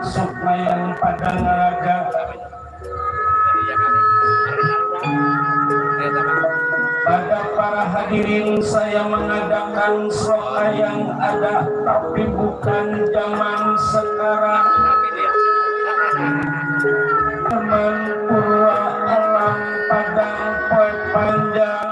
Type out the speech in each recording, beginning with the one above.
Sukma yang pada ngaraga pada para hadirin, saya mengadakan sloka yang ada tapi bukan zaman sekarang. Teman purwa alam padang poe panjang,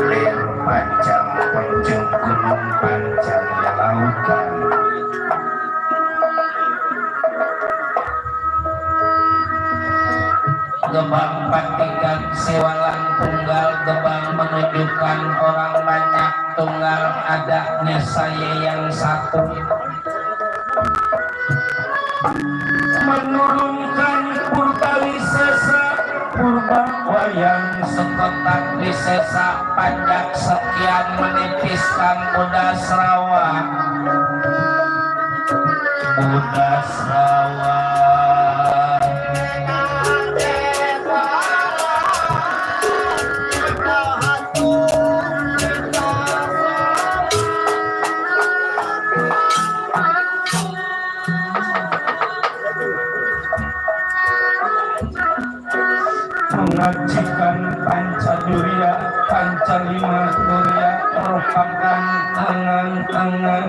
ler panjang penjung gunung panjang lautan. Gebang patigan sewalan tunggal, gebang menunjukkan orang banyak, tunggal adanya saya yang satu. Menurunkan purba wisesa, purba wayang sekotak wisesa, pajak sekian menipiskan Buddha Srawa. Buddha Srawa mengajikan Pancadurya Pancalima Durya merupakan angan-angan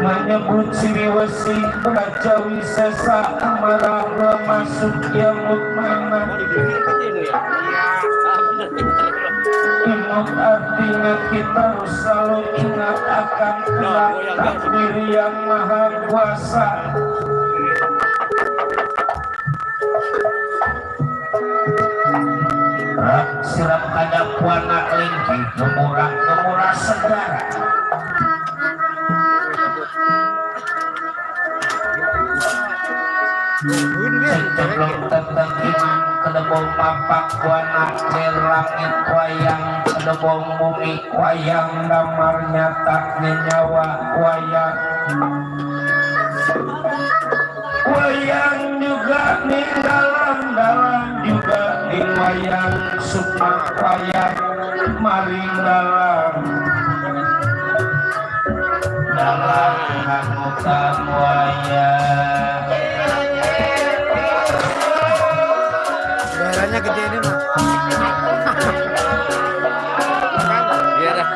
menyebut siriwesi Raja Wisesa Amarahla masuk Yamut Mana imut artinya kita harus selalu ingat akan kelak takdir yang maha kuasa. Sirap kada puana lingki gemurah segara Secelok tentang iman kedebong mapak wana lir langit wayang kedebong bumi wayang damar nyata nyawa wayang juga ning dalam juga ning wayang sukma wayang maring dalam hamutan wayang Suaranya gede ini mah. Iya dah.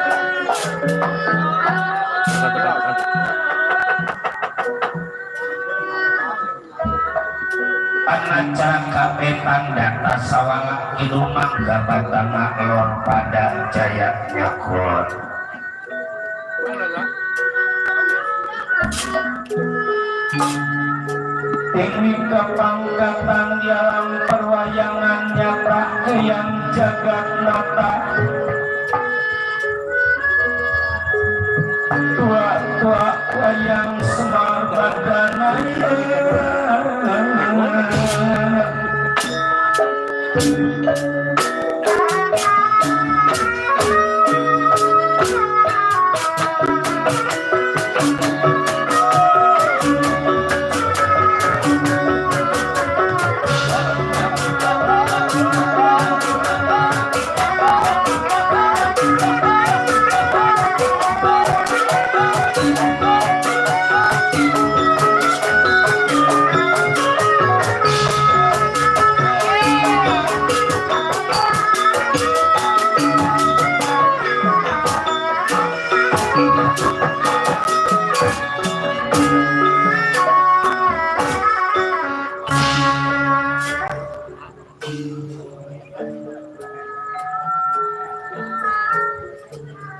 Panacara kabetan data sawanga idumang gabatana lor pada jaya nyakulon. Teknik kepangkatan dalam perwayangan nyata yang jagat nata tua-tua wayang semar badana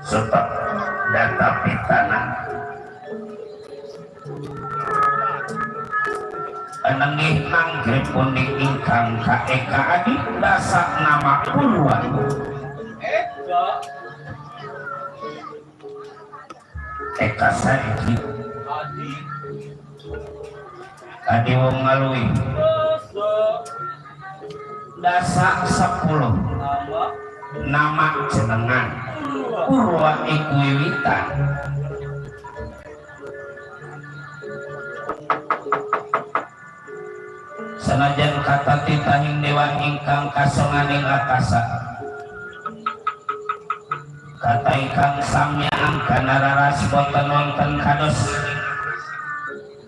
serta data pitana anangih nanggri puning ingkang kaeka adik dasa nama puluhan eka saiki adi wong ngalui dasa 10 nama jenengan Purwa iku wiwitan sanajan kata titahing dewan ingkang kasonganing akasa kata ingkang samyaan kana raras boten wonten kados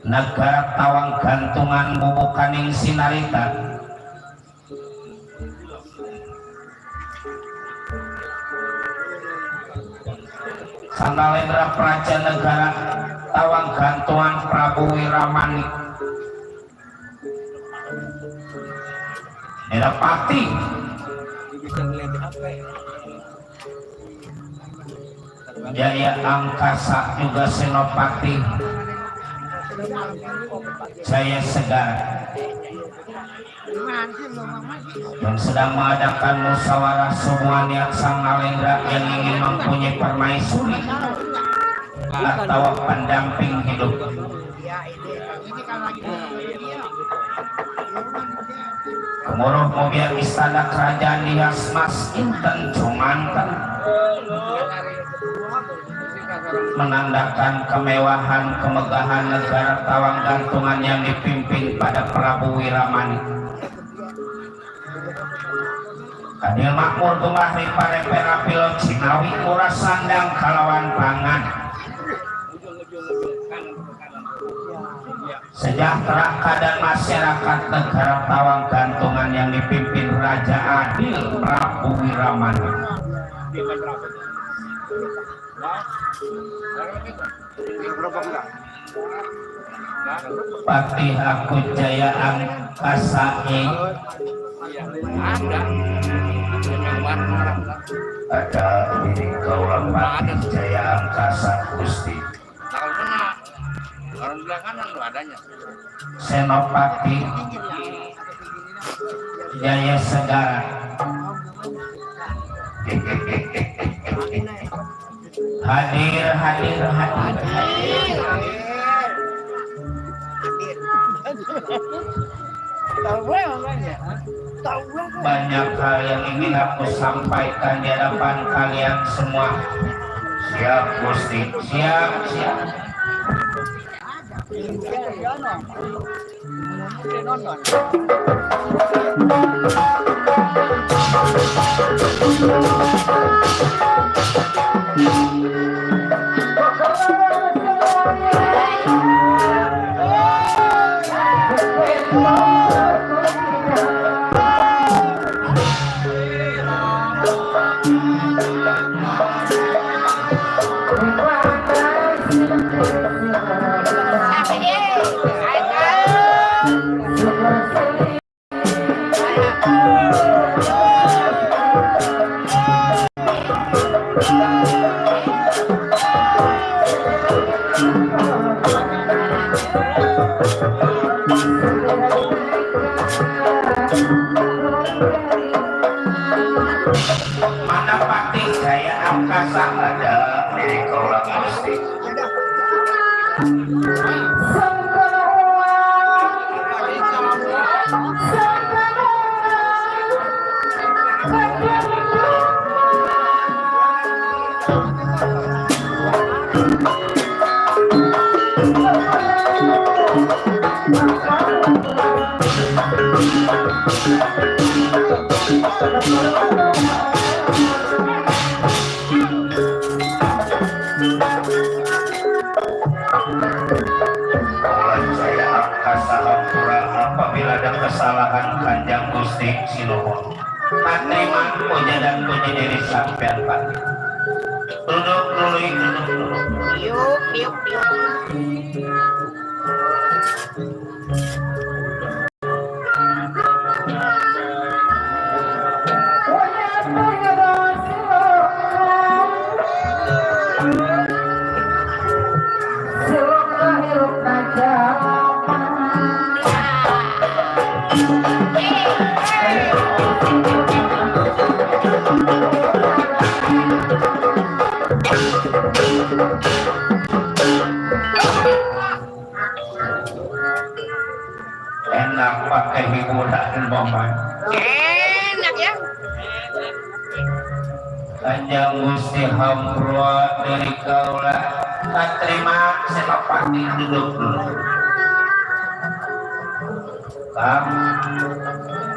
negara tawang gantungan bubukaning sinarita Sangalendra Praja Negara tawang gantungan Prabu Wiramani Nerapati Jaya Angkasa juga Senopati Jaya Segara yang sedang mengadakan musyawarah semua niat sang Nalendra yang ingin mempunyai permaisuri atau pendamping hidup. Kemuruh mobil istana kerajaan dihias mas inten cumanten menandakan kemewahan kemegahan negara tawang gantungan yang dipimpin pada Prabu Wiramani. Adil makmur tungah ripare perapilo Cinawi murah sandang kalawan pangan sejahtera dan masyarakat negara Tawang Gantungan yang dipimpin Raja Adil Prabu Wiramana. Patih aku Jaya Angkasa ada diri kaulah Patih Jaya Angkasa Gusti Senopati Jaya Segara hadir. Banyak hal yang ingin aku sampaikan di hadapan kalian semua. Siap Gusti, siap. Mana Patih Jaya Angkasa ada diri kaulah Gusti. Saya Angkasa Hampura apabila ada kesalahan Kanjeng Gusti Sinuhun. Terima puja dan puji diri sampean Patih. Duduk dulu. Yuk. Enak pakai hiburan momen. Enak ya. Kanjeng Gusti Hampura dari kaula. Terima Senopati duduk dulu. Kang,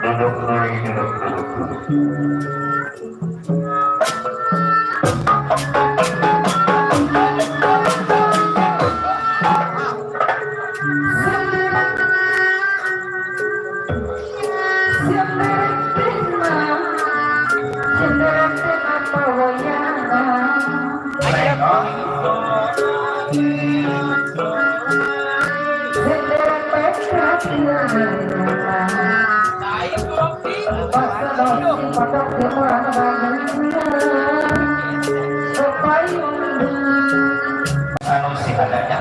duduk dulu. Anu si adanya.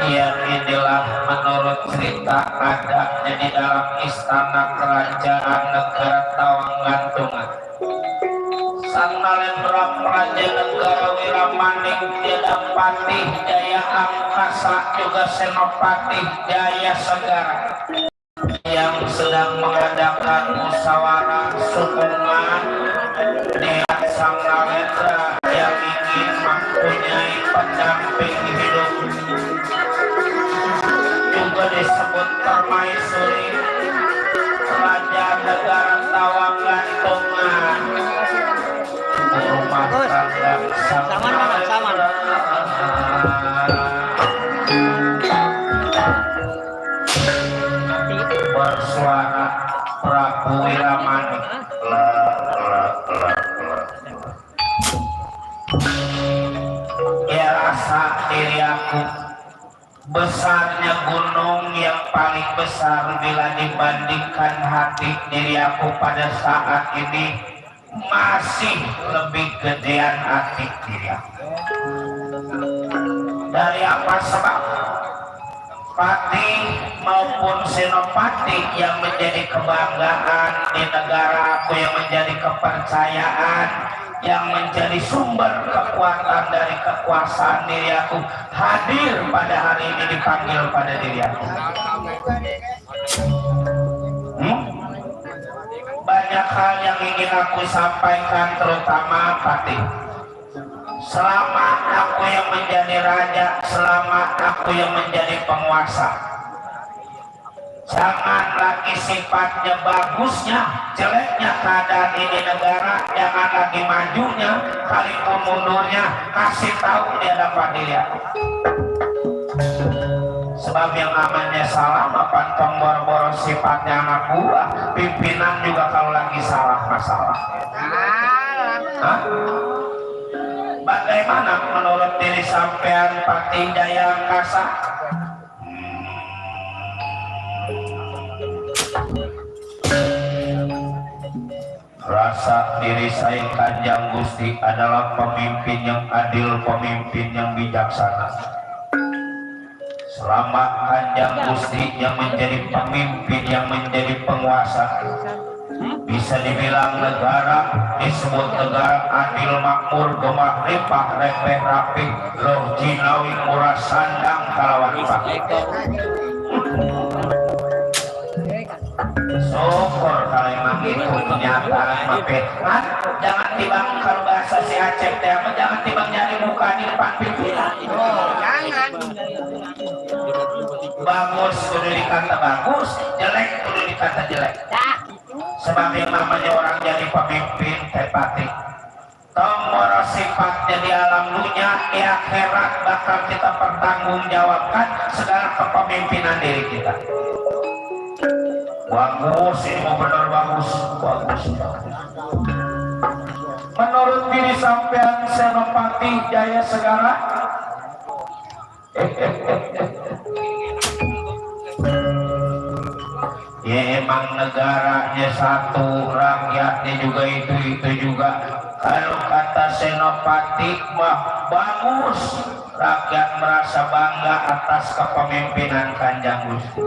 Ya, inilah menurut cerita adanya di dalam istana kerajaan negara Tawanggantungan. Sang Nalendra Praja Negara Wiramaning Tidapati Jaya Angkasa juga Senopati Jaya Segara yang sedang mengadakan musyawarah sukungan dengan Sang Nalendra yang ingin mempunyai pendamping hidup, juga disebut permaisuri kerajaan negara Tawanggantungan, rumah tangga Sang Nalendra. Bersuara Prabu Wiramaning, ya rasa diri aku besarnya gunung yang paling besar bila dibandingkan hati diri aku pada saat ini masih lebih gedean hati diri aku. Dari apa sebab? Pati maupun senopati yang menjadi kebanggaan di negara aku, yang menjadi kepercayaan, yang menjadi sumber kekuatan dari kekuasaan diri aku, hadir pada hari ini, dipanggil pada diri aku. Banyak hal yang ingin aku sampaikan, terutama Pati. Selamat aku yang menjadi raja, selamat aku yang menjadi penguasa. Jangan lagi sifatnya bagusnya, jeleknya keadaan ini negara, jangan lagi majunya, kalipun mundurnya, kasih tahu di hadapan dia. Sebab yang namanya salah, pantong boro-boro sifatnya anak buah, pimpinan juga kalau lagi salah masalah. Hah? Bagaimana menurut diri sampean Pati Jaya Angkasa? Rasa diri saya Kanjeng Gusti adalah pemimpin yang adil, pemimpin yang bijaksana. Selamat Kanjeng Gusti yang menjadi pemimpin, yang menjadi penguasa. Bisa dibilang negara disebut negara adil, makmur, gemah limpah, repeh rapih, roh jinawi, murah sandang kalawan pakai. Syukur kalau emang itu kenyataan mampir. Jangan tibang kalau bahasa si Aceh teh, jangan tibang nyari muka di depan pimpinan. Jangan. Bagus kudu dikata bagus, jelek kudu dikata jelek. Sebab yang namanya orang jadi pemimpin tepati, tombol sifatnya di alam dunia, di akhirat bakal kita pertanggungjawabkan segala kepemimpinan diri kita. Bagus, ini mau benar bagus, bagus. Menurut diri sampean Senopati Jaya Segara, ya emang negaranya satu, rakyatnya juga itu juga. Kalau kata Senopati mah bagus, rakyat merasa bangga atas kepemimpinan Kanjeng Gusti.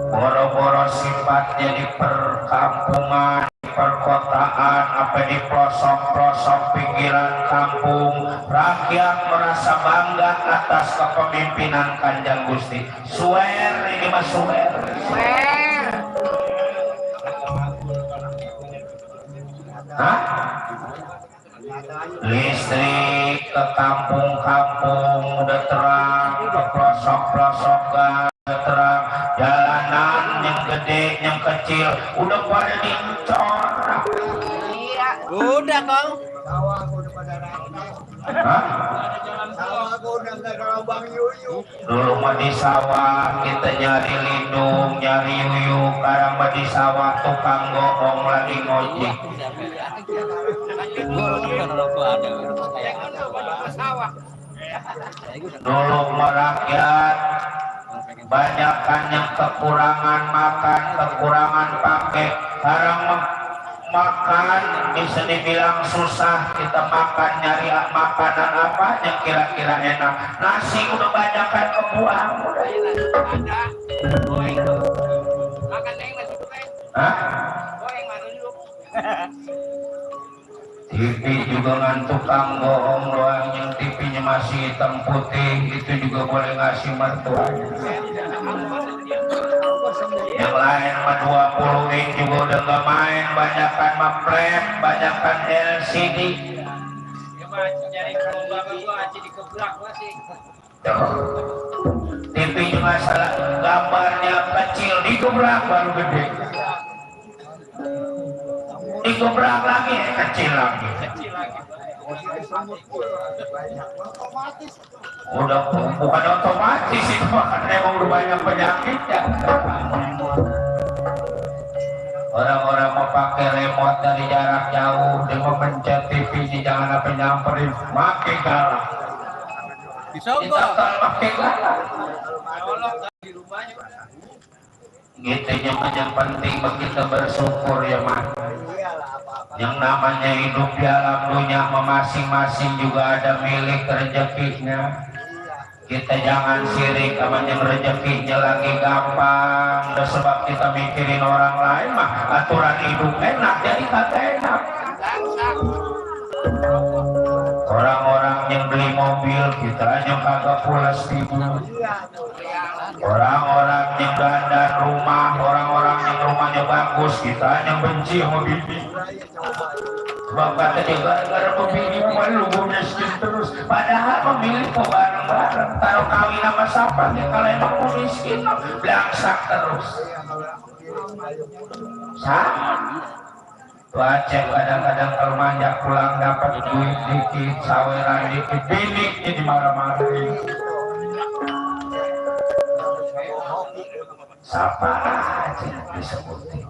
Boro-boro sifatnya di perkampungan, di perkotaan, apa di pelosok-pelosok pinggiran kampung, rakyat merasa bangga atas kepemimpinan Kanjeng Gusti. Swear ini mah swear. Hah? Listrik ke kampung-kampung udah terang, ke pelosok-pelosok udah terang, jalanan yang gede, yang kecil udah pada dicorak. Udah Kong. Hah? Dulu mah di sawah kita nyari lindung, nyari yuyu, sekarang mah di sawah tukang goong lagi ngojek. Dulu mah rakyat banyak kan yang kekurangan makan, kekurangan pakai, sekarang makan bisa dibilang susah, kita makan nyari makanan apa yang kira-kira enak. Nasi udah banyak kan kebuang. Hah? TV juga ngantuk tukang bohong doang, yang TV-nya masih hitam putih itu juga boleh ngasih mertuanya. Yang lain mah 20 inch juga udah gak main, banyakan mah frame, banyakan LCD. TV juga salah, gambarnya kecil digebrak baru gede, digebrak lagi kecil lagi. Udah bukan otomatis itu, karena emang udah banyak penyakitnya. Orang-orang mau pakai remote dari jarak jauh, dia mau pencet TV-nya jangan apa nyamperin, makin galak. Kita kalau makin galak. Gitu yang penting kita bersyukur ya man. Yang namanya hidup di alam dunia masing-masing juga ada milik rezekinya. Kita jangan sirik sama yang rezekinya lagi gampang. Udah sebab kita mikirin orang lain mah aturan hidup enak jadi kagak enak. Orang-orang yang beli mobil kita yang kagak pulas tidur. Orang-orang yang dandan rumah, orang-orang yang rumahnya bagus kita yang benci sama bini. Sebab katanya gara-gara pembini lu gue miskin terus. Padahal memilih kok bareng-bareng. Taruh kawin sama siapa nih kalau emang gue miskin belangsak terus. Sama. Aceh kadang-kadang kalau manjak pulang dapat duit dikit, saweran dikit, biniknya dimarah-marahin. Siapa aja disebutin.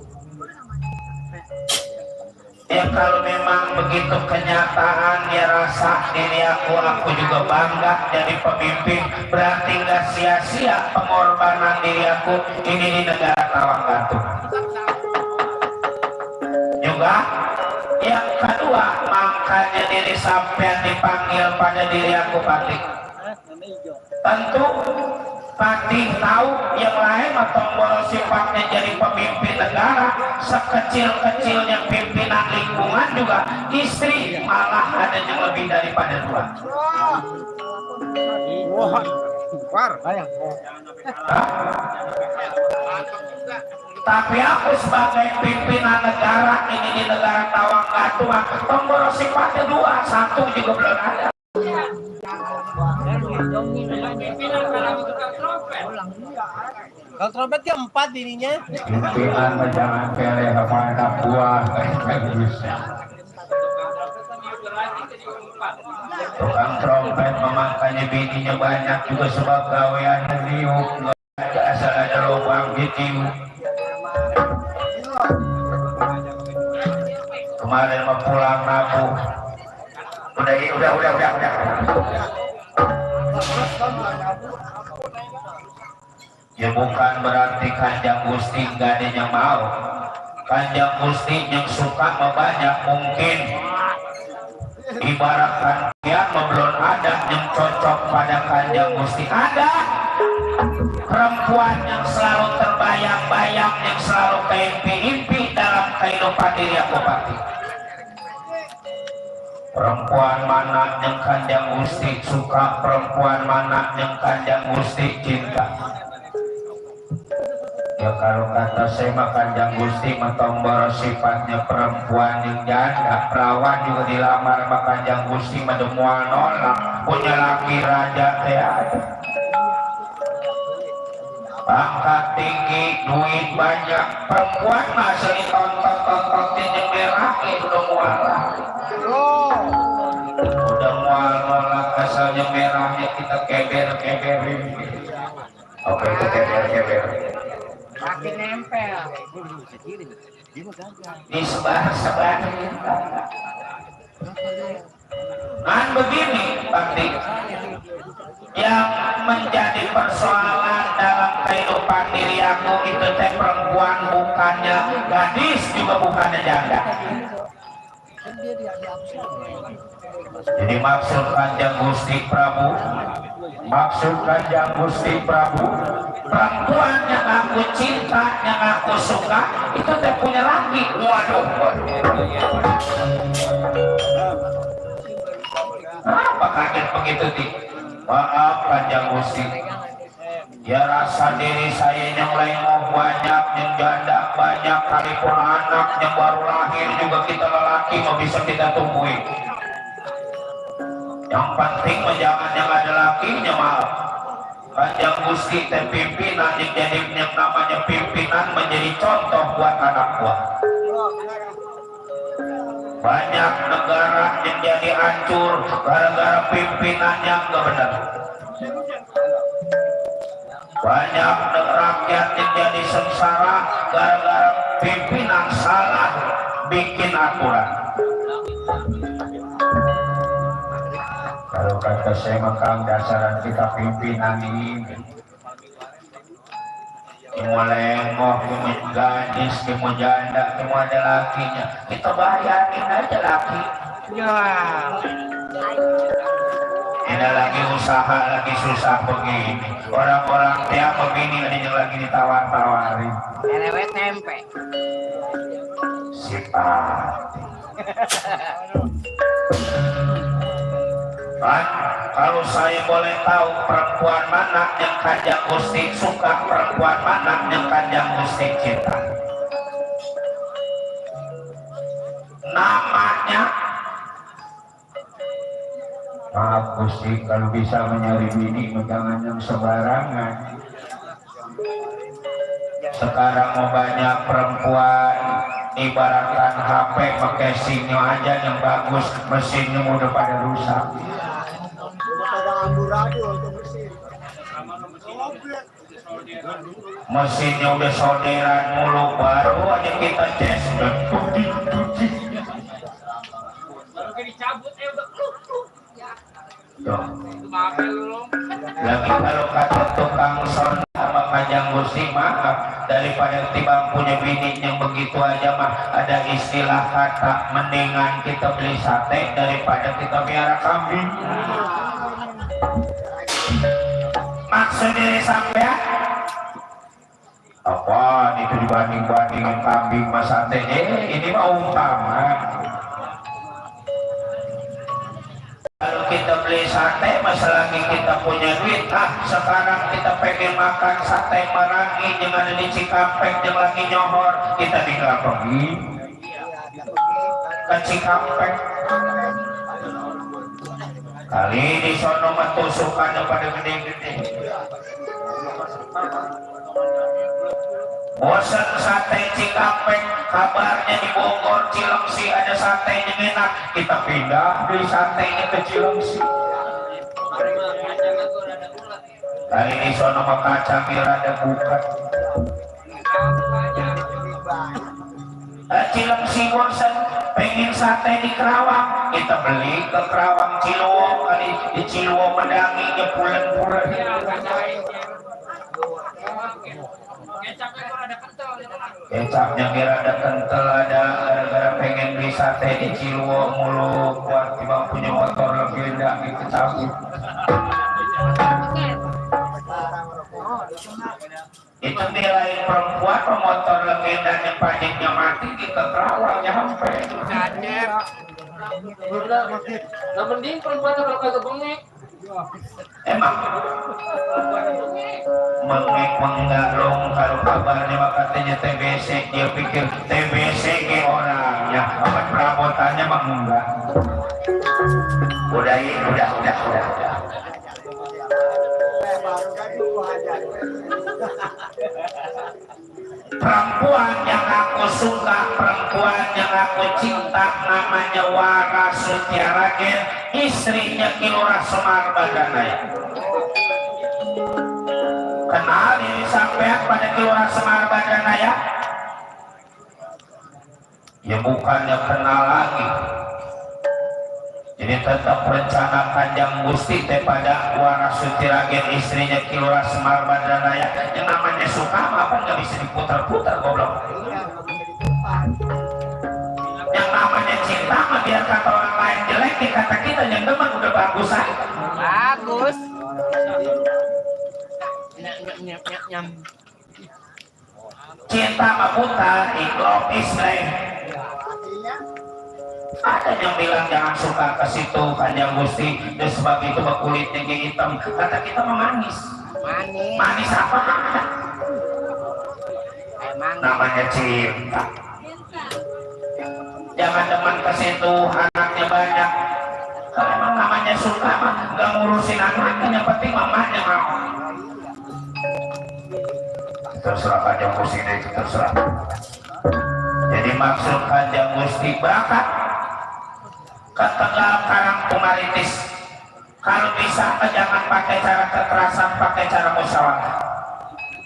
Ya kalau memang begitu kenyataan ya rasa diri aku juga bangga jadi pemimpin, berarti nggak sia-sia pengorbanan diri aku ini di negara Tawang Gantung. Juga yang kedua makanya diri sampean dipanggil pada diri aku Patih. Tentu Patih tahu yang lain atau tombol sifatnya jadi pemimpin negara, sekecil-kecilnya pimpinan lingkungan juga istri malah ada yang lebih daripada dua. Tapi aku sebagai pimpinan negara ini di negara Tawang Gantung, tombol sifatnya dua, satu juga belum ada. Kalau trompet ke 4 dirinya. Pimpinan jangan keleh sama anak buah kayak bisa. Tukang trompet memakainya bininya banyak juga sebab gawean riuh, nggak asal ada lubang gitu. Kemarin mau pulang nabuh. Udah. Ya bukan berarti Kanjeng Gusti nggak ada yang mau. Kanjeng Gusti yang suka banyak mungkin ibaratkan dia belum ada yang cocok pada Kanjeng Gusti. Ada perempuan yang selalu terbayang-bayang, yang selalu keimpi-impi dalam kehidupan diri aku Pati. Perempuan mana yang Kanjeng Gusti suka, perempuan mana yang Kanjeng Gusti cinta. Ya kalau kata saya mah Kanjeng Gusti matombor sifatnya perempuan yang janda, perawan juga dilamar sama Kanjeng Gusti medemual nolak, punya laki raja teh ada. Pangkat tinggi, duit banyak, perempuan masih ditonton-tontonin yang merah udah mual lagi. Udah mual nolak asalnya merahnya kita keber-keberin. Oke itu keber-keber. Kaki nempel. Disebar-sebar. Kan begini Bakti, yang menjadi persoalan dalam kehidupan diri aku itu teh perempuan, bukannya gadis juga bukannya janda. Jadi maksud Kanjeng Gusti Prabu, maksud Kanjeng Gusti Prabu, perempuan yang aku cinta, yang aku suka itu teh punya laki. Waduh, apa kaget begitu di? Maaf Kanjeng Gusti, ya rasa diri saya yang lain mau banyak, yang janda banyak, kalipun anak yang baru lahir juga kita lelaki mau bisa kita tumbuhin. Yang penting jangan yang ada lakinya. Maaf Kanjeng Gusti teh pimpinan, yang jadi yang namanya pimpinan menjadi contoh buat anak buah. Banyak negara yang jadi hancur gara-gara pimpinannya nggak benar. Banyak rakyat yang jadi sengsara gara-gara pimpinan salah bikin aturan. Kalau kata saya makam dasaran kita pimpinan ini semua lengoh, semua gadis, semua janda, semua ada lakinya. Kita bayarin aja laki. Ya. Tidak lagi usaha, lagi susah begini. Orang-orang tiap begini ada yang lagi ditawar-tawarin. Lewet tempe. Sipati. Kan, kalau saya boleh tahu perempuan mana yang Kanjeng Gusti suka, perempuan mana yang Kanjeng Gusti cinta. Namanya, maaf Gusti, kalau bisa mencari bini jangan yang sembarangan. Sekarang mau banyak perempuan ibaratkan HP pakai sinyo aja yang bagus, mesinnya udah pada rusak. Mesinnya udah solderan mulu, baru aja kita tes udah tuti. Lagi kalau kata tukang son sama Kanjeng Gusti, maaf, daripada timbang punya bini yang begitu aja mah ada istilah kata mendingan kita beli sate daripada kita piara kambing. Maksud diri sampean apa itu dibanding-bandingin kambing sama sate? Ini mah umpama. Kalau kita beli sate, masa lagi kita punya duit. Sekarang kita pengen makan sate Marangi yang ada di Cikampek yang lagi nyohor, kita tinggal pergi ke Cikampek. Kali di sono matusukannya pada gede-gede. Bosan sate Cikampek, kabarnya di Bogor, Cilengsi ada sate yang enak, kita pindah beli satenya ke Cilengsi. Kali di sono mah kacang ada buka. Cilengsi bosan, pengen sate di Kerawang, kita beli ke Kerawang Ciluwo. Kali di Ciluwo Medangi nyepulen-pulen. Kecapnya kira ada kental, ada gara-gara pengen beli sate di Ciluwo mulu buat tiba punya motor lebih rendah gitu cabut. Itu nilai perempuan motor legenda yang pajaknya mati kita terawalnya sampai Nah mending perempuan kalau kagak bengek. emang mengek menggalung kalau kabarnya katanya TBC dia pikir TBC ke orangnya apa perabotannya mah enggak udah perempuan yang aku suka, perempuan yang aku cinta namanya Wara Sutiaragen, istrinya Ki Lurah Semar Badanaya. Kenal diri sampean pada Ki Lurah Semar Badanaya? Ya bukannya kenal lagi. Jadi tetap rencana Kanjeng Gusti pada Wara Sutiaragen istrinya Ki Lurah Semar Badanaya yang namanya suka apa nggak bisa diputar-putar goblok. Yang namanya cinta mah biar kata orang lain jelek kata kita yang demen udah bagus aja. Bagus. Nyam. Cinta mah buta, ikhlas Islam. Ada yang bilang jangan suka ke situ Kanjeng Gusti dan sebab itu kulitnya hitam. Kata kita mah manis. Manis apa? Emang Namanya cinta. Jangan demen ke situ, anaknya banyak. Kalau emang namanya suka mah nggak ngurusin anaknya, yang penting mamanya mau. Terserah Kanjeng Gusti itu terserah. Jadi maksud Kanjeng Gusti bakat ke Tegal Karang Tumaritis. Kalau bisa jangan pakai cara kekerasan, pakai cara musyawarah.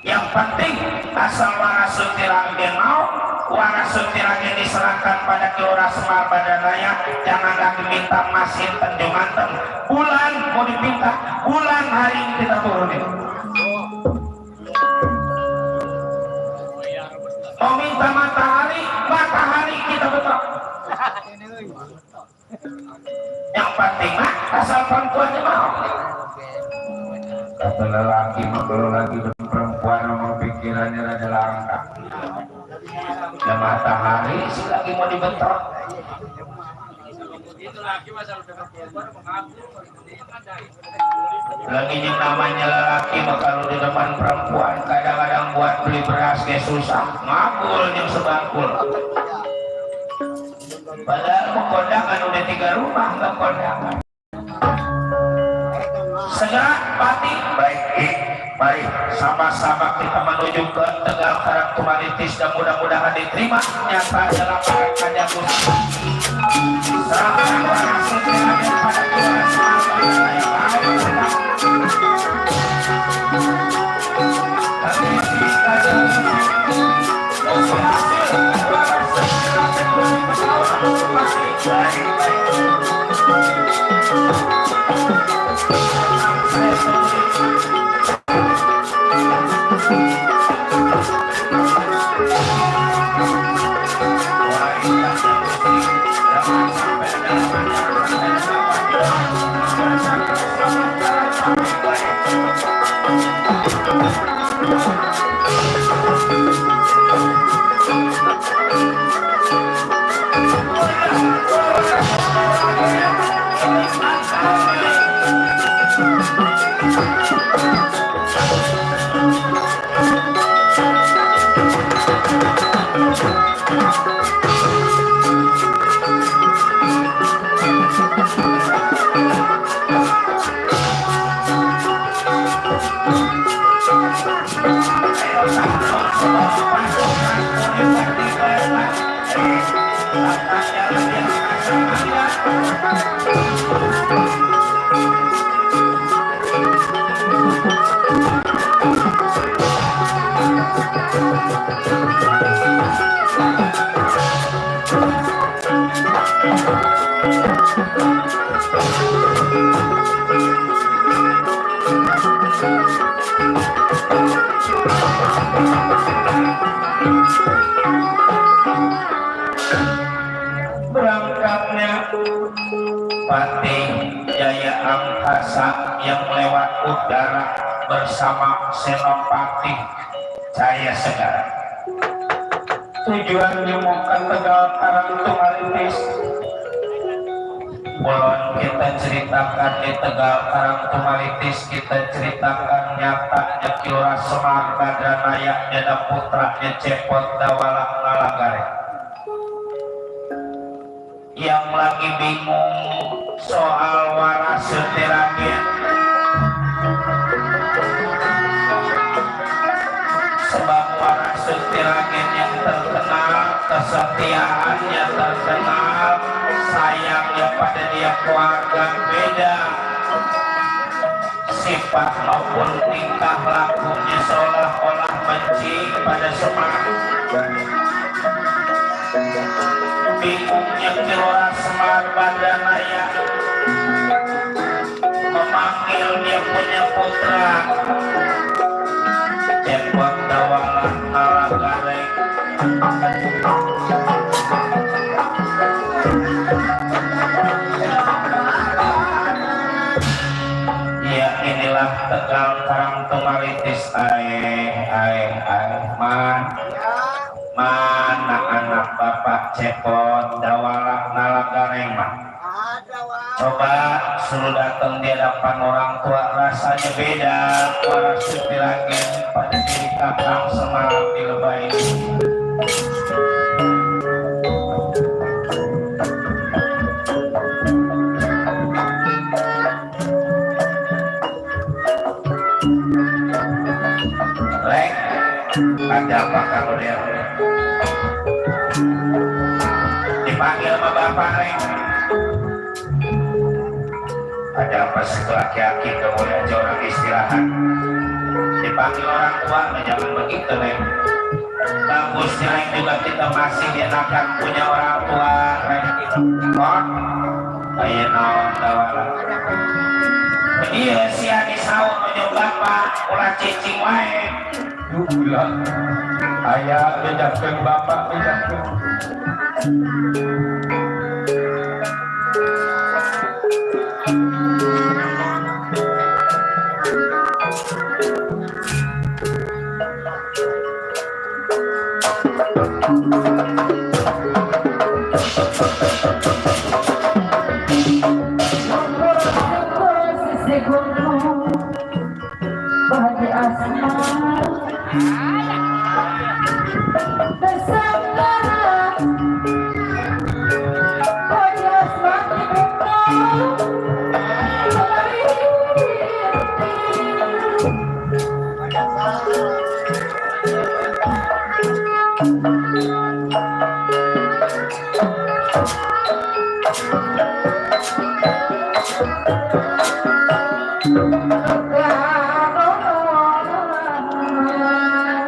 Yang penting asal Wara Sutiaragen mau, Wara Sutiaragen diserahkan pada Ki Lurah Semar Badanaya. Jangan lagi minta masin tenjungan bulan mau dipinta bulan hari ini kita turunin. Mau minta matahari kita betul. Yang penting mah asal perempuannya mau. Kata lelaki mah kalau lagi dengan perempuan memang pikirannya rada langka. Ya matahari sih lagi mau dibentrok. Lagi yang namanya lelaki mah kalau di depan perempuan kadang-kadang buat beli beras kayak susah, ngabul yang sebangkul. Padahal kondangan udah 3 rumah nggak kondangan. Segera pati baik, mari sama-sama kita menuju ke Tegal Karang Tumaritis dan mudah-mudahan diterima nyata dalam Kanjeng Gusti. Serahkan Wara Sutiaragen pada Ki Lurah Semar Badanaya. Berangkatnya Patih Jaya Angkasa yang lewat udara bersama Senopati Jaya Segara. Tujuannya mau ke Tegal Karang Tumaritis. Belum kita ceritakan di Tegal Karang Tumaritis, kita ceritakan nyatanya Kilora Semar Badranaya Jada putranya Cepot Dawalak Nalagare yang lagi bingung soal waras setiragin. Sebab waras setiragin yang terkenal kesetiaannya, terkenal sayangnya pada dia keluarga, beda sifat maupun tingkah lakunya seolah-olah benci pada Semar. Bingungnya Kilora Semar Badranaya memanggil dia punya putra Cepot Dawalak Nalagare. Ya inilah Tegal Karang Tumaritis. Mana anak bapak Cepot Dawalak Nalagare mah? Coba suruh datang di hadapan orang tua, rasanya beda. Waras setiragin pada diri Kakang Semar di lebay. Lek, ada apa kalau dia? Dipanggil sama bapak, Lek. Ada apa sih laki-laki kamu aja orang istirahat? Dipanggil orang tua, jangan begitu, Lek. Bagusnya Lek juga kita masih dienakan punya orang tua, Lek. Kok? Kayak naon Dawalak. Iya si Adi Saud menyuruh bapak ulah cicing wae. Duh bilang ayah bedakeun bapak bedakeun.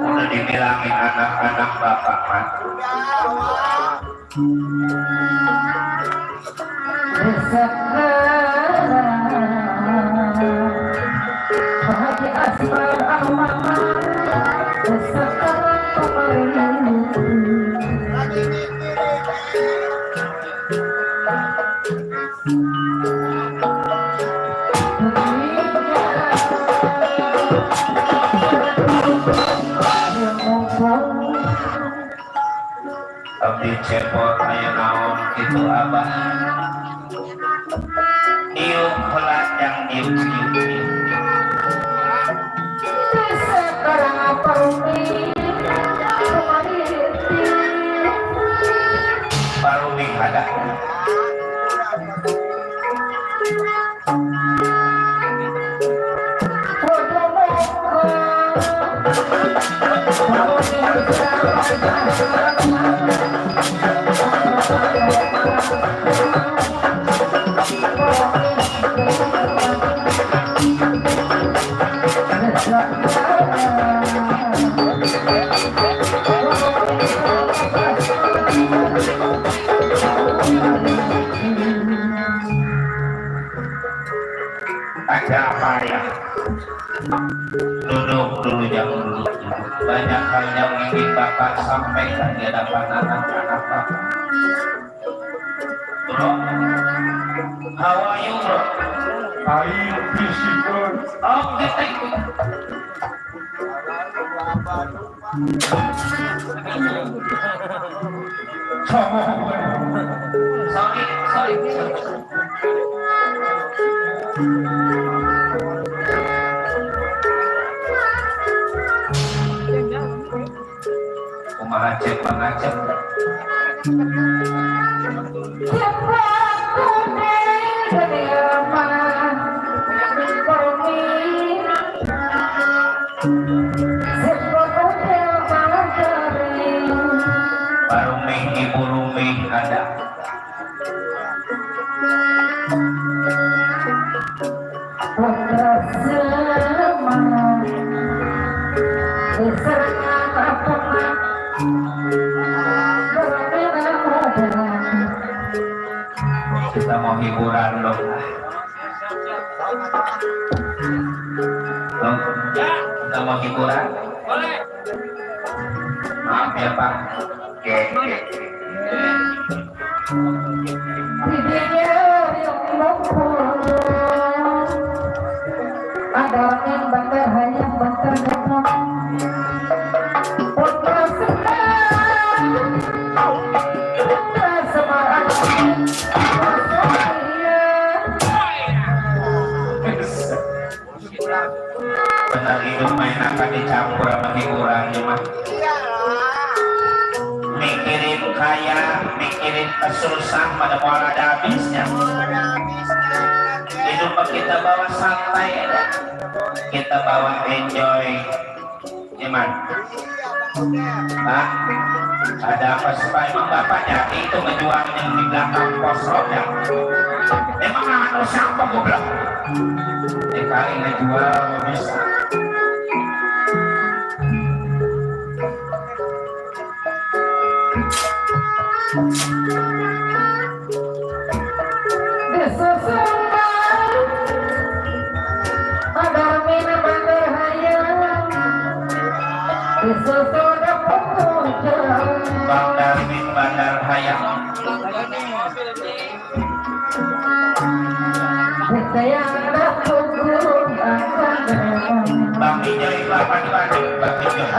Udah dibilangin anak-anak bapak man. Abdi Cepot aya naon kitu abah. Iuk heula yang iuk. Sekarang apa Baru ada. Ada apa ya? Duduk dulu jangan dulu. Banyak hal yang ingin Bapak sampaikan di hadapan anak-anak Bapak. Bro, how are you, bro? Ayo bisikan. Okay, thank you. Sorry. Kumaha cek mangacek. Barumih ibu rumih ada. Kita mau hiburan dong. Dong, kita mau hiburan. Boleh. Maaf ya Pak. Oke. Ada yang bakar hanya bakar Benar hidup main akan dicampur sama hiburan cuma mikirin kaya, mikirin kesusah pada mau ada habisnya. Hidup kita bawa santai, kita bawa enjoy, iman. Nah, ada apa supaya emang bapaknya itu ngejual yang di belakang pos roda. Emang anak siapa gue bilang? Kali ngejual bisa. Bang Darmin Bandar Hayam. Bang Ijoy 8 Bandung, Bang Ijoy.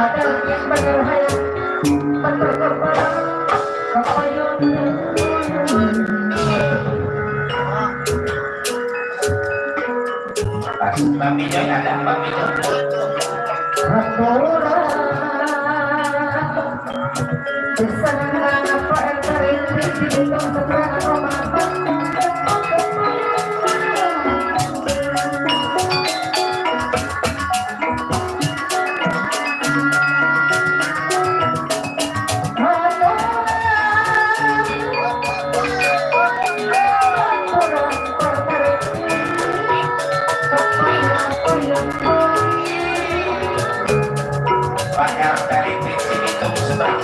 Bang Ijoy ada, Bang Ijoy. Pak RT itu seberang.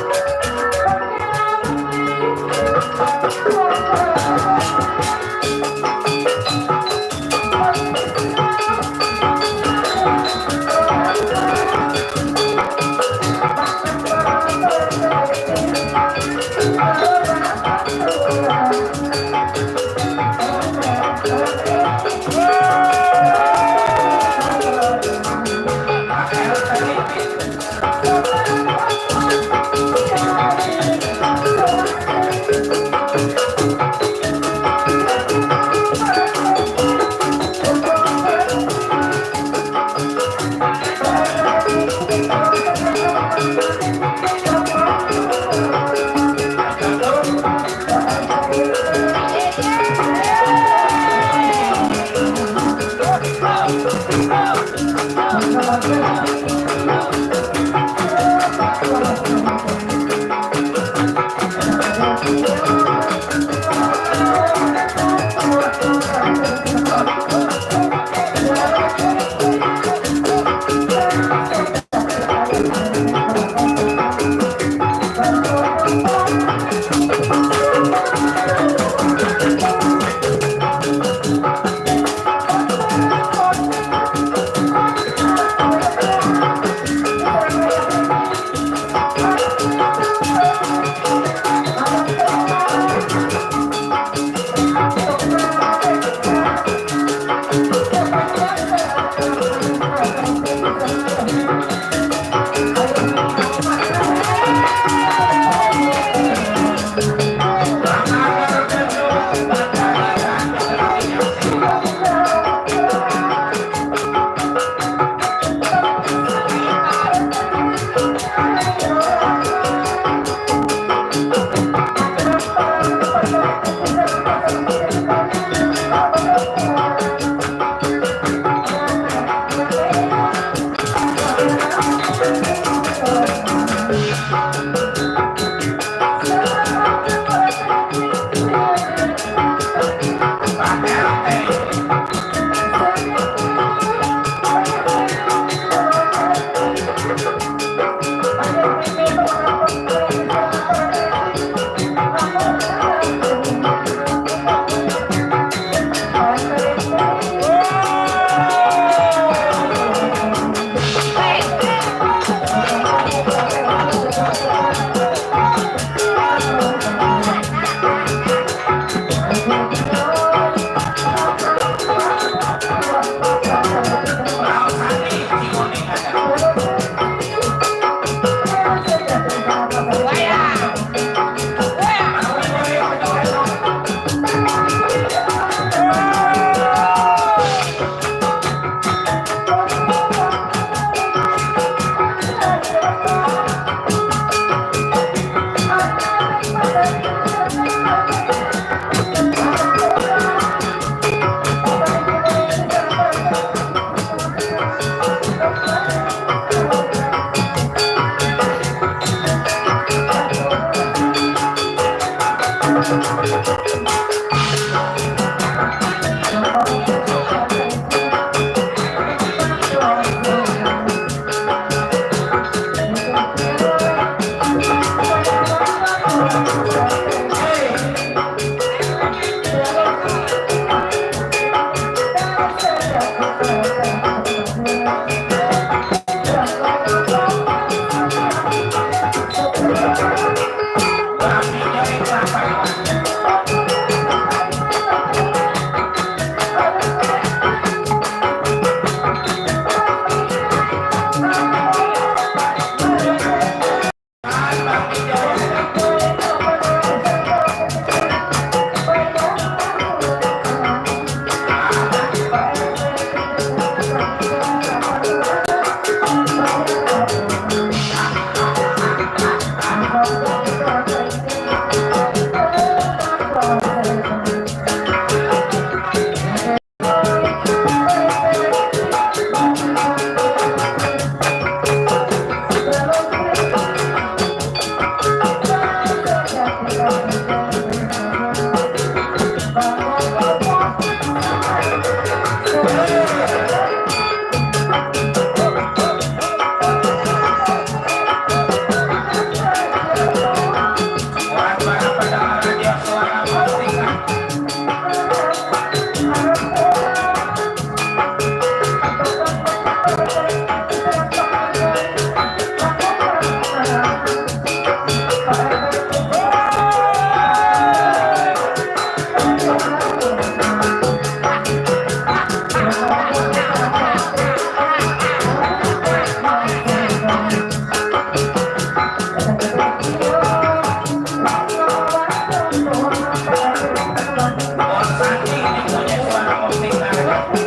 punya suara musik narek.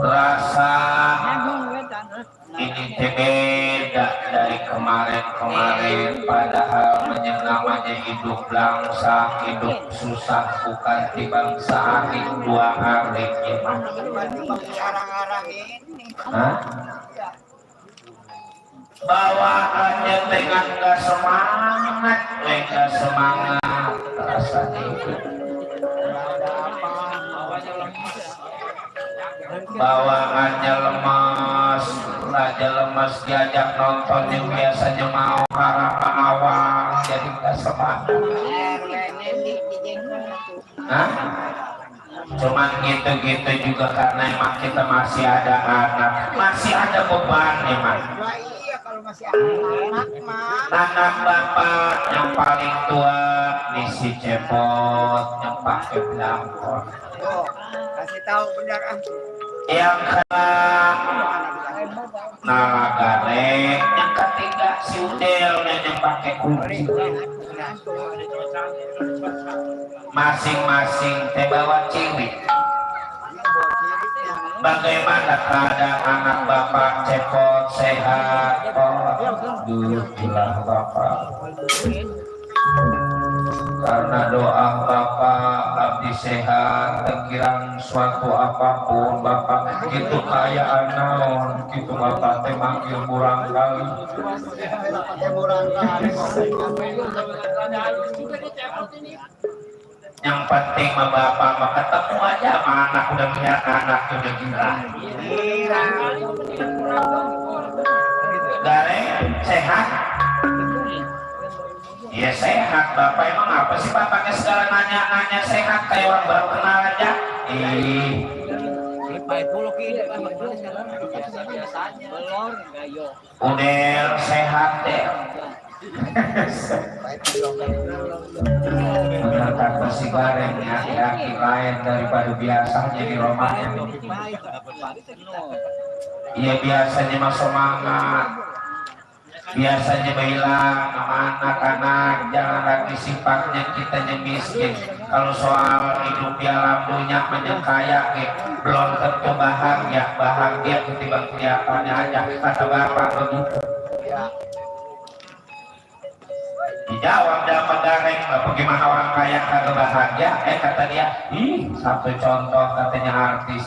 Rasa ini beda dari kemarin-kemarin, padahal namanya hidup langsa, hidup susah, bukan di bangsa hari 2 hari gimana? Bawaannya dengan gak semangat, gak semangat rasanya hidup. Bawaannya lemas, raja lemas diajak nonton yang biasanya mau harapan awal jadi gak semangat. Cuman gitu-gitu juga karena emang kita masih ada anak, masih ada beban emang. Anak bapak yang paling tua misi cepot yang pakai belangkon. Kasih tahu benar Yang kedua Nalagarek, yang ketiga si Udel yang pakai kunci. Masing-masing teh bawa cilik. Bagaimana keadaan anak bapak cepot sehat? Alhamdulillah bapak. Karena doa bapak abdi sehat, terkirang suatu apapun bapak gitu kaya naon gitu bapak teh manggil murang kali. Yang penting mah bapak mah ketemu aja sama anak, udah punya anak udah gila. Gareng sehat. Ya sehat bapak, emang apa sih bapaknya segala nanya-nanya sehat kayak orang baru kenal aja. Udel sehat deh. Benar kata si Gareng, hati-hati lain daripada biasanya di rumahnya. Iya biasanya mah semangat. Biasanya bilang sama anak-anak jangan lagi sifatnya kita miskin. Kalau soal hidup di alam dunia menyekaya belum tentu bahagia ketimbang kelihatannya aja, kata bapak begitu. Dijawab sama Gareng, bagaimana orang kaya kagak bahagia? Kata dia, satu contoh katanya artis.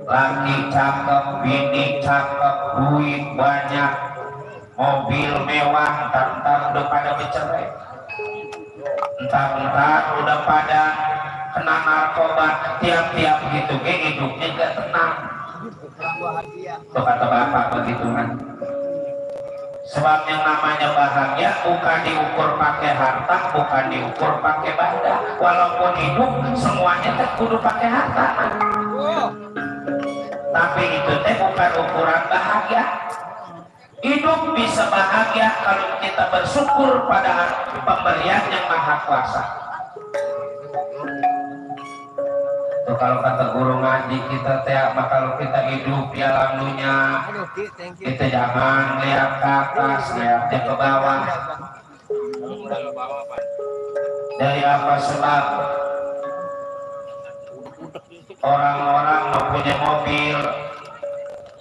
Laki cakep, bini cakep, duit banyak, mobil mewah, entar udah pada bercerai, entar udah pada kena narkoba, tiap-tiap gitu, hidupnya gak tenang. Tuh kata bapak begitu kan. Sebab yang namanya bahagia bukan diukur pakai harta, bukan diukur pakai benda. Walaupun hidup semuanya teh kudu pakai harta. Tapi itu teh bukan ukuran bahagia. Hidup bisa bahagia kalau kita bersyukur pada pemberian yang maha kuasa. Tuh kalau kata guru ngaji kita teh, kalau kita hidup di alam dunia, kita jangan lihat ke atas, lihatnya ke bawah. Dari apa sebab? Orang-orang mempunyai mobil,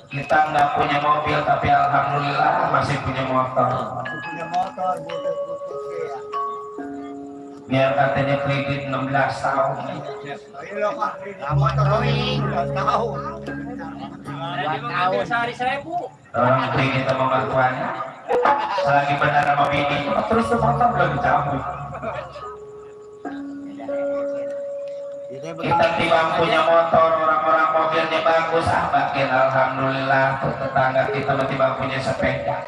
Kita nggak punya mobil tapi alhamdulillah masih punya motor. Punya motor, butut-butut ya. Biar katanya kredit 16 tahun. Ayo Pak, motor towing 2 tahun. 2 tahun. Sehari 1.000. Orang kredit sama mertuanya. Selagi benar sama bini, terus tuh motor udah dicabut. Kita timbang punya motor, orang-orang mobilnya bagus, makin alhamdulillah. Tuh tetangga kita timbang punya sepeda.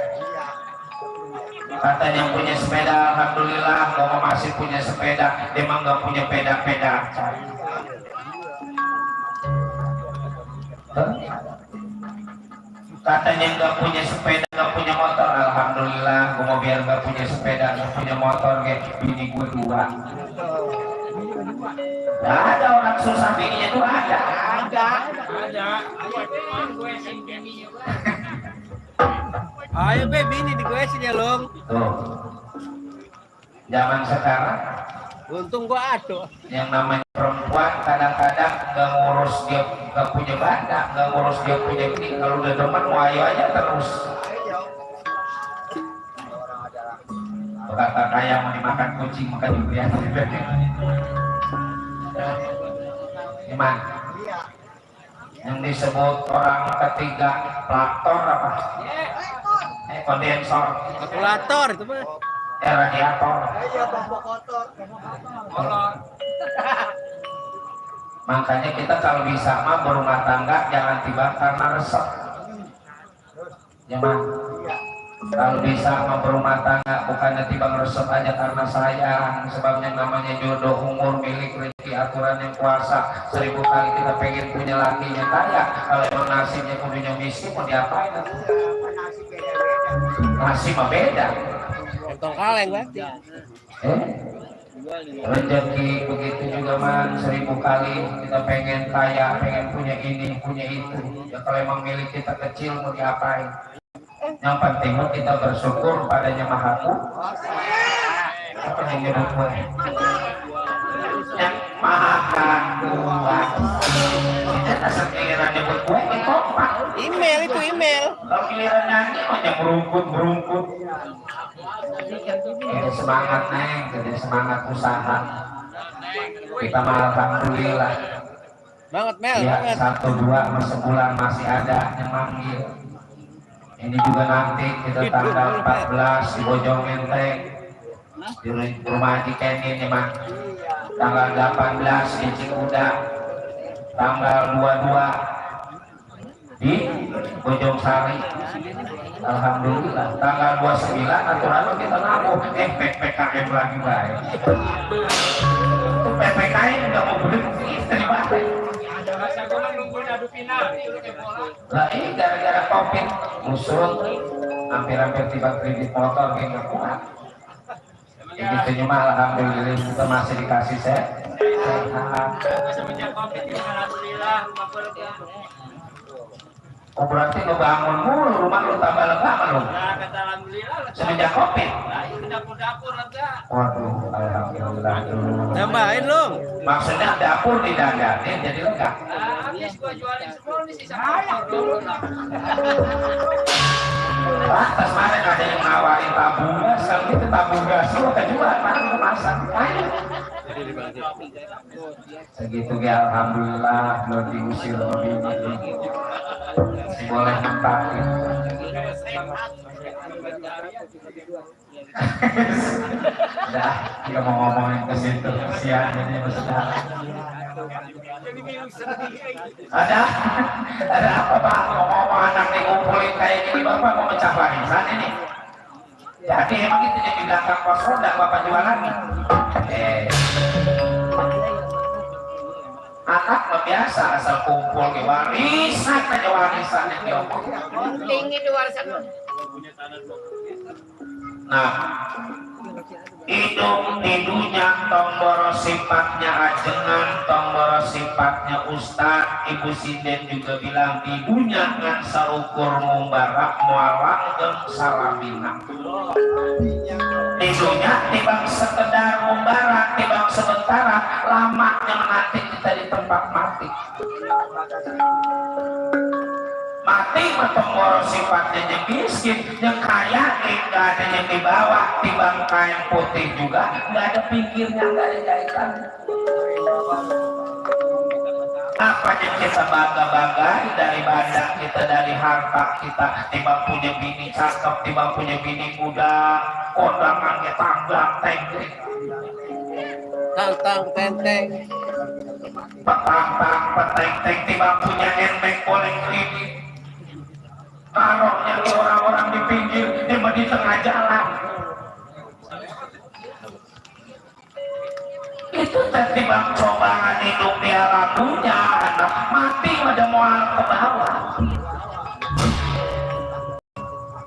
Katanya yang punya sepeda, alhamdulillah. Kalau masih punya sepeda, dia mah nggak punya peda-peda. Katanya nggak punya sepeda, nggak punya motor, alhamdulillah. Gue mau biar nggak punya sepeda, nggak punya motor, kayak bini gue 2. Nggak ada orang susah bininya tuh ada. Ayo Beb, ini digoesin ya Long. Tuh. Zaman sekarang Untung gua ada. yang namanya perempuan kadang-kadang nggak ngurus dia nggak punya badak, nggak ngurus dia punya ini. Kalau udah demen mau ayo aja terus. Kata kayak mau dimakan kucing makan juga ya. Gimana? Yang disebut orang ketiga pelaktor apa? Kondensor. Kalkulator itu mah. Radiator. Iya, bapak kotor. Makanya kita kalau bisa mah berumah tangga jangan tiba karena resep. Jangan. Kalau bisa mah berumah tangga bukannya tiba resep aja karena sayang. Sebabnya namanya jodoh, umur, milik, rezeki, aturan yang kuasa. 1000 kali kita pengen punya lakinya kaya. Kalau emang nasibnya punya miskin mau diapain? Nasib mah beda. Kantong kaleng berarti. Rezeki begitu juga man 1000 kali kita pengen kaya, pengen punya ini, punya itu. Ya kalau emang milik kita kecil mau diapain? Yang penting kita bersyukur padanya Maha Kuasa. Apa yang nyebut gue? Yang Maha Kuasa. Kita sekiranya nyebut gue ini kompak. Email itu email. Kalau giliran nyanyi hanya merungkut. Jadi semangat neng, jadi semangat usaha. Kita malah alhamdulillah. Banget Mel, Ya banget. 1, 2 sebulan masih ada yang manggil. Ini juga nanti kita tanggal 14 di Bojong Menteng di rumah Haji Kenny nih man. Tanggal 18 di Cikuda, tanggal 22 di Bojong Sari. Alhamdulillah tanggal 29 aturan kita nabung PPKM lagi baik. PPKM nggak mau berhenti terima. Lah ini gara-gara COVID musuh hampir-hampir tiba kredit motor kayak nggak kuat. Jadi ternyata alhamdulillah kita masih dikasih sehat. Oh berarti lu bangun mulu rumah lu tambah lega lu. Semenjak COVID. Waduh, alhamdulillah. Tambahin Long. Maksudnya dapur didandanin jadi lega. Lantas kemarin ada yang nawarin tabung gas, kalau itu tabung gas lu kejual mana lu masak. Segitu ya alhamdulillah belum diusir lebih boleh mentakin. Udah, kita mau ngomongin ke situ siang ini sudah. Ada apa Pak? Ngomong anak dikumpulin kayak gini Bapak mau mecah barisan ini. Jadi emang itu jadi belakang pos roda Bapak jualan nih. Anak mah biasa asal kumpul ke warisan aja warisan yang diomong. Tinggi di warisan. Nah, hidup di dunia tomboro sifatnya ajengan, tomboro sifatnya ustad. Ibu Sinden juga bilang di dunia ngan saukur mumbarak mualang dan salamina. Di dunia tibang sekedar mumbarak, tibang sementara lamanya nanti kita di tempat mati. mati matong sifatnya yang miskin, yang kaya nggak ada yang dibawa, timbang kain putih juga nggak ada pinggirnya, nggak ada jahitan. Apa yang kita bangga-banggai dari badan kita, dari harta kita, timbang punya bini cakep, timbang punya bini muda, kondangannya tanggang tengkring, tang tenteng, petang peteng-teng, timbang punya enmek oleng kredit. Taruhnya di orang-orang di pinggir, dia di tengah jalan. Itu timbang cobaan hidup di alam dunia, anak mati pada mual ke bawah.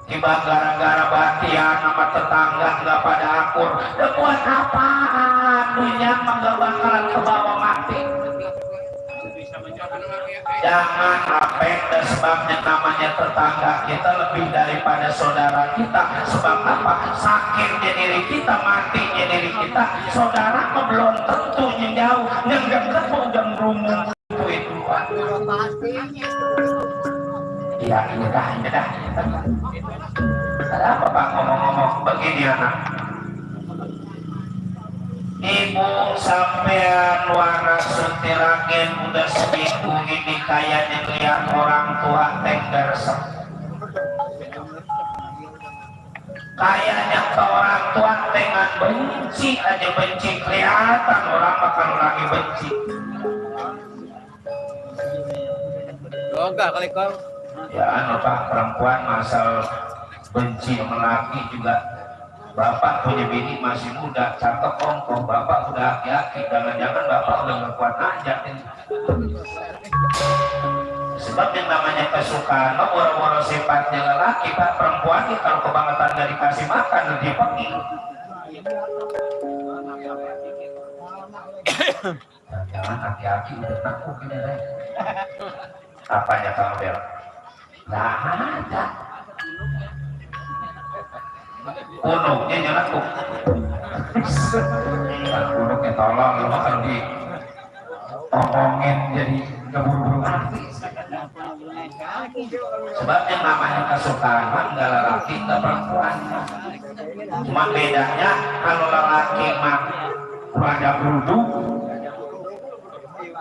Timbang gara-gara batian sama tetangga nggak pada akur, dan buat apaan dunia nggak bakalan ke bawah mati. Jangan apa sebabnya namanya tetangga kita lebih daripada saudara kita. Sebab apa? Sakitnya diri kita, matinya diri kita. Saudara belum tentu yang jauh, yang dekat udah merumung itu. Iya, ini dah. Ada apa Pak ngomong-ngomong begini anak? Ibu sampean waras sutiragen udah seminggu ini kayaknya lihat orang tua tengger kayaknya ke orang tua dengan benci aja, benci kelihatan orang bakal lagi benci. enggak kali kau. Ya anu Pak, perempuan masal benci sama laki juga. Bapak punya bini masih muda, cakep ongkoh, bapak udah aki-aki, jangan-jangan bapak udah berkuat aja. Sebab yang namanya kesukaan, woro-woro sifatnya lelaki, Pak, perempuan kalau kebangetan gak dikasih makan, dia pergi. Jangan aki-aki udah takut ini deh. Apanya Kang Bel? Nah ada. Kunuknya nyala kok. Kunuknya tolong lu kalau di omongin jadi keburu-buru mati. Sebab yang namanya kesukaan enggak lelaki enggak perempuan. Cuma bedanya kalau lelaki mah rada beruduk,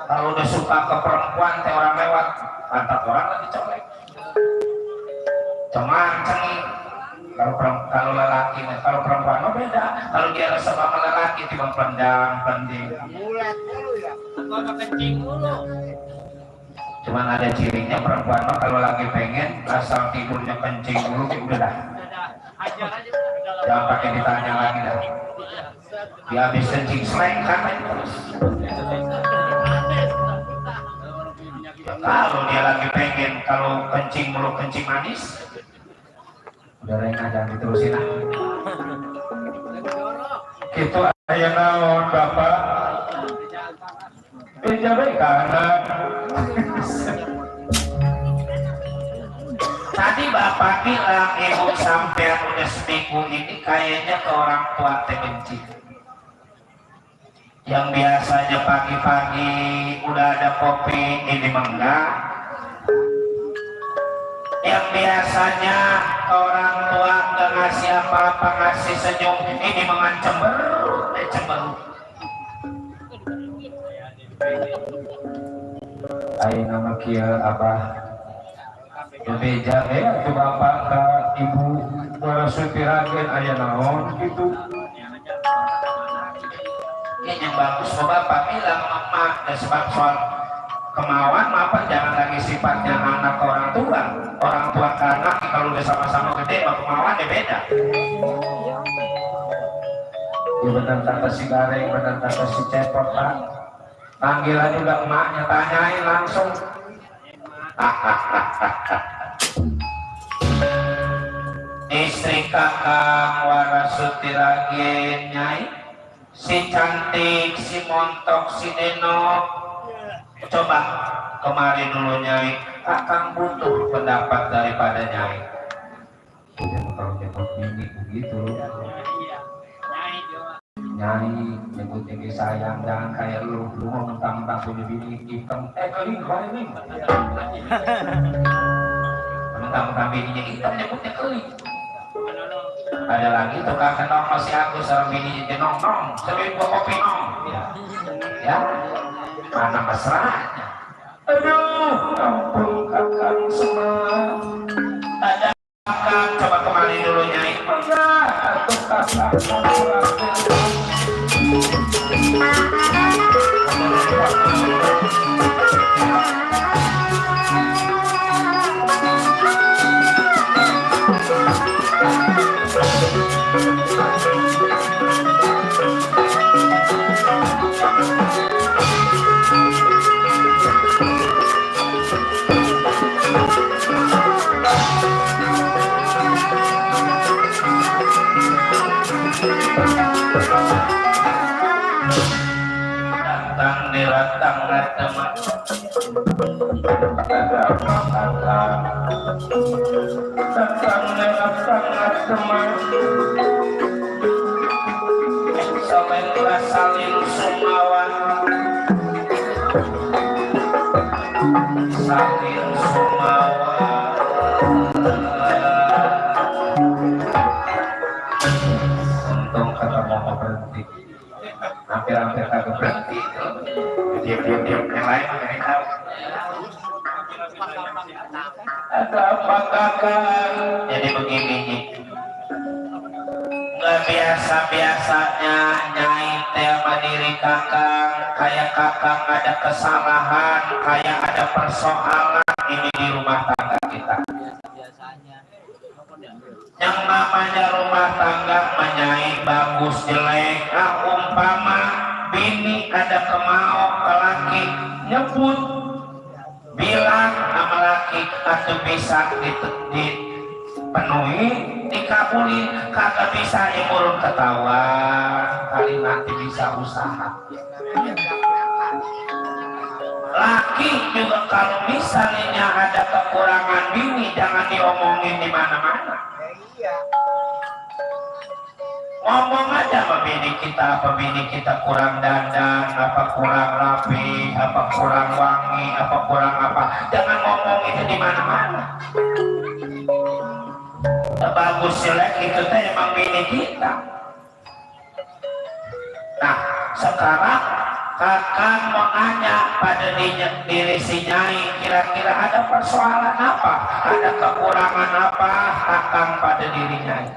kalau udah suka ke perempuan teh orang lewat pantat orang lagi colek. Cuman cengih. Kalau lelaki, kalau perempuan mah beda. Kalau dia rasa sama lelaki timbang pending. Mulat dulu ya. Gua kencing dulu. Cuman ada cirinya perempuan mah kalau lagi pengen asal tidurnya kencing dulu udah dah. Hajar aja. Jangan pakai ditanya lagi dah. Dia habis kencing slang kan terus. Kalau dia lagi pengen kalau kencing mulu kencing manis. Udah rengah jangan diterusin ah. Itu aya naon Bapak? Jabai kanan. Tadi Bapak bilang ibu sampai udah seminggu ini kayaknya ke orang tua teh benci. Yang biasanya pagi-pagi udah ada kopi ini enggak. Yang biasanya orang tua nggak ngasih apa-apa, ngasih senyum, ini mengancam cemberut. Ayo nama kia Abah bebeja tuh Bapak ke Ibu Warasutiragen aya naon gitu. Ini yang bagus Bapak bilang emak dan sebab soal kemauan apa jangan lagi sifatnya anak ke orang tua ke anak kalau udah sama-sama gede kemauan ya beda. Ya benar kata si Gareng, benar kata si Cepot Pak. Panggilan juga emaknya, tanyain langsung. Istri Kakang Warasutiragen Nyai, si cantik, si montok, si denok. Coba kemari dulu Nyai, Kakang butuh pendapat daripada Nyai. Kalau nyebut bini begitu, Nyai nyebut tinggi sayang, jangan kayak lu mau mentang-mentang punya bini hitam. Keling, mentang-mentang bininya hitam nyebutnya keuing. Ada lagi tukang kenong masih Agus sama bininya jenong-nong sambil gua kopi nong ya mana mesranya. Aduh ampun kakak semua ada kakak coba kembali dulu nyai enggak atuh kakak datang diratang teman ada apa datang diratang teman saling saling sumawan saling sumawan untung kata mau berhenti hampir-hampir kagak berhenti diam yang lain nggak tahu ada apa kakak jadi begini nggak biasa-biasanya nyai teh mandiri kakak kayak kakak ada kesalahan kayak ada persoalan ini di rumah tangga kita yang namanya rumah tangga menyai bagus jelek umpama bini ada kemau ke laki nyebut bilang sama laki atau bisa dipenuhi dikabulin kagak bisa imurun ketawa kali nanti bisa usaha laki juga kalau misalnya ada kekurangan bini jangan diomongin di mana-mana ngomong aja sama bini kita apa bini kita kurang dandan apa kurang rapi apa kurang wangi apa kurang apa jangan ngomong itu di mana-mana bagus jelek itu teh emang bini kita. Nah sekarang kakak mau nanya pada diri si nyai kira-kira ada persoalan apa ada kekurangan apa kakak pada diri nyai.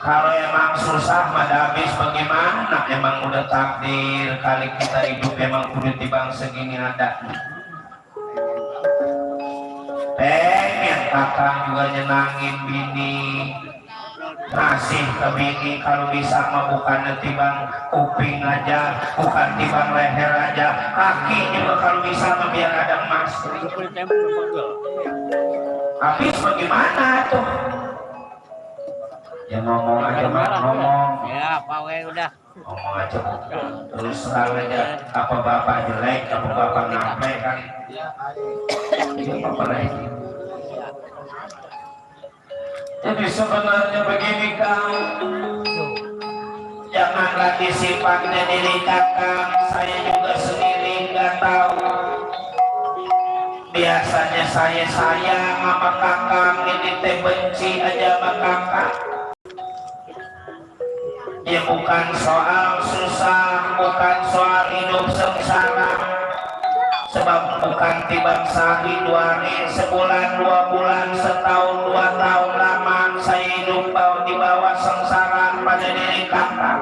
Kalau emang susah mah habis bagaimana emang udah takdir kali kita hidup emang kudu tibang segini ada pengen kakak juga nyenangin bini ngasih ke bini kalau bisa mah bukan tibang kuping aja bukan tibang leher aja kaki juga kalau bisa mah biar ada emas habis bagaimana tuh ya ngomong aja mak ngomong Ya, pawe udah. ngomong aja terus terang aja apa bapak jelek apa bapak ngapa kan ya bapak lagi jadi sebenarnya begini kang jangan lagi sifatnya diri kakak saya juga sendiri nggak tahu biasanya saya sayang sama kakak ini teh benci aja sama kakak ya bukan soal susah bukan soal hidup sengsara sebab bukan tibang sehari dua hari sebulan 2 bulan setahun 2 tahun lama saya hidup di bawah sengsara pada diri kakak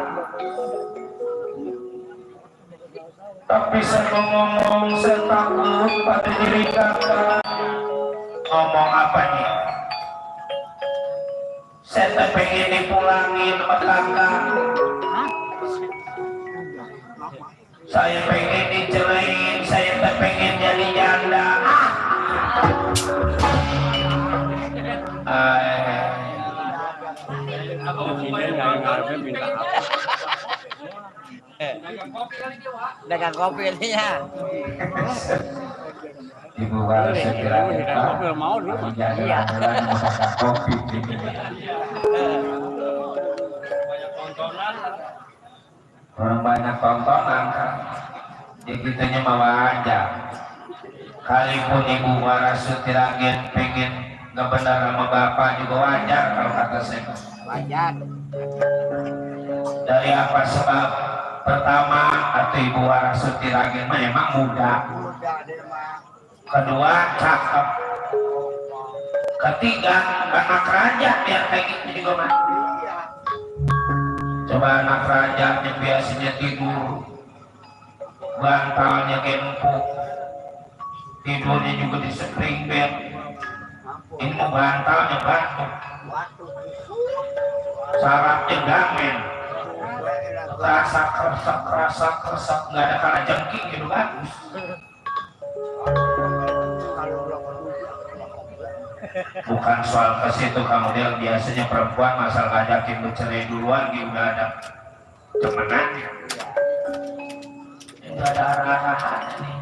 tapi saya ngomong saya takut pada diri kakak ngomong apa nih saya pengen dipulangin sama kakak saya pengen dicerain saya pengen jadi janda Dagang kopi ya. Ibu harus segera mau dulu. jadi kopi orang banyak tontonan kan jadi kitanya mau aja Kalipun ibu waras Sutiragen pengen ngebenar sama bapak juga wajar kalau kata saya. Wajar. Dari apa sebab? Pertama, atau ibu waras Sutiragen memang muda. Kedua, cakep. Ketiga, anak raja biar kayak gitu juga mah. Coba anak raja yang biasanya tidur bantalnya empuk, tidurnya juga di spring bed. Ini mau bantalnya batu, sarapnya gamen, rasa keresak nggak ada kala jengking gitu bagus. Bukan soal ke situ kemudian biasanya perempuan masal ngajakin bercerai duluan dia udah ada cemenannya, udah ada arahan nih,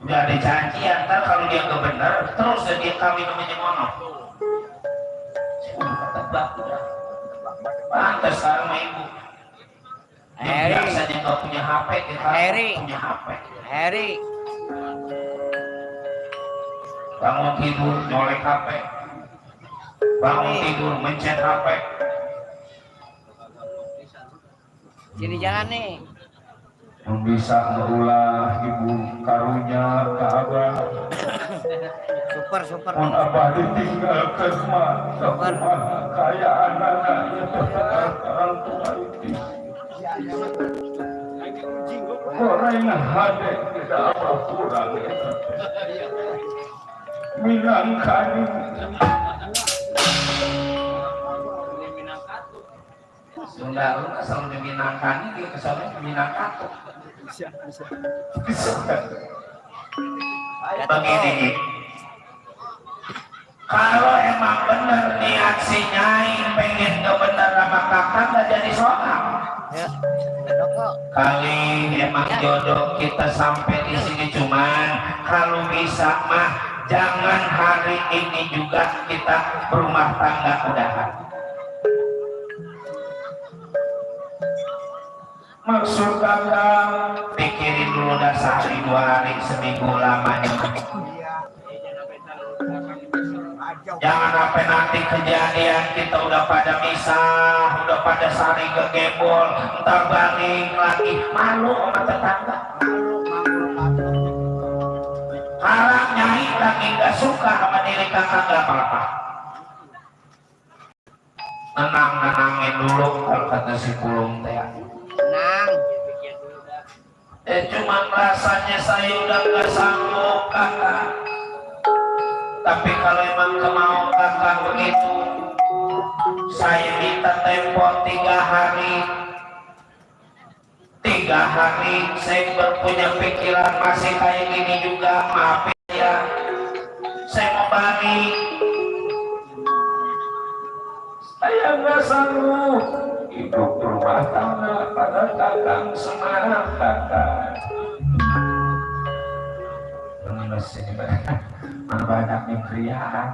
udah ada janjian. Ntar kalau dia nggak benar terus dia kawin namanya ngono. Udah ketebak udah. Pantas sekarang sama ibu. Yang biasanya nggak punya HP, kita punya HP. Heri. Bangun tidur nyolek HP, bangun tidur mencet HP. Sini jalan nih. Yang bisa mengulah ibu karunya ke abah. Super. Mun abah ditinggalkan mah, kumaha kaya anak-anaknya tetap orang tua itu. Goreng hade tidak apa kurang ya. Minangkani Sunda selalu diminangkani dia kesannya Minangkatu. Begini, kalau emang bener niat si Nyai pengen bener sama kakak gak jadi soal. Ya, bener kok. Kali emang jodoh kita sampai di sini, cuman kalau bisa mah jangan hari ini juga kita berumah tangga udahan. Maksud kakak pikirin dulu dah sehari 2 hari seminggu lamanya. Jangan sampai nanti kejadian kita udah pada misah, udah pada saling kegebol, ntar balik lagi malu sama tetangga. Harap Nyai lagi gak suka sama diri kakak gak apa-apa. Nenangin dulu kalau kata si Pulung teh. Tenang. Cuma rasanya saya udah gak sanggup kakak. Tapi kalau emang kemauan kakak begitu, saya minta tempo 3 hari. 3 hari saya berpunya pikiran masih kayak gini juga, maaf ya. Saya mau balik. Saya nggak sanggup hidup rumah tangga pada kakang semangat kakak. Sini mana banyak yang kriaan,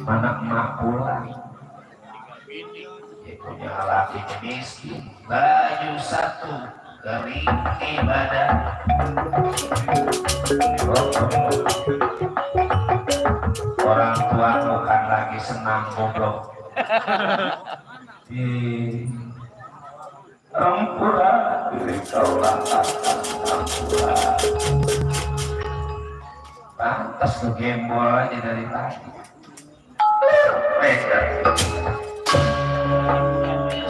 mana emak pulang. Punya laki miskin, baju 1 kering ibadah. Orang tua bukan lagi senang goblok. Di Ampura diri kaulah Ampura. Pantas tuh gembol aja dari tadi.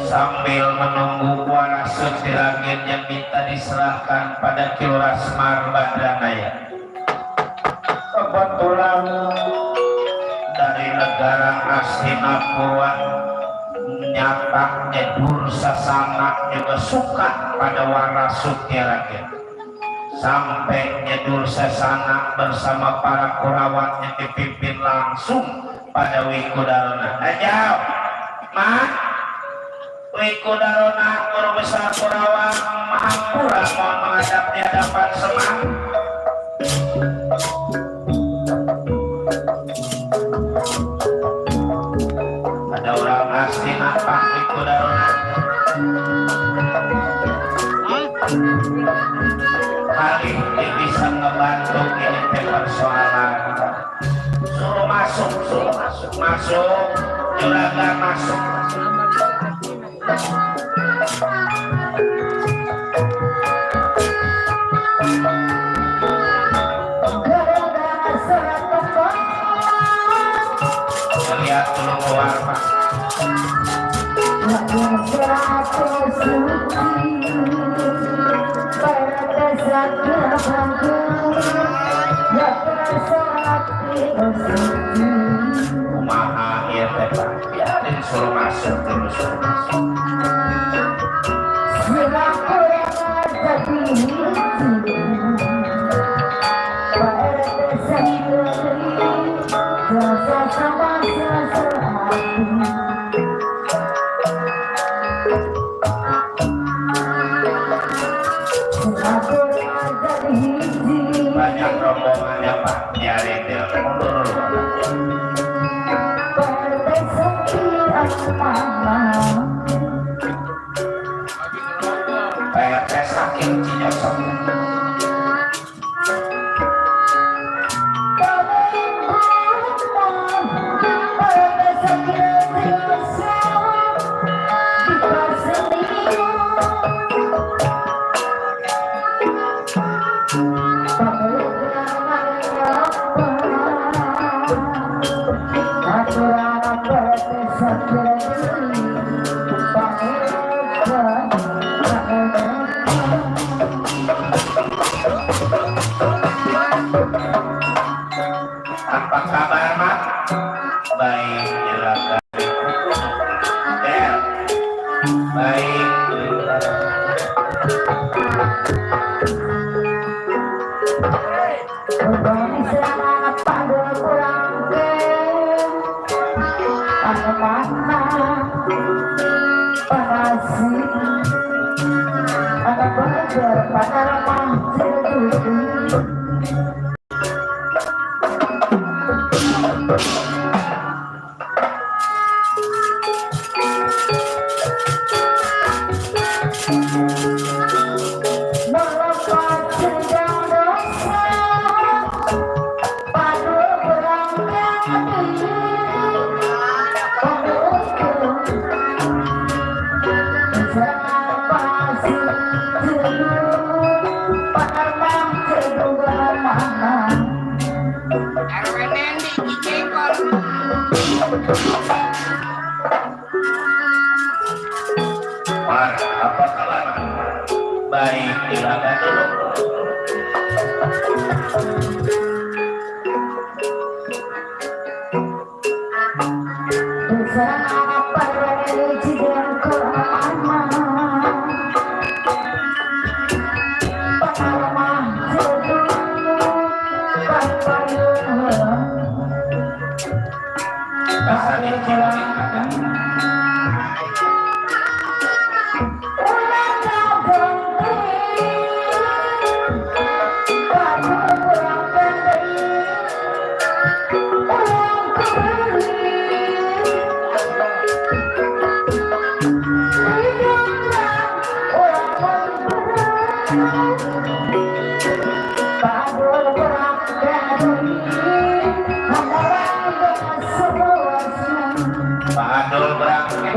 Sambil menunggu waras Sutiragen yang minta diserahkan pada Ki Lasmar Badranaya, kebetulan dari negara Hastinapura nyatanya Dursasana juga suka pada waras Sutiragen. Sampai Dursasana bersama para Kurawatnya dipimpin langsung pada Wikudarana. Ajau, Mak, Wikudarana Guru Besar Kurawat Mahampura mohon menghadap di hadapan Semang. Ada orang Hastina Pak Wikudarana. Kali dia bisa ngebantu masuk, suruh masuk, masuk, juragan masuk. Lihat dulu keluar Pak. Kumaha ieu teh Pak? Biarin suruh masuk dulu, suruh masuk. Banyak rombongannya Pak, biarin dia mundur dulu. PRT Saking Cinyosok. Apa kabar Mak? Baik, juragan. Baik. Mar, apa kabar? Baik, juragan dulu. Pasalin juragan. Pak Adol berangkat.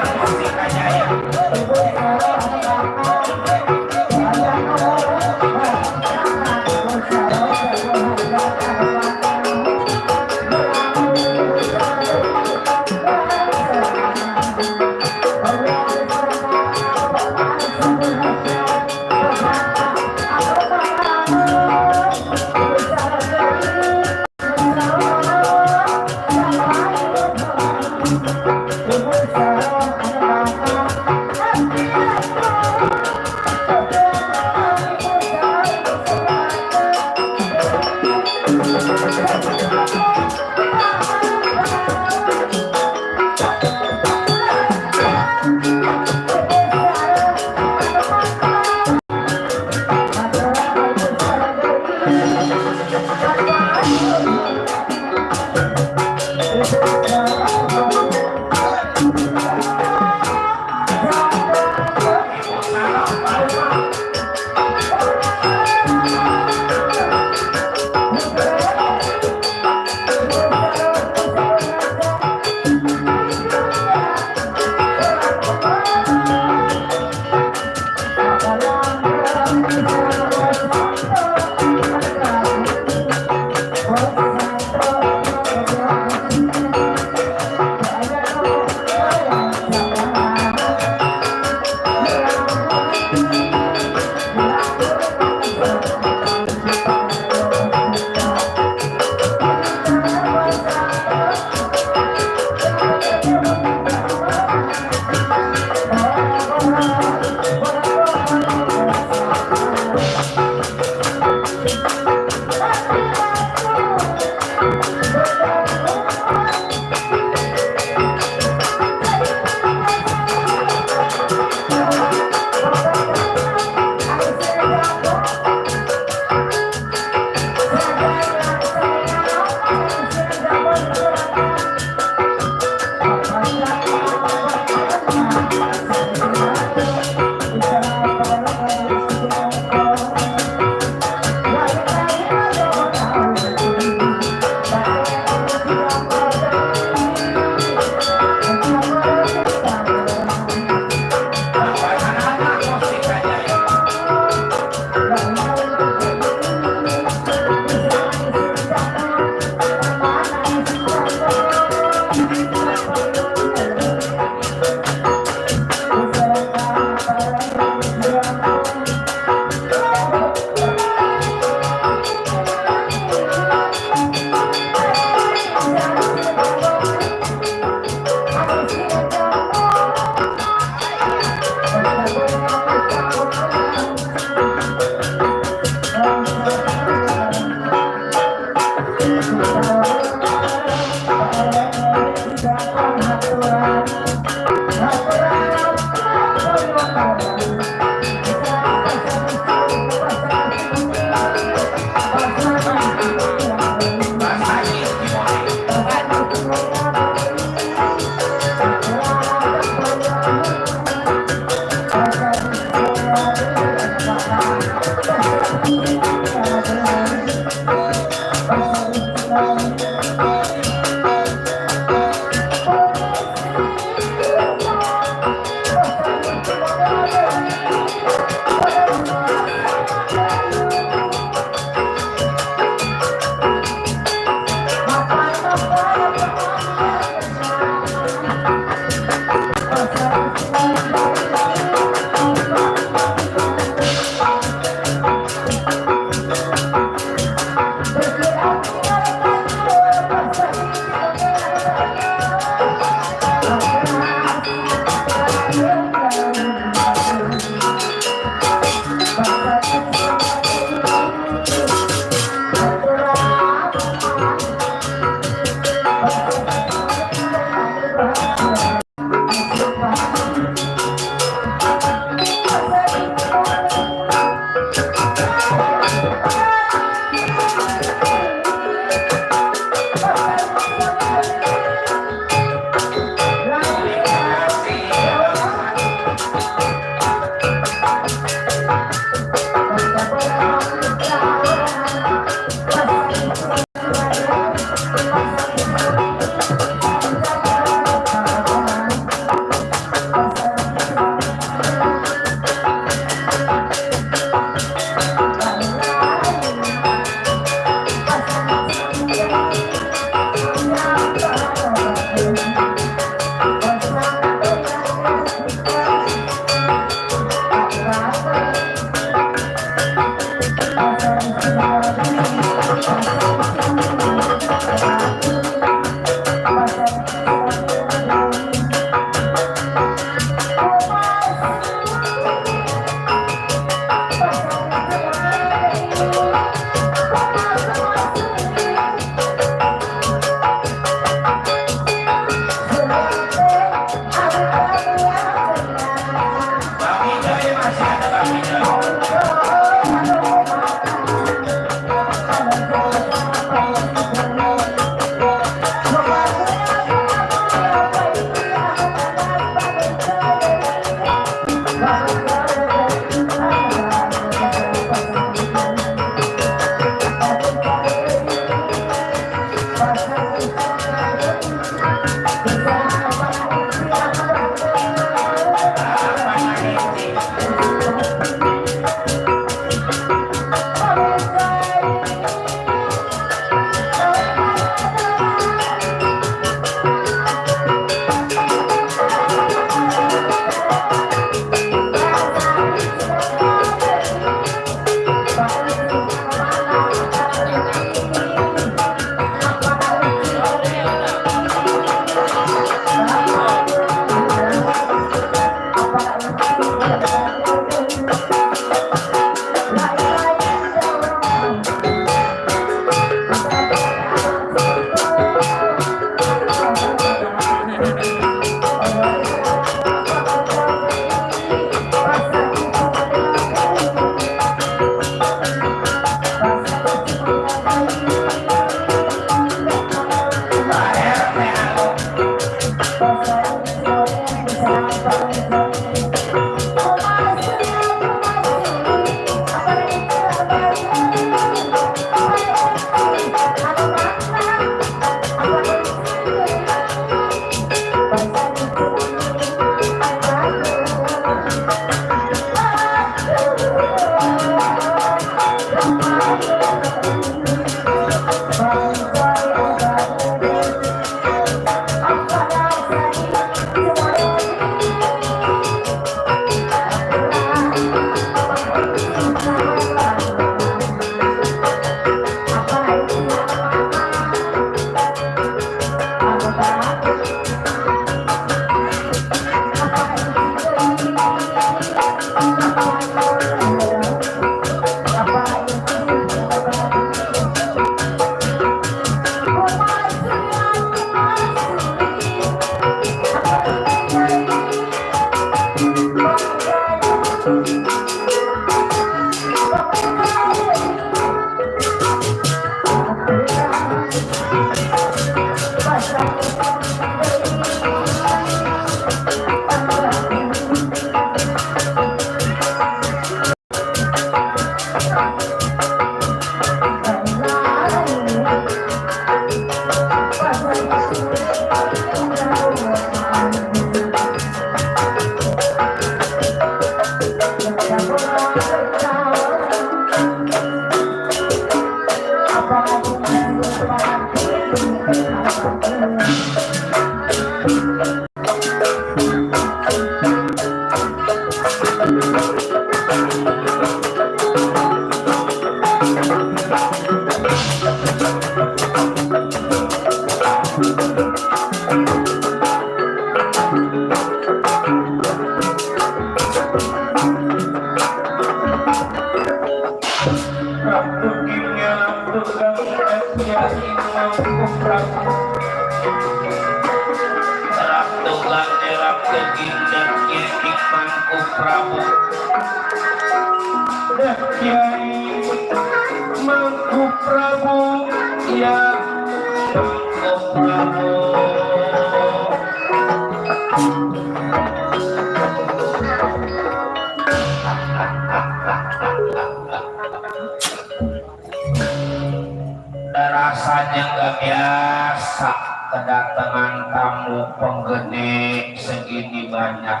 Rasanya nggak biasa kedatangan tamu penggede segini banyak.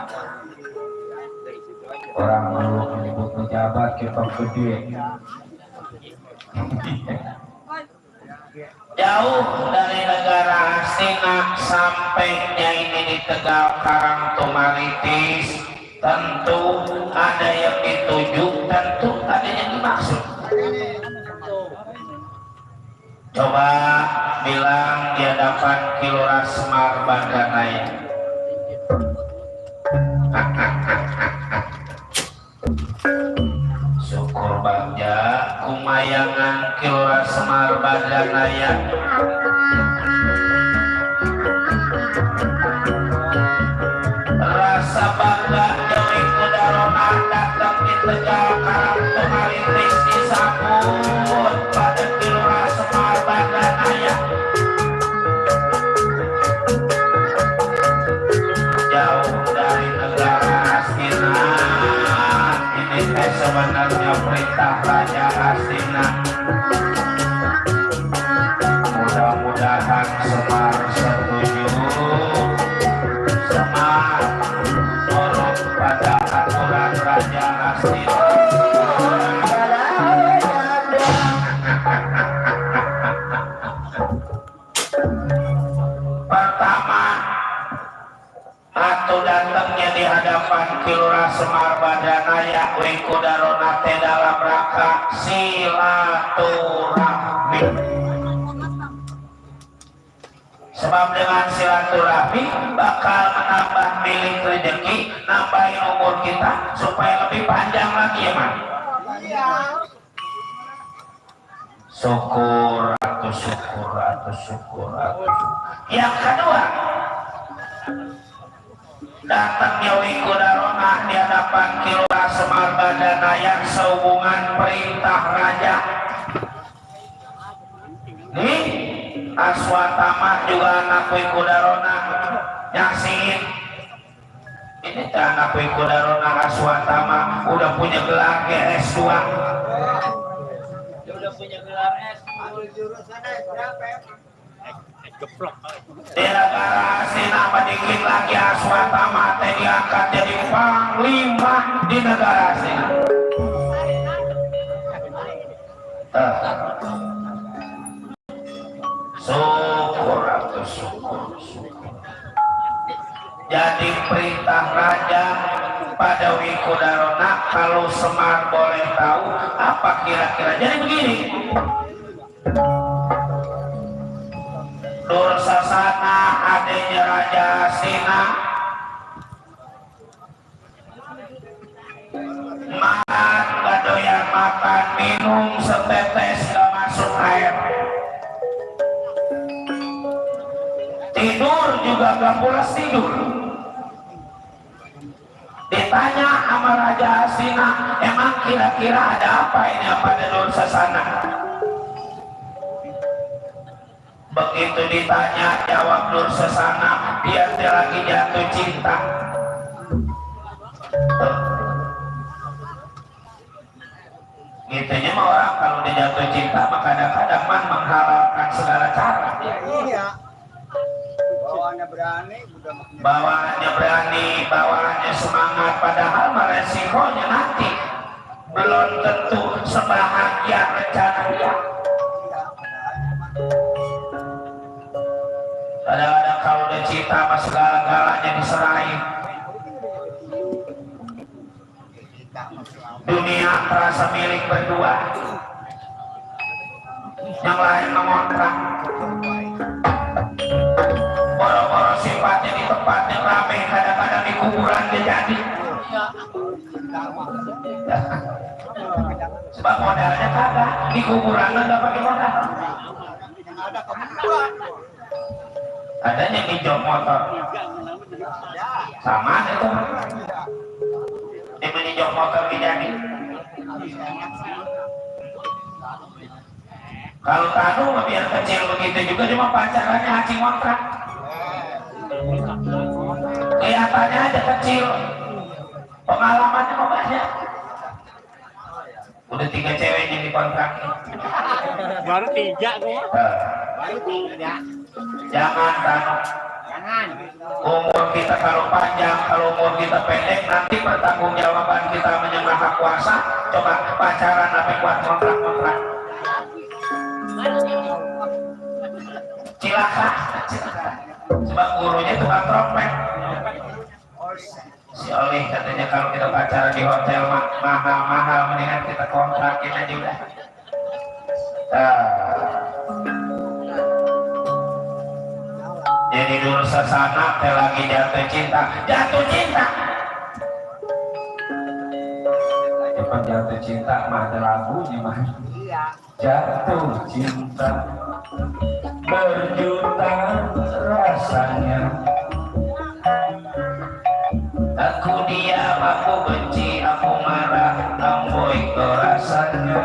Orang dulu menyebut pejabat ke penggede. Jauh dari negara Astina sampainya ini di Tegal Karang Tumaritis, tentu ada yang dituju, tentu ada yang dimaksud. Coba bilang di hadapan Kilora Semar Bandanaya. Syukur bagja kumayangan Kilora Semar Bandanaya. Rasa bangga Dewi Kudarona datang di Tegal Karang Tumaritis disambut pada Kilora Semar Bandanaya. Jauh dari negara Astina, ini sebenarnya perintah Raja Astina. Mudah-mudahan Semar setuju. Semar nurut pada aturan Raja Astina. Pertama, atu datangnya di hadapan Kilora Semar Bandanaya Wikudarona teh dalam rangka silaturahmi. Sebab dengan silaturahmi bakal menambah milik rezeki, nambahin umur kita supaya lebih panjang lagi ya man. Syukur atau syukur atau syukur atau syukur. Yang kedua, datangnya Wikudarona di hadapan Kilora Semar Bandanaya sehubungan perintah raja. Nih, Aswatama juga anak Wikudarona nyaksiin. Ini anak Wikudarona Aswatama udah punya gelar S2. Udah punya gelar S. Jurusannya berapa? Di negara Astina dikit lagi Aswatama teh diangkat jadi panglima di negara Astina. Syukur atau syukur. Jadi perintah raja pada Wikudarona, kalau Semar boleh tahu apa kira-kira. Jadi begini, Dursasana adanya Raja Astina makan gak doyan makan, minum setetes gak masuk air, tidur juga gak pulas tidur. Ditanya sama Raja Astina, emang kira-kira ada apa ini pada Dursasana? Begitu ditanya jawab Dursasana, dia lagi jatuh cinta. Gitunya mah orang kalau dia jatuh cinta maka kadang-kadang menghalalkan segala cara. Iya. Bawaannya berani, udah makin Bawaannya berani, bawaannya semangat, padahal resikonya nanti belum tentu sebahagia rencana dia. cinta mas segala-galanya diserahin. Dunia terasa milik berdua, yang lain mengontrak. Boro-boro sifatnya di tempat yang ramai, kadang-kadang di kuburan dia jadi. Sebab modalnya kagak, di kuburan nggak pakai modal. Adanya hijau motor, sama itu. Dia hijau motor dijadi. Kalau Tanu biar kecil begitu juga cuma pacarannya haji kontrak. Kelihatannya aja kecil, pengalamannya mau banyak. Udah 3 cewek yang dikontrak. Baru 3 kok. Baru 3. Jangan Tanu. Jangan. Umur kita kalau panjang, kalau umur kita pendek, nanti pertanggungjawaban kita Maha Kuasa. Coba pacaran tapi kuat kontrak-kontrak. Cilaka. Sebab gurunya tukang trompet. Si Oleh katanya kalau kita pacaran di hotel mahal-mahal, mendingan kita kontrakin aja udah. Jadi dulu sesana teh lagi jatuh cinta. Cepat jatuh cinta mah ada lagunya mah. Jatuh cinta berjuta rasanya. Aku diam, aku benci, aku marah, amboi kau rasanya.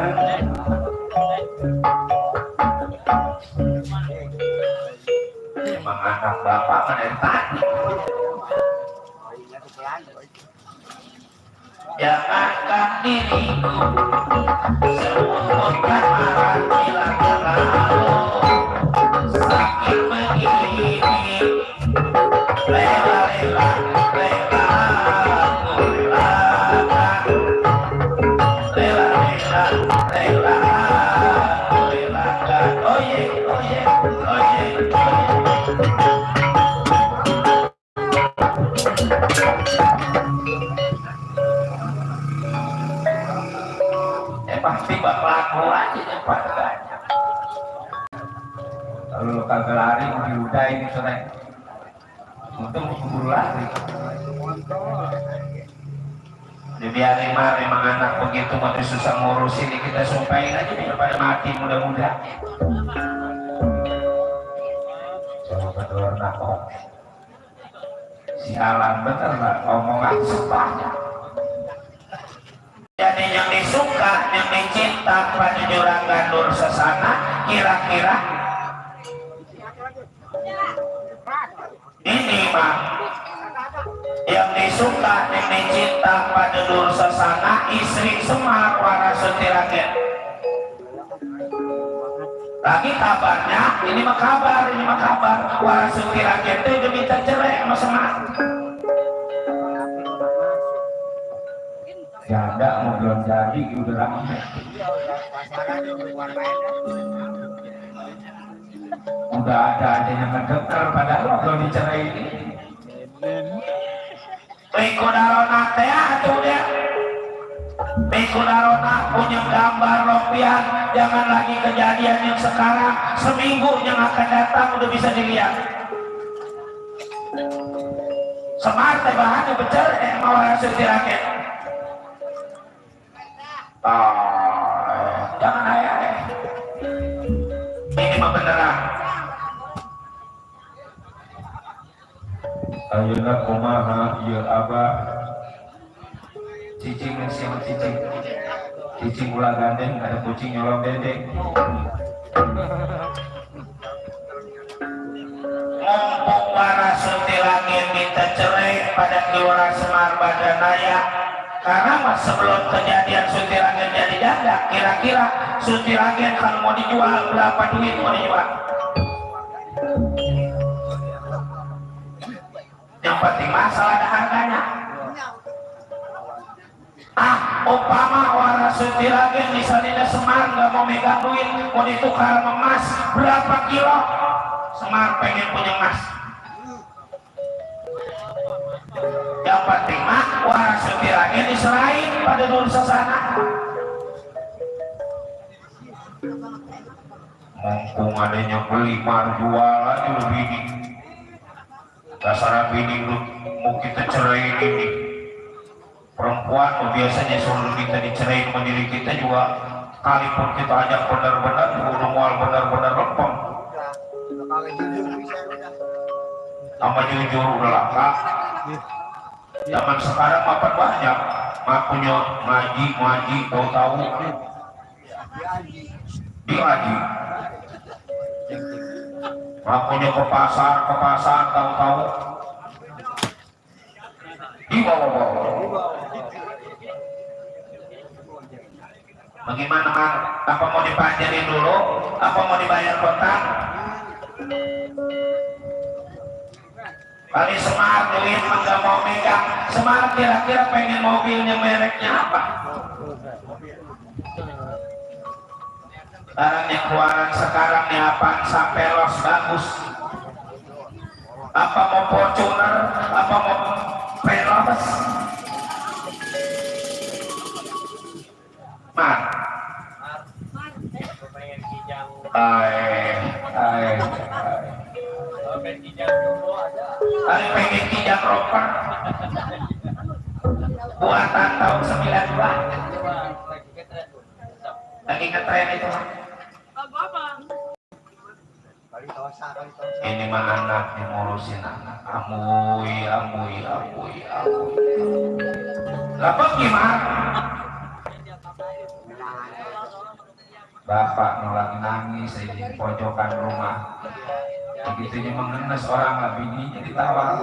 Emang anak bapak kan dari tadi. Jangankan diriku sebutkan marah hilang lalu. Sakit begini rela-rela pasti bakal aja pada kalau kagak lari udah ini sore untung keburu lari dibiarin mah memang anak begitu masih susah ngurusin kita sumpahin aja daripada mati muda-muda. Coba betul nak sialan bener lah omongan sebanyak. Jadi yang disuka, yang dicinta pada Juragan Dursasana kira-kira ini mah yang disuka, yang dicinta pada Dursasana istri Semar Warasuti Raden. Lagi kabarnya, ini mah kabar Warasuti Raden itu udah minta cerai sama Semar. Janda mau belum jadi udah lama. Udah ada aja yang ngedeker padahal belum dicerai ini. Biko Darona teh atuh dia. Biko Darona punya gambar rompian, jangan lagi kejadian yang sekarang, seminggu yang akan datang udah bisa dilihat. Semar teh bahannya becer mau Warasuti Raden. Jangan ayah ini mah beneran. Ayeuna kumaha ieu abah cicing siapa cicing ulah gandeng ada kucing nyolong dedek. Mumpung Warasuti Raden minta cerai pada Kiwara Semar Badanaya. Karena mas sebelum kejadian Suti Raden jadi janda, kira-kira Suti Raden kalau mau dijual berapa duit mau dijual? Yang penting masalah ada harganya. Umpama Warasuti Raden misalnya Semar nggak mau megang duit, mau ditukar emas berapa kilo? Semar pengen punya emas. Yang penting mah waras sepiranya diserahin pada dulu sasana. Mumpung adanya beli jual aja lu bini. Dasar bini lu mau kita ceraiin ini. Perempuan biasanya selalu kita dicerain sama diri kita juga. Kalipun kita ajak benar-benar udah mual benar-benar lempeng. Sama jujur udah langka. Zaman sekarang apa banyak makunya ngaji tahu diaji makunya ke pasar tahu dibawa-bawa. Bagaimana kan? Apa mau dipanjarin dulu? Apa mau dibayar kontak? Kali Smart duit nggak mau megang. Smart kira-kira pengen mobilnya mereknya apa? Sekarang yang keluaran sekarang nih apa? Sampai los bagus. Apa mau Fortuner? Apa mau Veloz? Mat. Pengen kijang rocker buatan tahun 92 lagi ngetren itu. Ini mah anak yang ngurusin anak. Amuy. Lapor gimana? Bapak nolak nangis di pojokan rumah. Begitunya mengenes orang lah, bininya ditawar.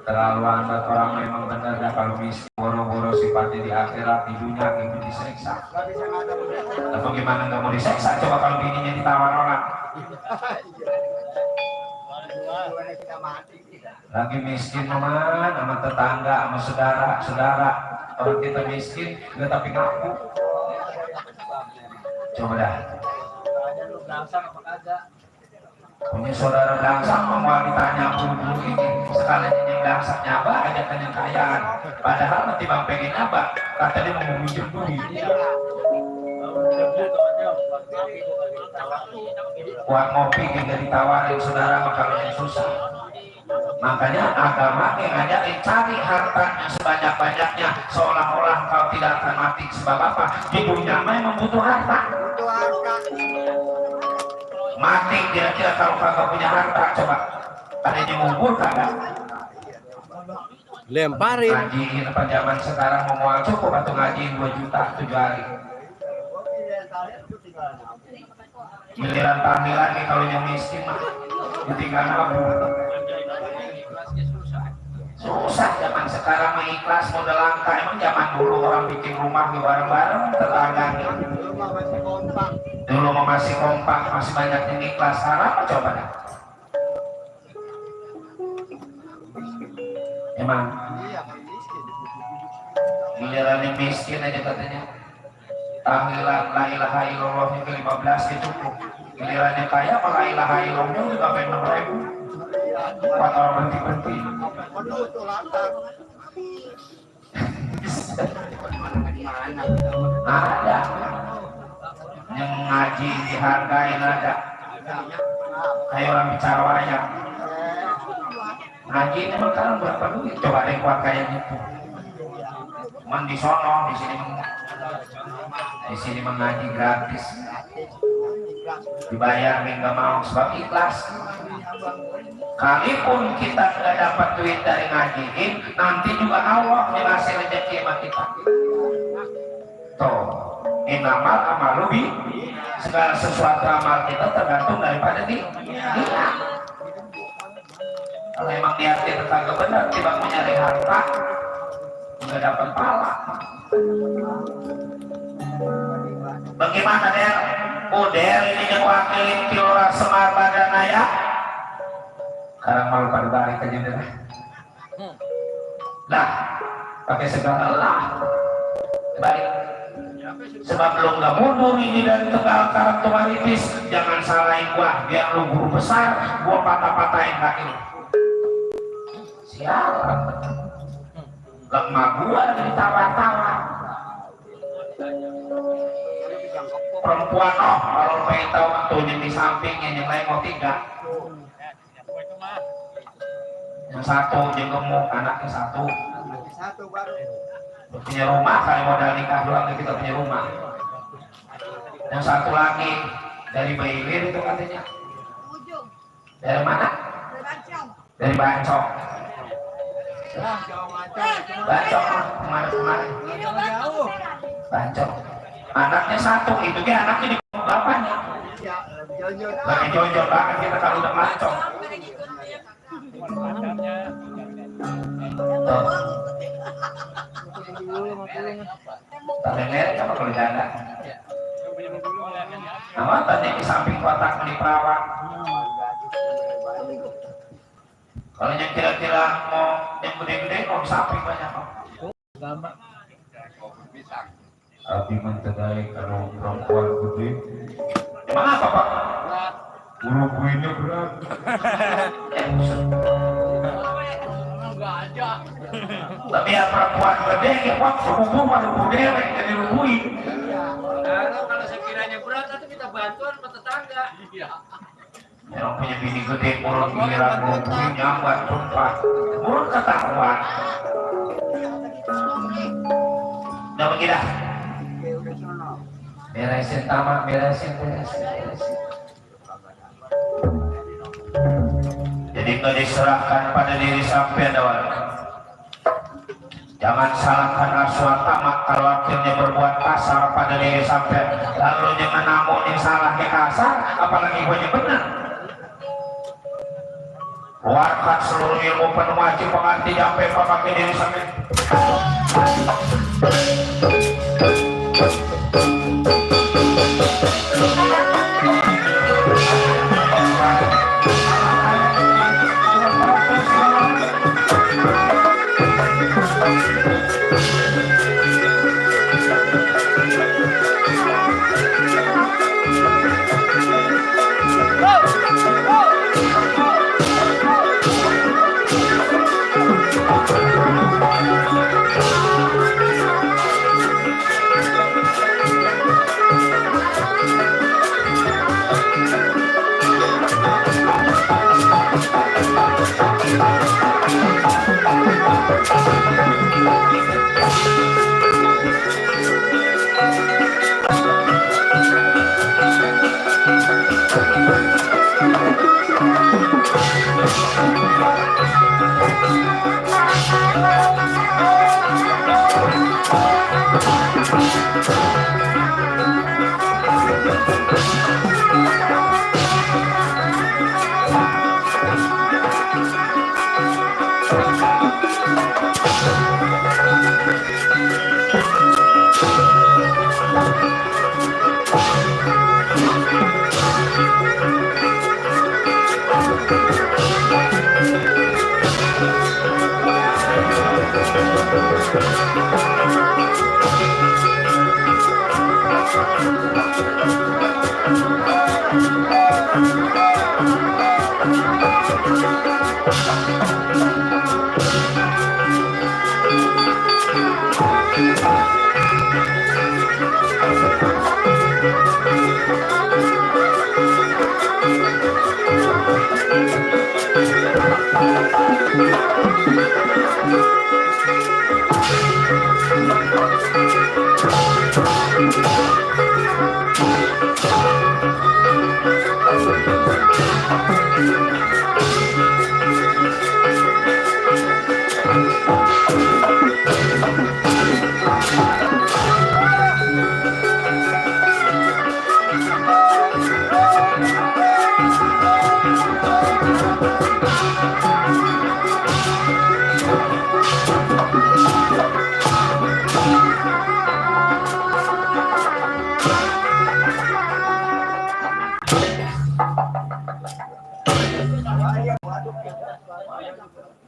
Terlaluan orang memang benar dah kalau miskin boro-boro sifatnya di akhirat, di dunia itu diseksa. Nah, bagaimana nggak mau diseksa? Coba kalau bininya ditawar orang. Lagi miskin teman, sama tetangga, sama saudara. Orang kita miskin, nggak tapi ngaku. Coba dah. Punya saudara dangsang mau ditanya buru ini sekalian yang dangsangnya apa ajakan yang kayaan, padahal nanti bang pengen apa kata dia mau minjem duit. Buat ngopi juga ditawarin saudara mah kalau yang susah. Makanya agama yang ngajarin cari hartanya sebanyak-banyaknya seolah-olah kau tidak akan mati. Sebab apa? Di dunia memang butuh harta. Mati kira-kira kalau kagak punya harta, coba ada yang ngubur kagak? Lemparin. Ngaji apa zaman sekarang mau cukup atau ngaji 2 juta 7 hari. Giliran tahlilan nih kalau yang miskin mah ditinggal nabung. Susah zaman sekarang mengikhlas modal langka. Emang zaman dulu orang bikin rumah di bareng-bareng tetangganya. Dulu masih kompak, masih banyak yang ikhlas. Sekarang apa coba dah? Emang giliran yang miskin aja katanya tahlilan la ilaha illallah yang ke-15 itu cukup. Gilirannya kaya apa la ilaha illallah juga pengen 6.000. Buat orang berhenti-berhenti. Ada yang ngaji dihargain, ada kayak orang bicara banyak. Ngaji ini sekarang berapa duit? Coba ada yang kuat kayak gitu. Cuman di sono, di sini mengaji gratis, dibayar nggak mau sebab ikhlas. Kalipun kita nggak dapat duit dari ngajiin, nanti juga Allah yang ngasih rezeki sama kita. Tuh, inamal amalubi, segala sesuatu amal kita tergantung daripada dia. Kalau emang niatnya tetangga benar, tiba mencari harta, nggak dapat pahala. Bagaimana Del? Model ini yang wakilin Kilora Semar Badanaya. Sekarang malu pada balik aja deh. Lah, pakai segala lah. Baik. Sebab lu nggak mundur ini dari Tegal Karang Tumaritis, jangan salahin gua. Biar lu guru besar, gua patah-patahin kaki lu. Sialan. Lemah gua ditawar-tawar. Perempuan kalau pengen tahu tuh di sampingnya yang lain mau tiga. Yang satu yang gemuk, anaknya satu. Satu baru. Punya rumah kali modal nikah doang kita punya rumah. Yang satu lagi dari Bailir itu katanya. Dari mana? Dari Bancong. Bancong kemarin. Bancong. Anaknya satu, itu dia anaknya di bapaknya. Lagi jojol banget kita kalau udah Bancong. Tadi merek apa kalau janda? Nama tadi di samping kotak di perawat. Kalau yang kira-kira mau yang gede-gede mau di samping banyak kok. Abi mentedai kalau perempuan gede. Emang apa Pak? Bulu kuenya berat. Tapi ya perempuan gede ya Pak, berhubung pada budaya jadi lubuin. Kalau sekiranya berat nanti minta bantuan sama tetangga. Yang punya bini gede, mulut giliran lubuin nyambat sumpah. Mulut ketahuan. Udah pergi dah. Beresin tamak, beresin. Jadi nggak diserahkan pada diri sampai awal. Jangan salahkan rasuah tamak kalau akhirnya berbuat kasar pada diri sampai. Lalu jangan namun yang salahnya kasar, apalagi banyak benar. Keluarkan seluruh ilmu penuh wajib penganti sampai pakai diri sampai.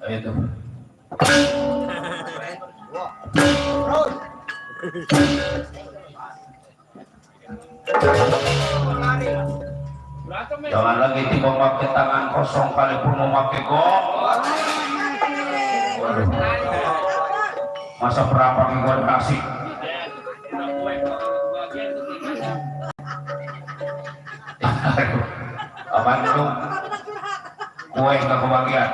Itu. Jangan lagi tiba pakai tangan kosong, kalaupun mau pakai gong. Masa berapa mingguan kasih? Aduh, apaan itu? Kue nggak kebagian?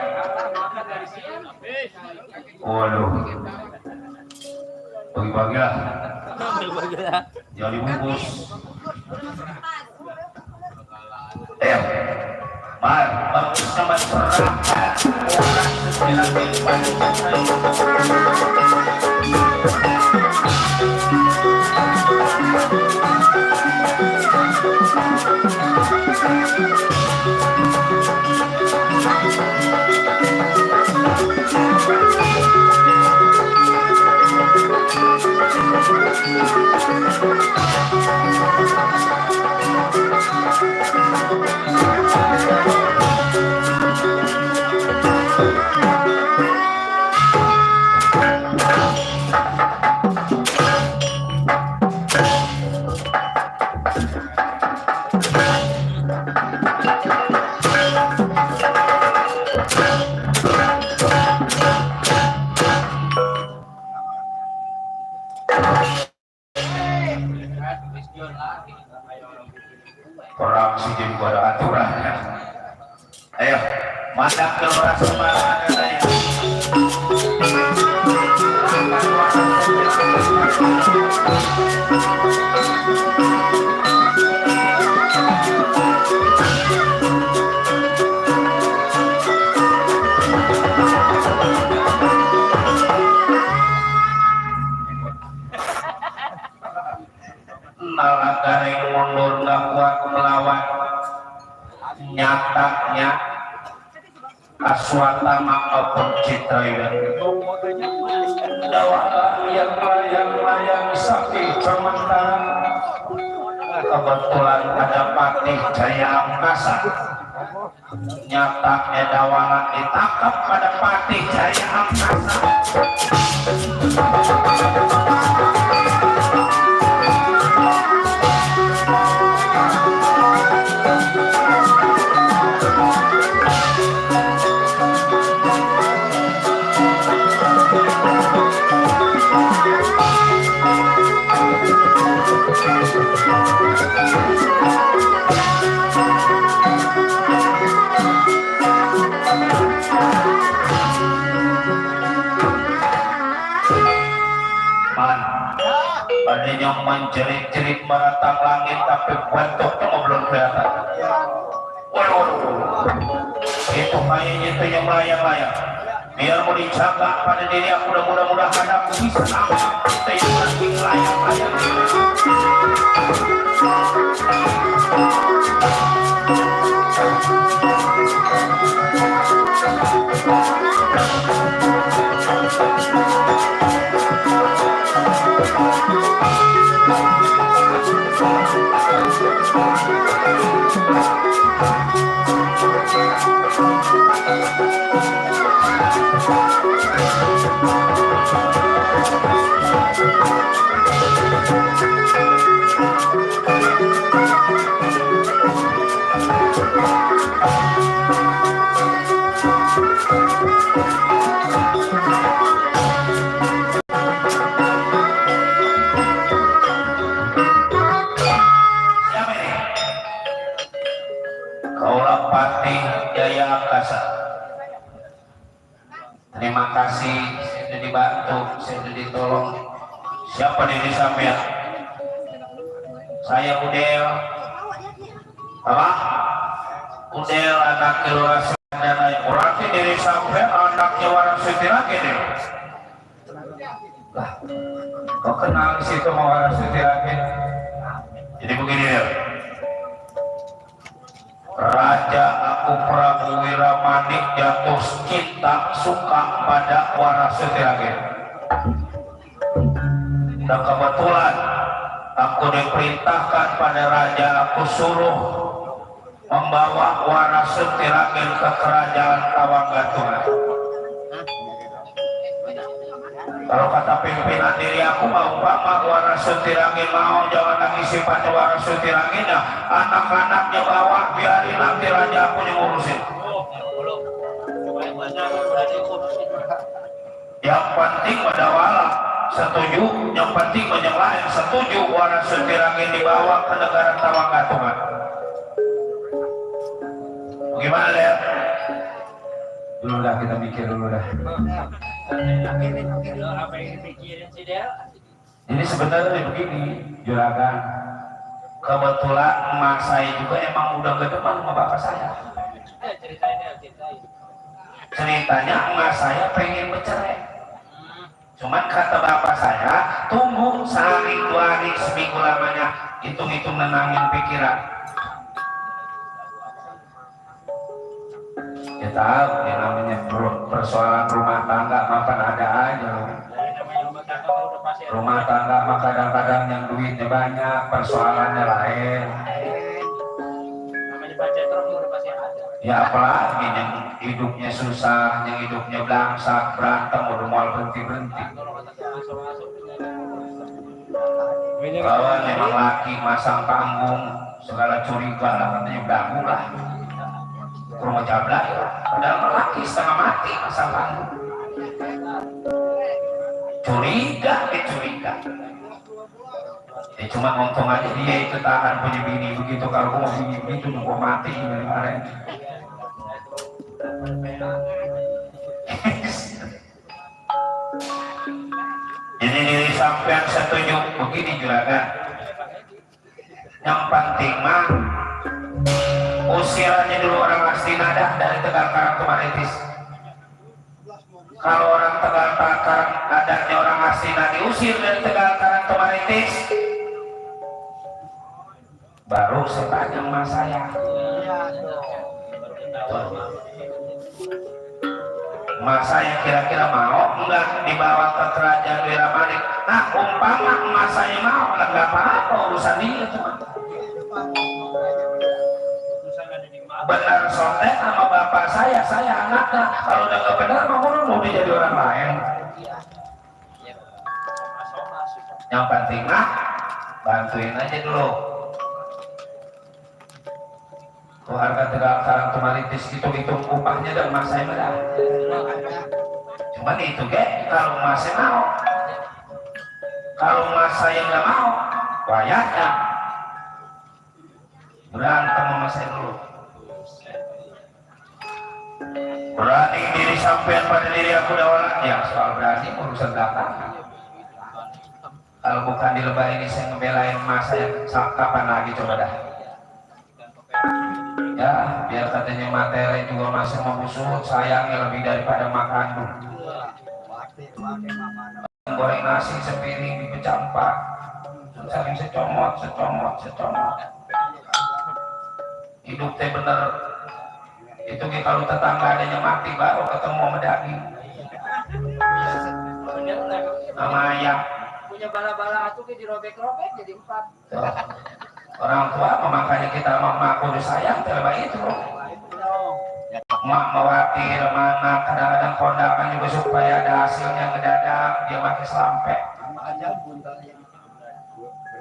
Waduh, bagi-bagi lah. Jangan dibungkus. Ayo, Mar, bagus sama serangga. Orang sih jadi pada aturan ya. Ayo, mandak keluar sembarangan katanya. Nalagaring mundur nggak kuat melawan nyatanya aswata maupun citra dawa yang layang sakti sementara kebetulan ada Patih Jaya Angkasa nyatanya dawangan ditangkap pada Patih Jaya Angkasa. Ada yang menjerit-jerit meratap langit tapi bentuknya belum kelihatan. Waduh, itu kayaknya itu yang layang-layang. Biar mau dijaga pada diri aku, mudah-mudahan aku bisa nampak kita yang lagi layang-layang. Terima kasih, saya sudah dibantu, saya sudah ditolong. Siapa diri sampean? Saya Udel. Apa? Udel anak keluar dan orang diri sampean anaknya Waras Sutirage deh. Lah, kau kenal situ mau Waras Sutirage? Jadi begini ya. Raja aku Prabu Wiramanik jatuh cinta suka pada Waras Sutirage. Dan kebetulan aku diperintahkan pada raja, aku suruh membawa Waras Sutirage ke kerajaan Tawanggatungan. Kalau kata pimpinan diri aku mau umpama Waras Sutirage mau jangan lagi sifatnya Waras Sutirage nya, anak-anaknya bawa biarin nanti raja aku yang ngurusin. Yang penting pada wala setuju, yang penting yang lain setuju. Wala setirangin dibawa ke negara Tawanggatungan. Bagaimana lihat? Dulu dah kita mikir dulu dah. Apa yang dipikirin si Del? Jadi sebenarnya begini, juragan. Kebetulan emak saya juga emang udah ke depan sama bapak saya. Ceritain Del, ceritain. Ceritanya emak saya pengen bercerai. Cuman kata bapak saya, tunggu sehari, 2 hari, seminggu lamanya, hitung-hitung nenangin pikiran. Ya tahu, yang namanya persoalan rumah tangga makan ada aja loh. Rumah tangga mah kadang-kadang yang duitnya banyak, persoalannya lain. Namanya baca terus udah pasti ada. Ya apalagi yang hidupnya susah, yang hidupnya belangsak, berantem, udah mau berhenti-berhenti. Kalau memang laki masang panggung, segala curiga lah, katanya belagu lah. Rumah jablay lah, padahal laki setengah mati masang panggung. Curiga. Ya cuma untung aja dia itu tahan punya bini begitu. Kalau mau bini begitu nunggu mati dari kemarin. Jadi diri sampean setuju begini juragan. Yang penting mah usirannya dulu orang Astinada dari Tegal Karang ke Maritis. Kalau orang Tegal Karang adanya orang Astina diusir dari Tegal Karang ke Maritis, baru sepanjang mas saya. Mas saya kira-kira mau enggak dibawa ke Kerajaan Wiramanik. Nah umpama mas saya mau, enggak apa-apa urusan dia cuma. Benar sontek sama bapak saya anaknya. Kalau udah gak benar mau dia jadi orang lain. Yang penting mah bantuin aja dulu. Tuh harga Tegal Karang ke Maritis itu hitung upahnya dan mas saya benar. Cuman itu kalau mas saya mau. Kalau mas saya nggak mau, bayarnya berantem sama saya dulu. Berani diri sampean pada diri aku dawalan ya, soal berani urusan belakang. Kalau bukan di lebah ini saya ngebelain mas saya, kapan lagi coba dah. Ya biar katanya materi juga masih membusuk, sayangnya lebih daripada makan dulu. Goreng nasi sepiring dipecah 4, saling secomot. Hidup teh bener. Itu kalau tetangga adanya mati baru ketemu sama daging. Sama ayam. Punya bala-bala atuh dirobek-robek jadi 4. Orang tua makanya kita mak kudu sayang terbaik itu. Mak khawatir mana kadang-kadang kondakan juga supaya ada hasilnya ngedadak dia pakai selampe.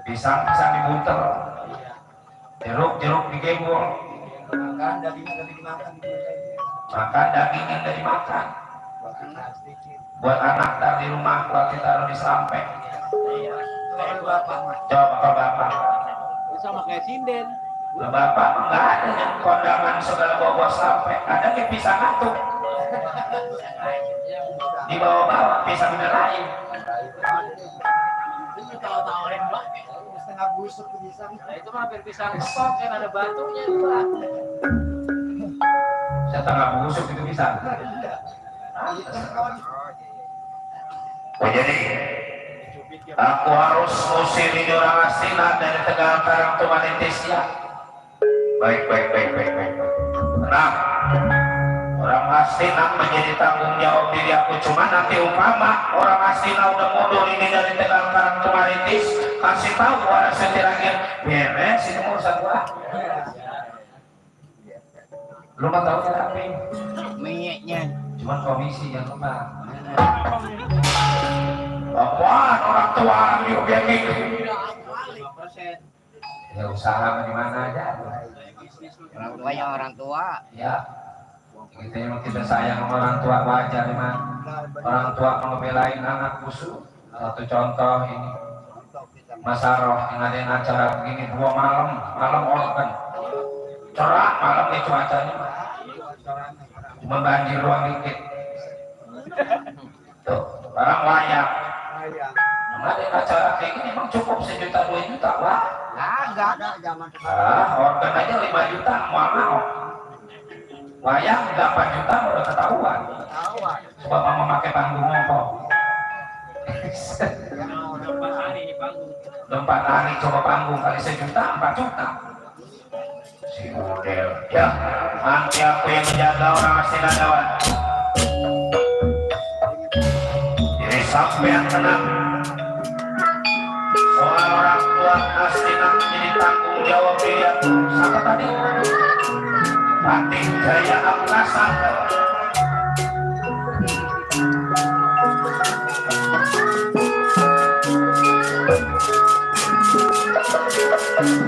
Pisang dibuntel. Jeruk digembol. Makan dagingnya dari makan. Buat anak dari rumah kalau kita taruh di selampe. Coba kalau bapak Sama kayak sinden. lah bapak enggak ada yang kondangan segala bawa selampe. Ada kayak pisang atuk di bawah pisangnya lain. Setengah busuk pisang. Nah itu mah hampir pisang kepok yang ada batunya itu. Setengah busuk itu pisang. Oh jadi aku harus usir ini orang Astina dari Tegal Karang ke Maritis ya. Baik. Tenang. Orang Astina menjadi tanggung jawab diri aku. Cuma nanti umpama orang Astina udah mundur ini dari Tegal Karang ke Maritis, kasih tahu ada setirangin beres ini urusan gua. Lu mah tahu apa? Minyaknya. Cuman komisi yang lupa. Apaan orang tua juga kayak gitu. Ya usaha di mana aja. Orang tuanya orang tua. Ya. Kita memang kita sayang sama orang tua wajar memang. Orang tua membelain anak khusus. Satu contoh ini Mas Aroh yang ada yang acara begini 2 malam organ cerah malam nih cuacanya cuma banjir doang dikit tuh barang layak yang ada yang acara kayak gini emang cukup 1 juta 2 juta wah Enggak ada zaman organ aja 5 juta mau wayang 8 juta udah ketahuan coba mama pakai panggung ngomong 4 hari coba panggung kali 1 juta 4 juta si model ya nanti aku yang menjaga orang asli nadawan jadi sampai yang tenang soal orang tua asli jadi tanggung jawab dia siapa tadi Patih Jaya Angkasa orang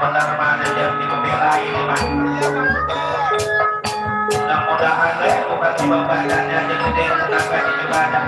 benar mana yang dibelain mah mudah-mudahan bukan cuma badannya aja gede tenaganya juga ada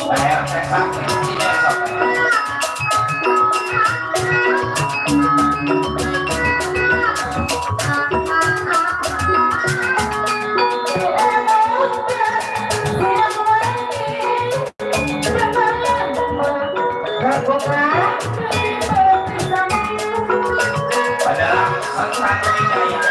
Bayar teh sakit tidak sok. Padahal sentan hidayah.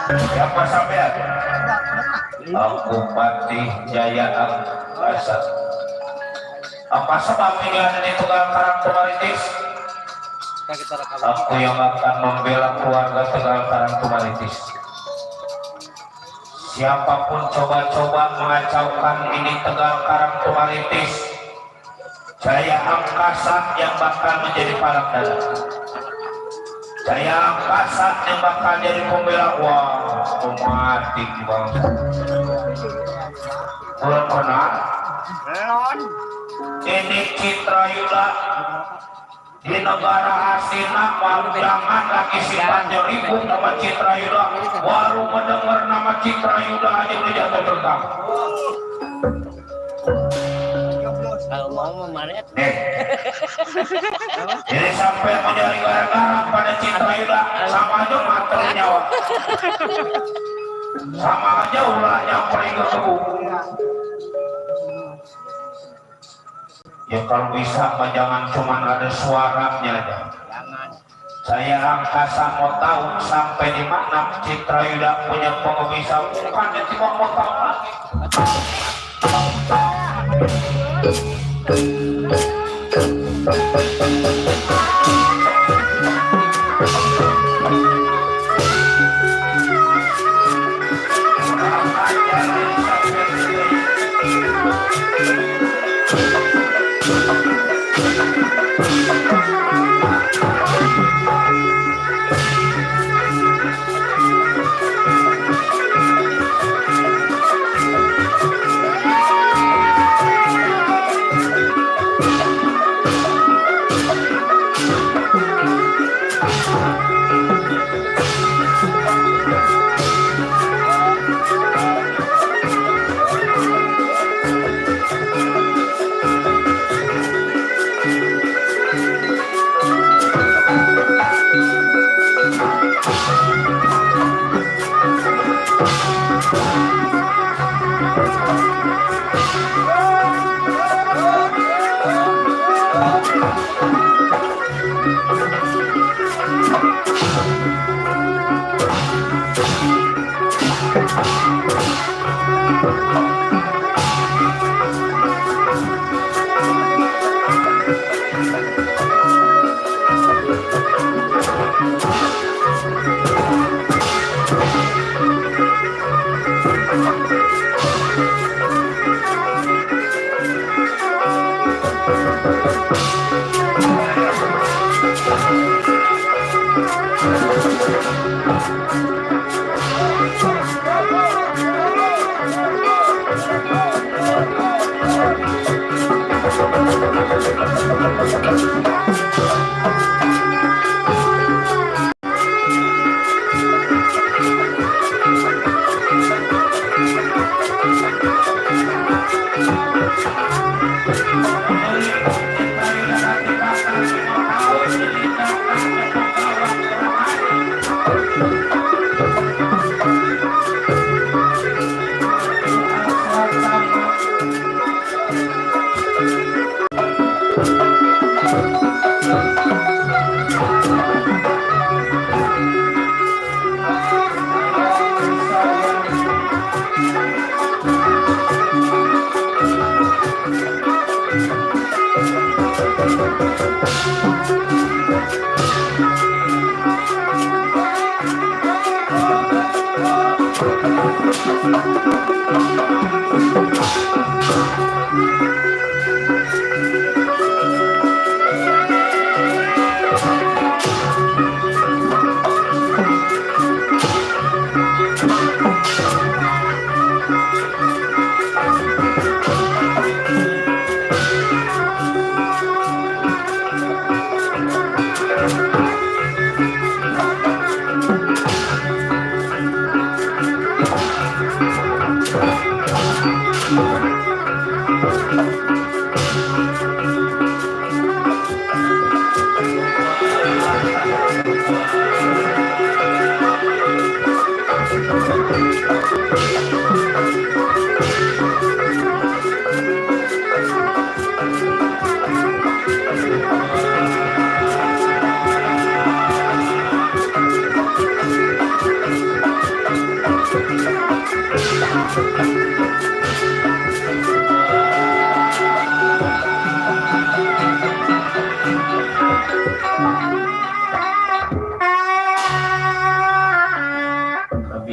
Siapa sampean? Aku Patih Jaya Angkasa. Apa sebab ini ada di Tegal Karang Tumaritis? Kita rekam. Aku yang akan membela keluarga Tegal Karang Tumaritis. Siapapun coba-coba mengacaukan ini Tegal Karang Tumaritis, Jaya Angkasa yang bakal menjadi palang dada. Jaya Angkasa yang bakal jadi pembela. Wah, mati bangsa. Belum pernah. Ini Citra Yuda di negara asina, jangan lagi sifatnya ribut sama Citra Yuda. Baru mendengar nama Citra Yuda aja udah jatuh tergam. Kalau mau memaret. Jadi sampai menjadi gara-gara pada Citra Yuda, sama aja mati nyawa. Sama aja ulahnya paling ke kebu. Ya kalau bisa mah jangan cuma ada suaranya aja. Saya Angkasa mau tahu sampai di mana Citra Yuda punya pengobisa, bukannya cuma mau tahu lagi.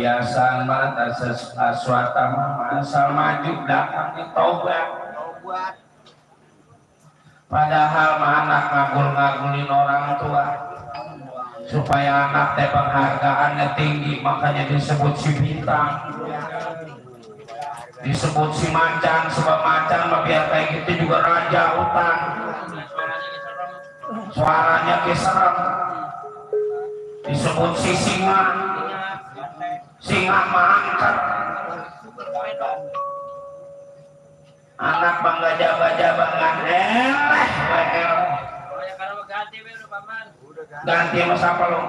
kebiasaan banget aswata asal maju belakang tobat. Padahal anak ngagul-ngagulin orang tua supaya anak teh penghargaannya tinggi, makanya disebut si bintang, disebut si macan. Sebab macan mah biar kayak gitu juga raja hutan, suaranya keserem. Disebut si singa, singa mangkat. Anak bangga jaga-jabangan eleh. Ganti sama siapa lo?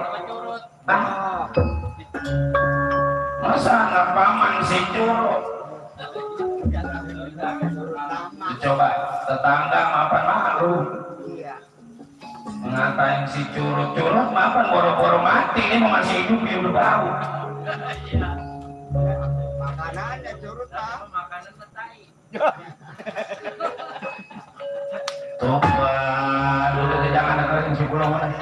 Masa anak paman si curut? Coba tetangga mapan malu mengatain si curut mapan boro-boro mati, ini masih hidup ya udah bau. Makanannya curut ah. Makanan petai. Tuh, dulu jangan dengerin si pulau mana.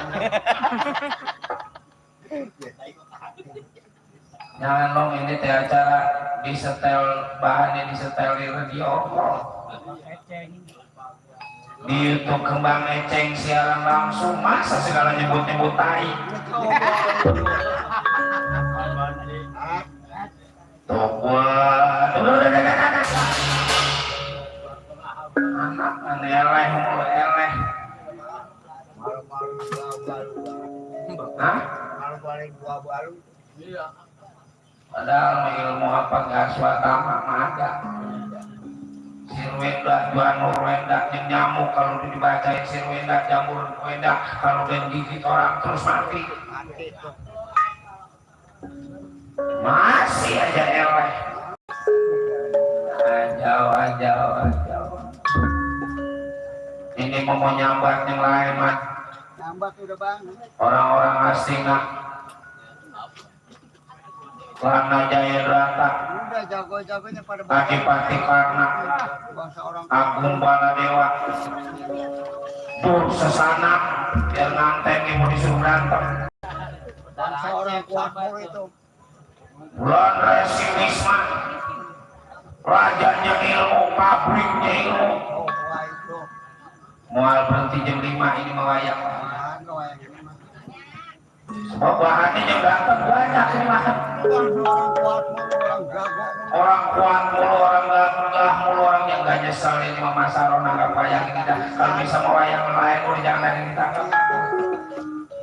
Jangan dong, ini teh acara disetel bahannya disetel di radio. Di YouTube kembang eceng siaran langsung, masa segala nyebut-nyebut tai. Tuh, anak eleh mulu eleh. Hah? Kalau balik gua baru. Iya. Padahal ilmu apa gak swatama ada. Sirwenda, dua nurwenda, nyamuk kalau dibacain sirwenda, jamur wenda, kalau dan gigit orang terus mati. Masih aja eleh. Ajau. Ini mau nyambat yang lain mah. Nyambat udah bang. Orang-orang asing nak. Lana Jaya Drata. Udah jago-jagonya pada Adipati Karna. bangsa orang. Agung Baladewa. Tur sesana biar nganteng ibu disuruh berantem. Bangsa orang kuat mulu itu. Bulan Resi Wisma. Rajanya ilmu, pabriknya ilmu. Oh, wah itu. Mual berhenti jam 5 ini mewayang. Nah, kayak gini mah. Sebab bahannya yang datang banyak ini mah. Orang kuat mulu, orang jago. Orang kuat mulu, orang gagah mulu, orang yang gak nyesel ini mah Mas Aron anggap wayang ini dah. Kalau bisa mewayang lain udah jangan ada yang ditangkap.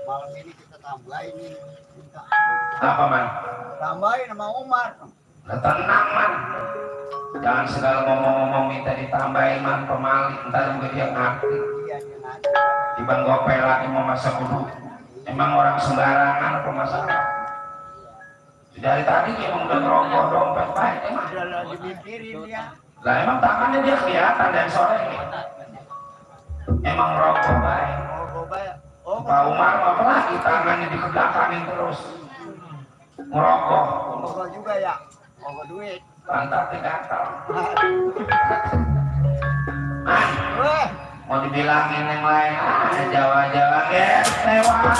Malam ini kita tambahin ini. Apa man? Tambahin sama Umar. Tenang man. Jangan segala ngomong-ngomong minta ditambahin man, pemali. Ntar juga dia ngerti. Iya, dia nanti. Dibang gopel lagi mau masak kudu. Emang orang sembarangan apa masalah? Dari tadi dia emang udah ngerokok dompet baik emang. Udah lagi mikirin dia. Lah emang tangannya dia kelihatan dari sore ini. Emang ngerokok baik. Oh, coba ya. Oh, Pak Umar apa lagi tangannya dikegakanin terus. Ngerokok. Mogok juga ya. Mogok duit. Pantatnya gatal. Man, Weh, mau dibilangin yang lain, Jawa-Jawa tewas.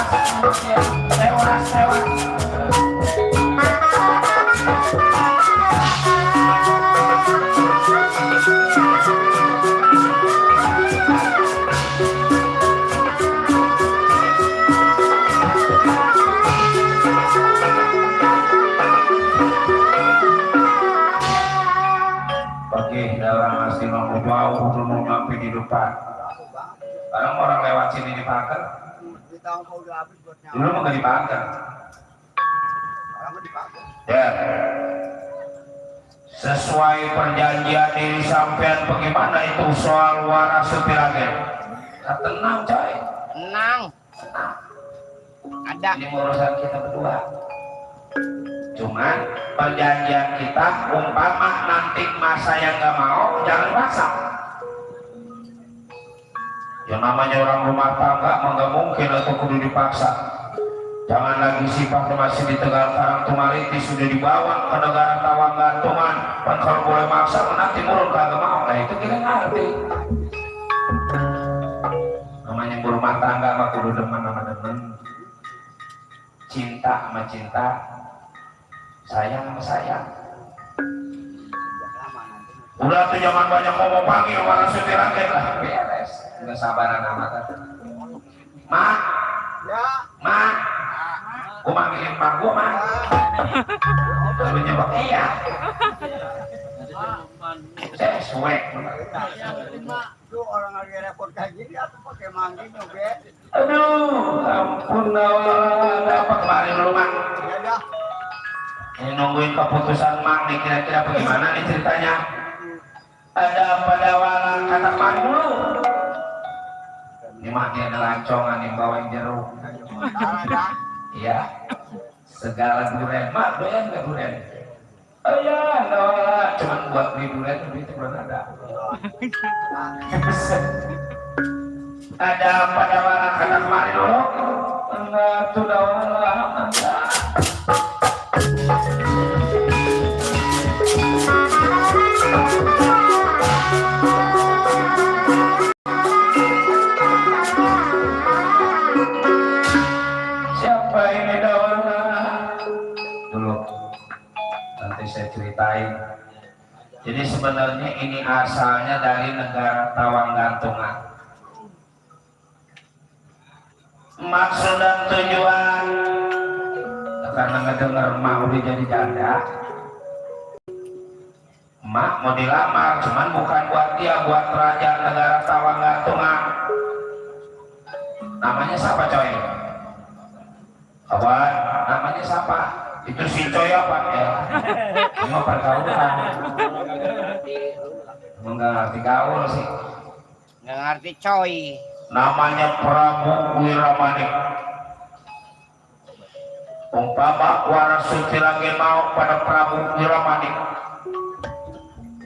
Bagi dalam asli mau jauh dulu nyampe di depan. Sekarang orang lewat sini di pagar. di tahun kau udah habis buat Dulu nyawa. mau gak di pagar. Sekarang mah dipakai. Ya. Sesuai perjanjian diri sampean bagaimana itu soal waras supiragen? Nah, tenang coy. Tenang. Ada. Ini urusan kita berdua. Cuman perjanjian kita umpama nanti masa yang gak mau jangan paksa. Yang namanya orang rumah tangga mah gak mungkin atau kudu dipaksa. Jangan lagi sifatnya masih di Tegal Karang Tumariti sudah dibawa ke negara Tawang Gantungan. Kan kalau boleh maksa nanti murun kagak mau. Nah itu kita ngerti. Namanya berumah tangga mah kudu demen sama demen. Cinta sama cinta. sayang sama sayang. Udah tuh jangan banyak ngomong panggil warna sutiragen lah, beres. Nggak sabaran amat. Mak, Ya. mak, gua manggilin mak gua mak. Lalu nyebak iya. Saya suek. Lu orang lagi repot kayak gini apa pakai manggil juga? Aduh, ampun ada apa kemarin lu mak? Ya dah. Ini nungguin keputusan mak nih kira-kira bagaimana nih ceritanya? Ada pada walang kata mari dulu. Ini mak dia ada lancongan yang bawain jeruk. Ada. Iya. Segala durian, mak doyan nggak durian? Oh ya, nolak. Cuman buat beli durian duit belum ada. Ada pada walang kata mari dulu. Enggak, sudah walang. Siapa ini dawana? Dulu nanti saya ceritain. Jadi sebenarnya ini asalnya dari negara Tawang Gantungan. Maksud dan tujuan karena ngedenger emak udah jadi janda, emak mau dilamar, cuman bukan buat dia, buat raja negara Tawang Gantungan. Namanya siapa coy? Kawan, namanya siapa? Itu si coy apa ya? Cuma pergaulan. Emang nggak ngerti gaul sih. Nggak ngerti coy. Namanya Prabu Wiramanik. Umpama waras Sutirage mau pada Prabu Wiramanik,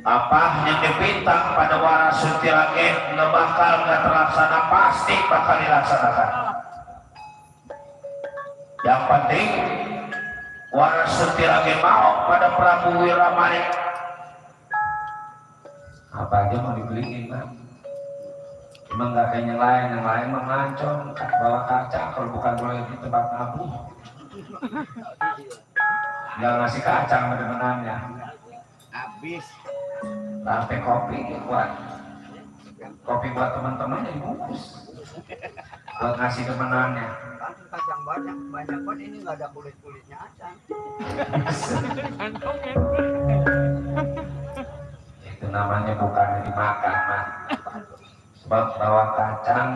apa yang dipinta pada waras Sutirage nggak bakal nggak terlaksana, pasti bakal dilaksanakan. Yang penting waras Sutirage mau pada Prabu Wiramanik, apa aja mau dibeliin kan? Emang nggak kayak yang lain mah ngancong, bawa kaca, kalau bukan boleh di tempat nabu. Nggak ngasih kacang temenannya. Habis. Sampai kopi buat teman-temannya dibungkus. Buat ngasih temenannya. Kan kacang banyak banget ini nggak ada kulit-kulitnya aja. Itu namanya bukan dimakan mah. Sebab bawa kacang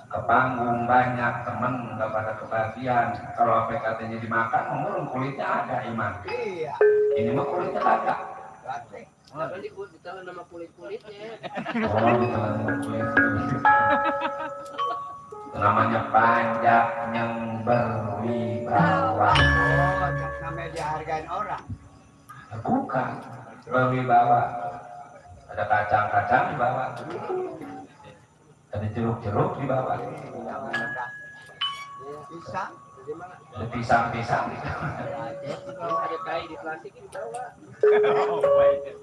ke panggung banyak temen nggak pada kebagian. Kalau apa katanya dimakan, ngomong kulitnya ada iman. Iya. Ini mah kulitnya kagak. Ganteng. Apa ditahan nama kulit-kulitnya? Oh, ditelan kulit. Itu namanya panjang yang berwibawa. Oh, namanya dihargain orang. Bukan berwibawa. Ada kacang-kacang di bawah. Ada jeruk-jeruk di bawah. Pisang. Ada pisang-pisang di bawah. Ada kai di plastik di bawah.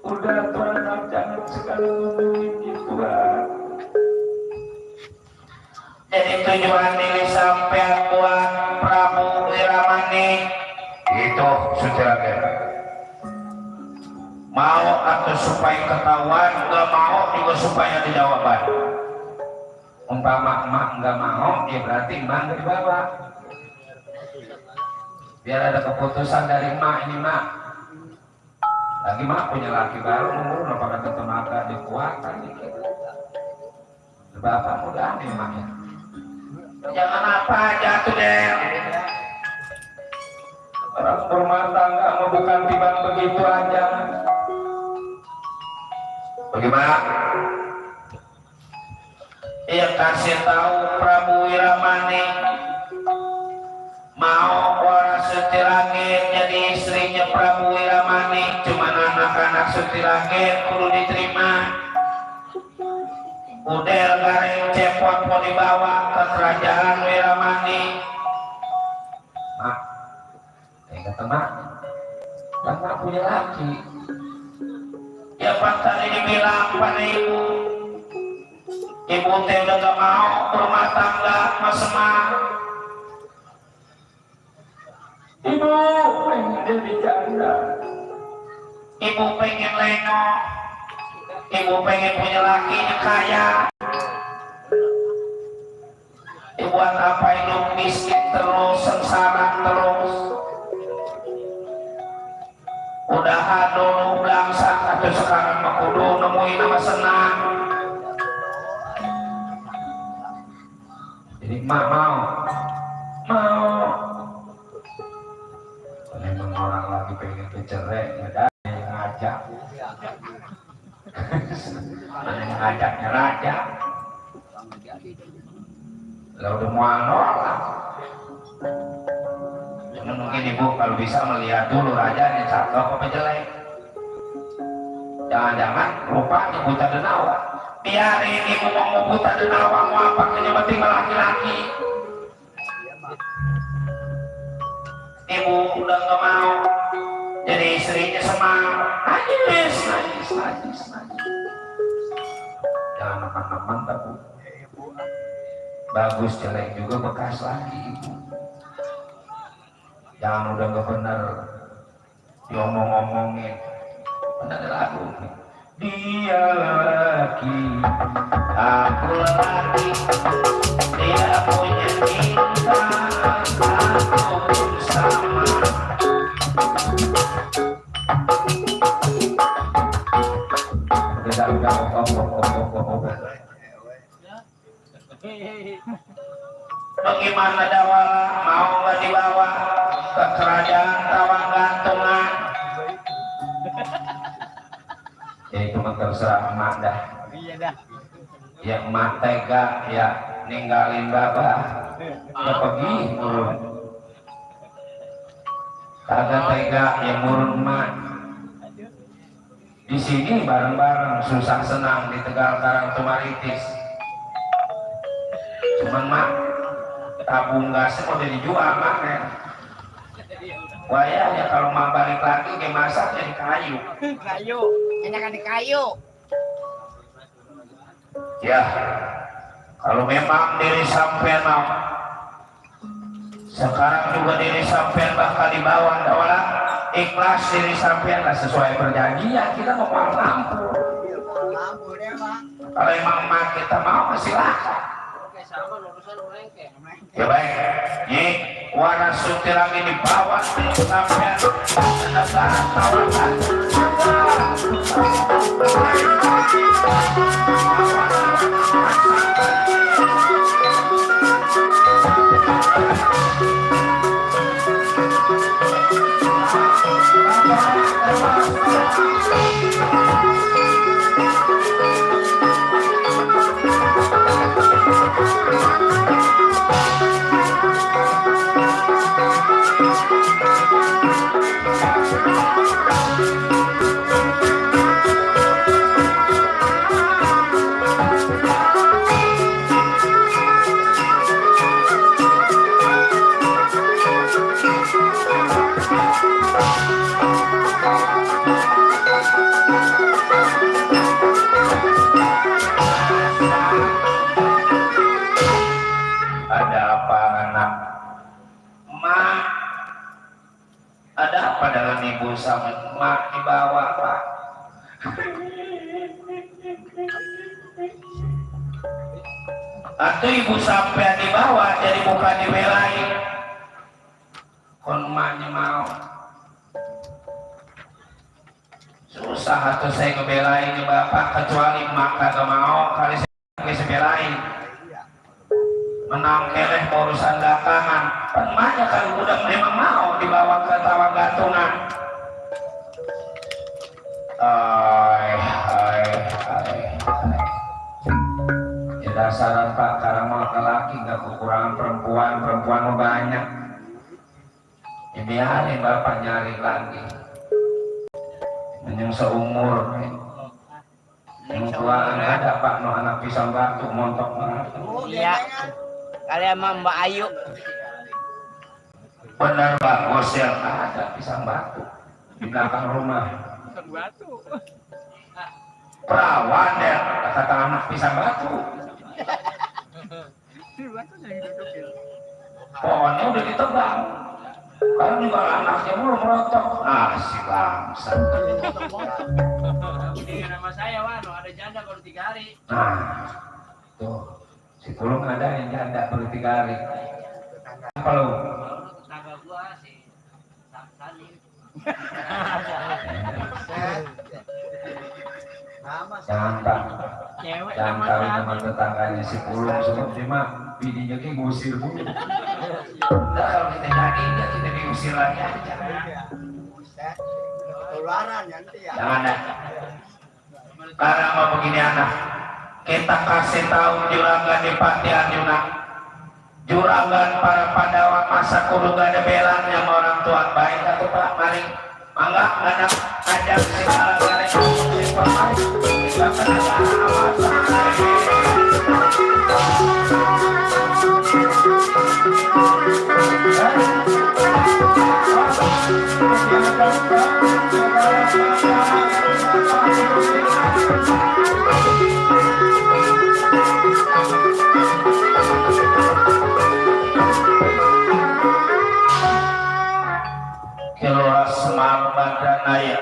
Udah Tuhan, jangan sekali gitu kan. Jadi tujuan ini sampai buat Prabu Wiramanik itu Sutirage. Mau atau supaya ketahuan, nggak mau juga supaya dijawaban. Umpama emak nggak mau, ya berarti emak nggak dibawa. Biar ada keputusan dari emak, ini emak. Lagi emak punya laki baru, umur apa kata tenaga dikuatkan dikit. Bapak mudah nih emak ya. Jangan apa aja tuh deh. Orang berumah tangga mau bukan timbang begitu aja. Bagaimana? Ia kasih tahu Prabu Wiramanik mau orang Sutirage jadi istrinya Prabu Wiramanik, cuman anak-anak Sutirage kudu diterima. Udel gareng cepot mau dibawa ke kerajaan Wiramanik. Mak, kata mak, kan mak punya laki. Ya pas tadi dibilang pada ibu teh udah gak mau berumah tangga mas emak. Ibu pengen jadi janda. Ibu pengen leno, ibu pengen punya laki yang kaya. Buat apa hidup miskin terus, sengsara terus? Udah ado belangsak atau sekarang mah kudu nemuin nama senang. Jadi mak mau memang orang lagi pengen bercerai ada yang ngajak ada yang ngajaknya raja lalu udah mau nolak. Mungkin ibu kalau bisa melihat dulu rajanya cakep apa jelek, jangan-jangan lupa ibu tak denawa. Biarin ibu mau buta denawa mau apa yang penting laki-laki. Ibu udah gak mau jadi istrinya semangat, nangis. Jangan teman-teman tapi bagus jelek juga bekas lagi ibu. Jangan udah gak bener diomong-omongin. Ada lagu dia laki, aku laki, dia punya cinta, aku pun sama. Bagaimana dawa mau nggak dibawa ke kerajaan tawang gantungan? Ya itu mah terserah emak dah. Iya dah. Ya emak tega ya ninggalin babah. Ya pergi murun. Kagak tega ya murun emak. Di sini bareng-bareng susah senang di Tegal Karang Tumaritis. Cuman mak tabung gasnya mau dijual mana? Wayahnya kalau mau balik lagi ke masak jadi kayu. Kayu, enakan di kayu. Ya, kalau memang diri sampean mau, sekarang juga diri sampean bakal dibawa dawala ikhlas diri sampean lah sesuai perjanjian kita mau lampu. Lampu deh pak. Kalau emang mak kita mau silakan. Sama urusan orang ke. Ya baik, ini warna sutir lagi di bawah sampai negara tawaran. Ada apa anak? Mak, ada apa dengan ibu sama mak dibawa pak? Atau ibu sampai dibawa jadi bukan dibelain? Kon maknya mau. Susah atau saya ngebelain bapak kecuali mak kagak mau kali saya belain. Menang keleh urusan dagangan emaknya kan udah memang mau dibawa ke tawang gantungan. Ya dasaran pak karena mau laki nggak kekurangan perempuan mah banyak ya biarin bapak nyari lagi yang seumur yang tua ada pak no anak pisang batu montok banget. Iya. Kalian sama Mbak Ayu. Benar Pak Gosel ada pisang batu di belakang rumah. Pisang batu. Perawan ya kata anak pisang batu. Pohonnya udah ditebang. Kan juga anaknya mulu merotok. Ah si bangsa. Dengan nama saya Wano, ada janda baru 3 hari. Nah, tuh si Pulung ada yang janda baru 3 hari. Apa lu? Kalau tetangga gua si Salim. Jangan Cewek jangan nama kawin Salim. sama tetangganya si Pulung sebab dia mah bininya kayak ngusir bu. Nah, kalau kita jadi ya kita diusir lagi aja. Buset. Ketularan nanti ya. Jangan dah. Karena mau begini anak, kita kasih tahu juragan di Pati Arjuna, juragan para Pandawa masa kudu gak ada belanya sama orang tua baik atau Pak Mari, mangga anak ajak segala galanya si Pak Mari, kita kenal Keluar Semar Badanaya,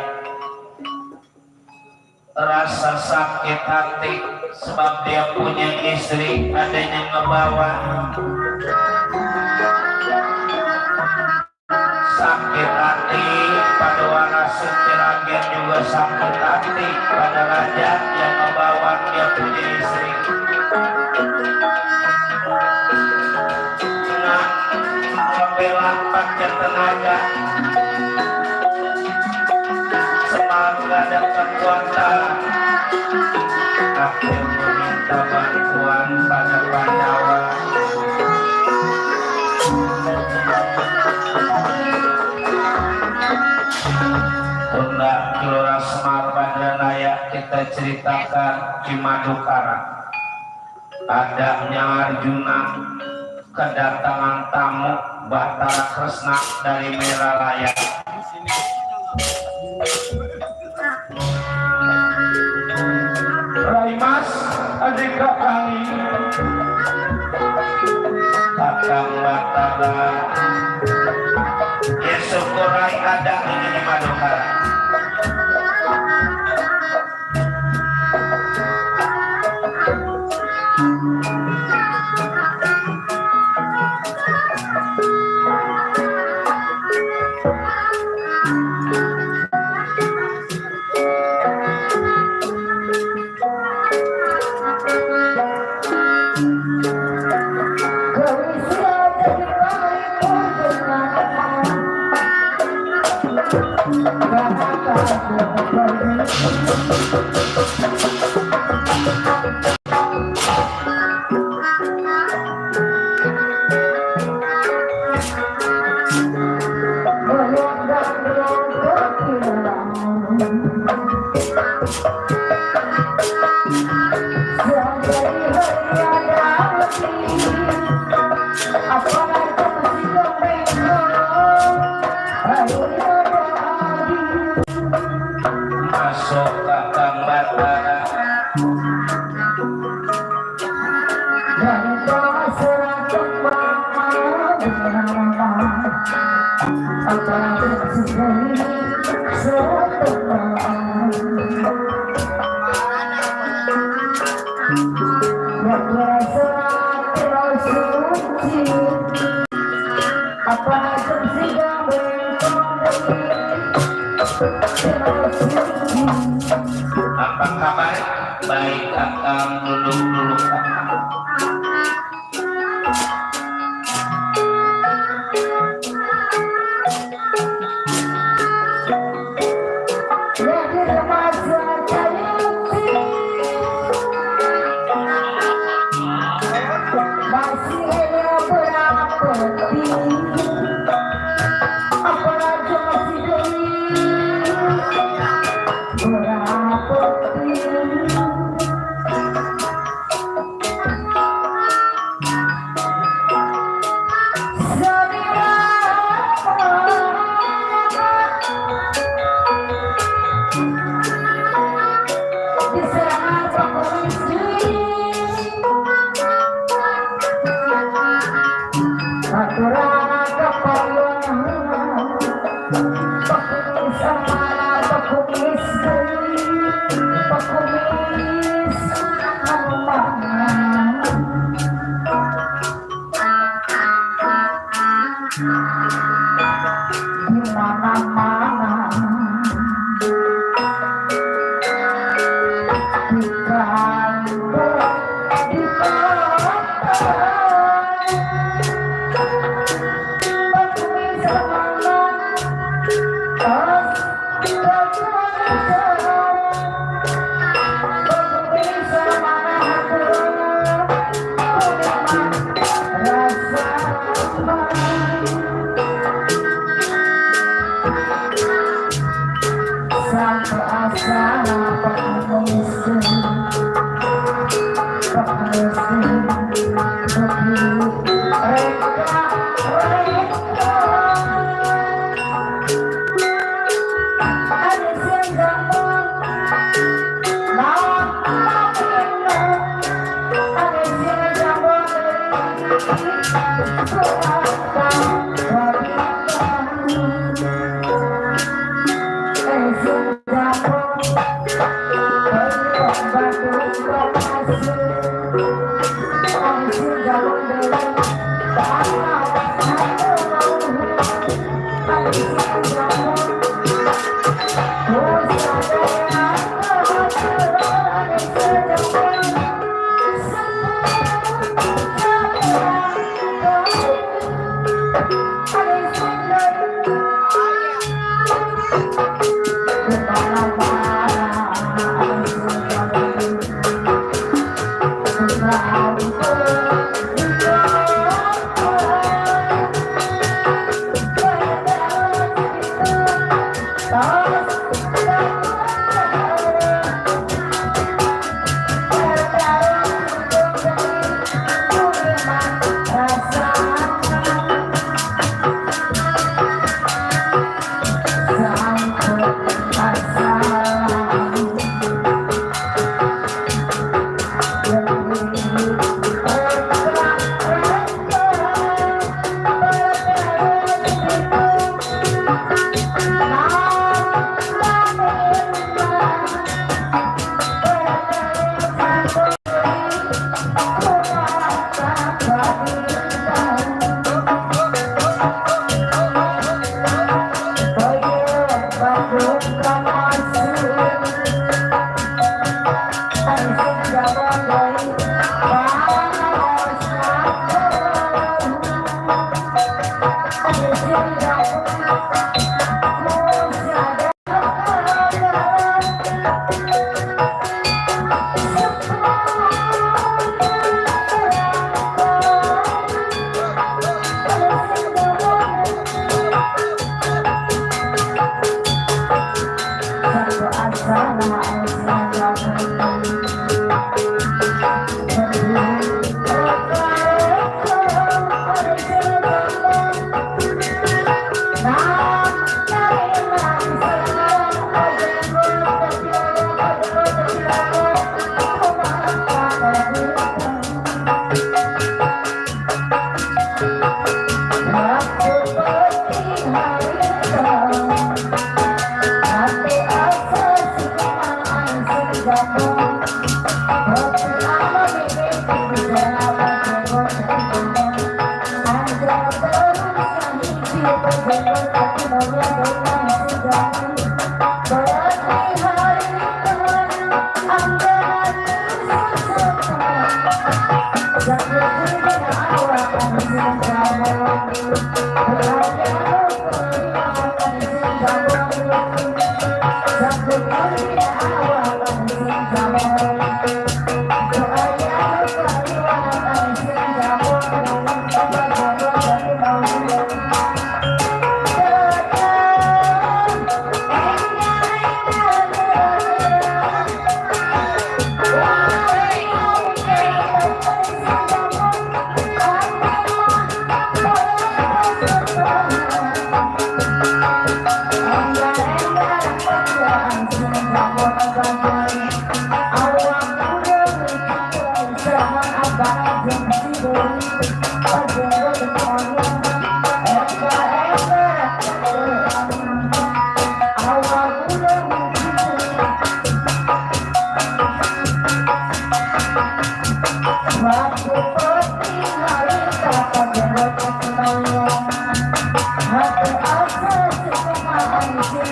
rasa sakit hati sebab dia punya istri adanya ngebawa, sakit hati pada waras Tiragen juga sakit hati pada raja yang ngebawa dia punya istri. Dengan membela pakai tenaga semoga dapat kekuatan, aku meminta bantuan pada Pandawa. Tunda Gelora Semar Badanaya kita ceritakan di Madukara. Adanya Arjuna kedatangan tamu Batara Kresna dari Meralaya. Rai Mas, adik kami Kakang Batara. Ya syukur Rai ada ini di Madukara. Masuk Kakang Batara. Apa kabar? Baik Kakang, duduk dulu Kakang.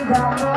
Bang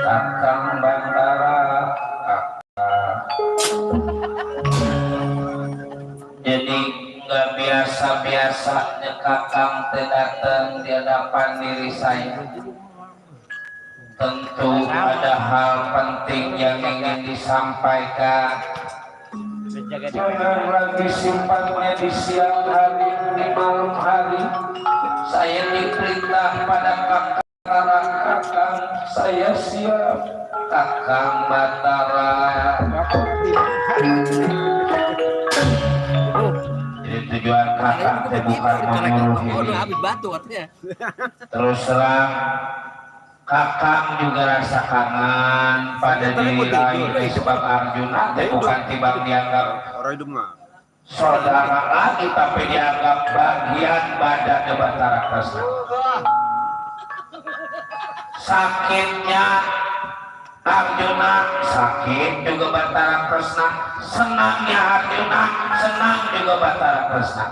Kakang Bandara jadi nggak biasa-biasanya kakang datang di hadapan diri saya. Tentu ada hal penting yang ingin disampaikan. Jangan lagi sifatnya di siang hari, di malam hari. Saya diperintah pada kakang, saya siap. Kakang Batara. Jadi tujuan kakang bukan menyuruh ini. Terus terang, kakang juga rasa kangen pada diri lain sebab Arjuna bukan timbang dianggap saudara lagi, tapi dianggap bagian badan Batara Kresna. Sakitnya Arjuna sakit juga Batara Kresna, senangnya Arjuna senang juga Batara Kresna.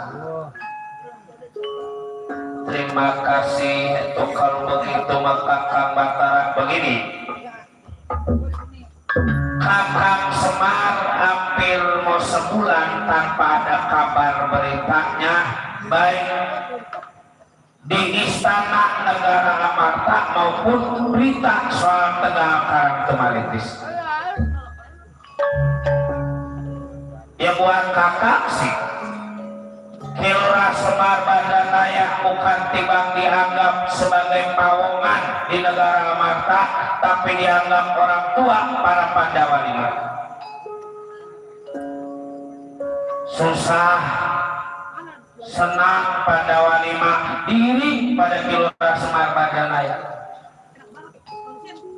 Terima kasih. Itu kalau begitu maka Kakang Batara begini. Kakang Semar hampir mau sebulan tanpa ada kabar beritanya, baik di istana negara Amarta maupun berita soal Tegal Karang Tumaritis. Ya buat kakak sih, Kilora Semar Badanaya bukan timbang dianggap sebagai pawongan di negara Amarta, tapi dianggap orang tua para Pandawa lima. Susah senang Pandawa lima diri pada Kilora Semar Badanaya.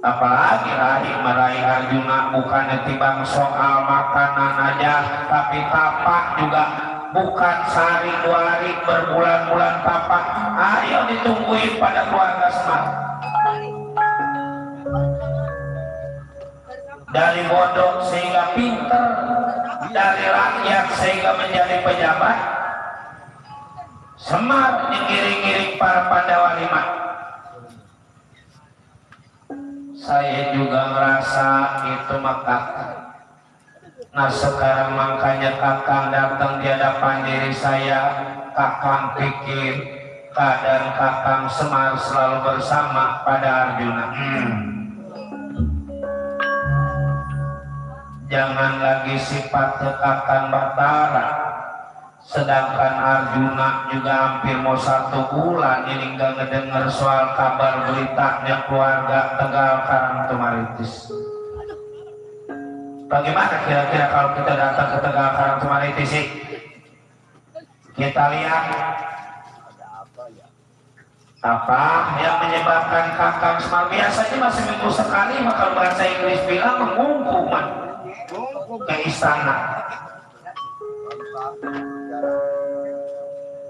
apalagi rahim meraih Arjuna bukan timbang soal makanan aja, tapi tapak juga bukan sehari dua hari, berbulan-bulan tapak. Ayo ditungguin pada keluarga Semar. Dari bodoh sehingga pinter, dari rakyat sehingga menjadi pejabat. Semar digiring-giring para Pandawa 5. Saya juga merasa itu mah Kakang. Nah sekarang makanya Kakang datang di hadapan diri saya. Kakang pikir keadaan Kakang Semar selalu bersama pada Arjuna. Jangan lagi sifat Kakang Batara, sedangkan Arjuna juga hampir mau 1 bulan ini nggak ngedenger soal kabar beritanya keluarga Tegal Karangtumaritis. Bagaimana kira-kira kalau kita datang ke Tegal Karangtumaritis sih? Kita lihat apa yang menyebabkan Kakang Semar biasanya masih minggu sekali, maka bahasa Inggris bilang mengungkuman ke istana.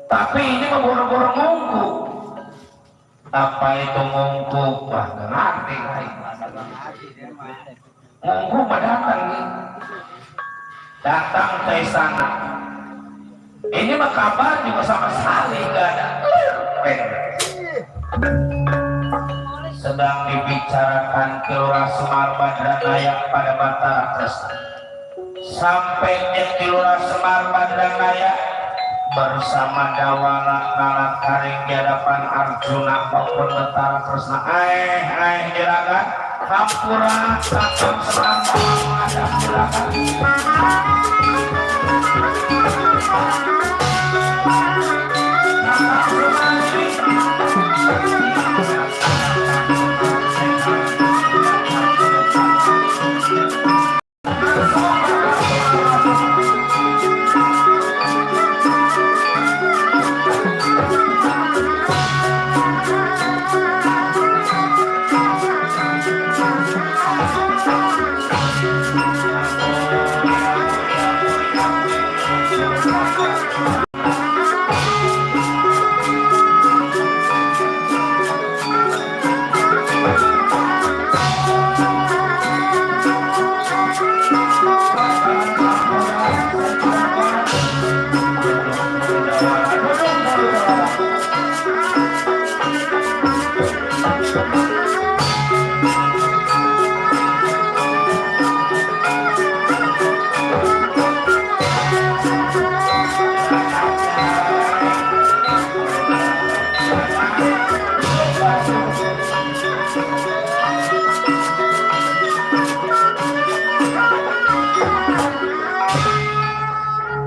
Tapi ini mah boro-boro ngungku. Apa itu ngungku? Wah, nggak ngerti. Ngungku mah datang nih. Datang ke istana. Ini mah kabar juga sama sekali nggak ada. Sedang dibicarakan Kelurahan Semar Badranaya pada Batara Kresna. Sampainya Kelurahan Semar Badranaya bersama Dawala Nala Karing di hadapan Arjuna maupun Batara Kresna. Juragan Hampura Kakang Semar menghadap juragan.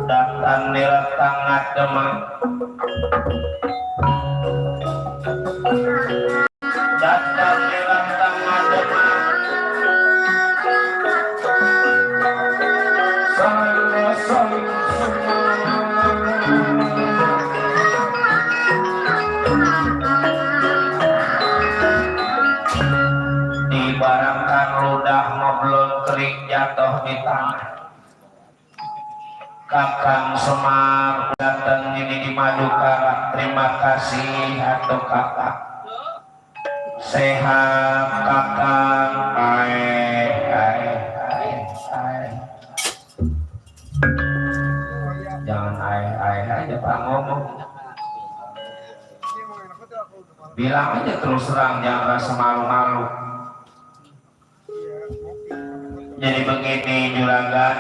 Datang diletak ngademak. Datang diletak ngademak. Saling dibarangkan ludah ngoblon kering jatuh di tanah. Kakang Semar datang ini di Madukara. Terima kasih atau kakak. Sehat kakang. Jangan aja Pak ngomong. Bilang aja terus terang, jangan rasa malu-malu. Jadi begini juragan,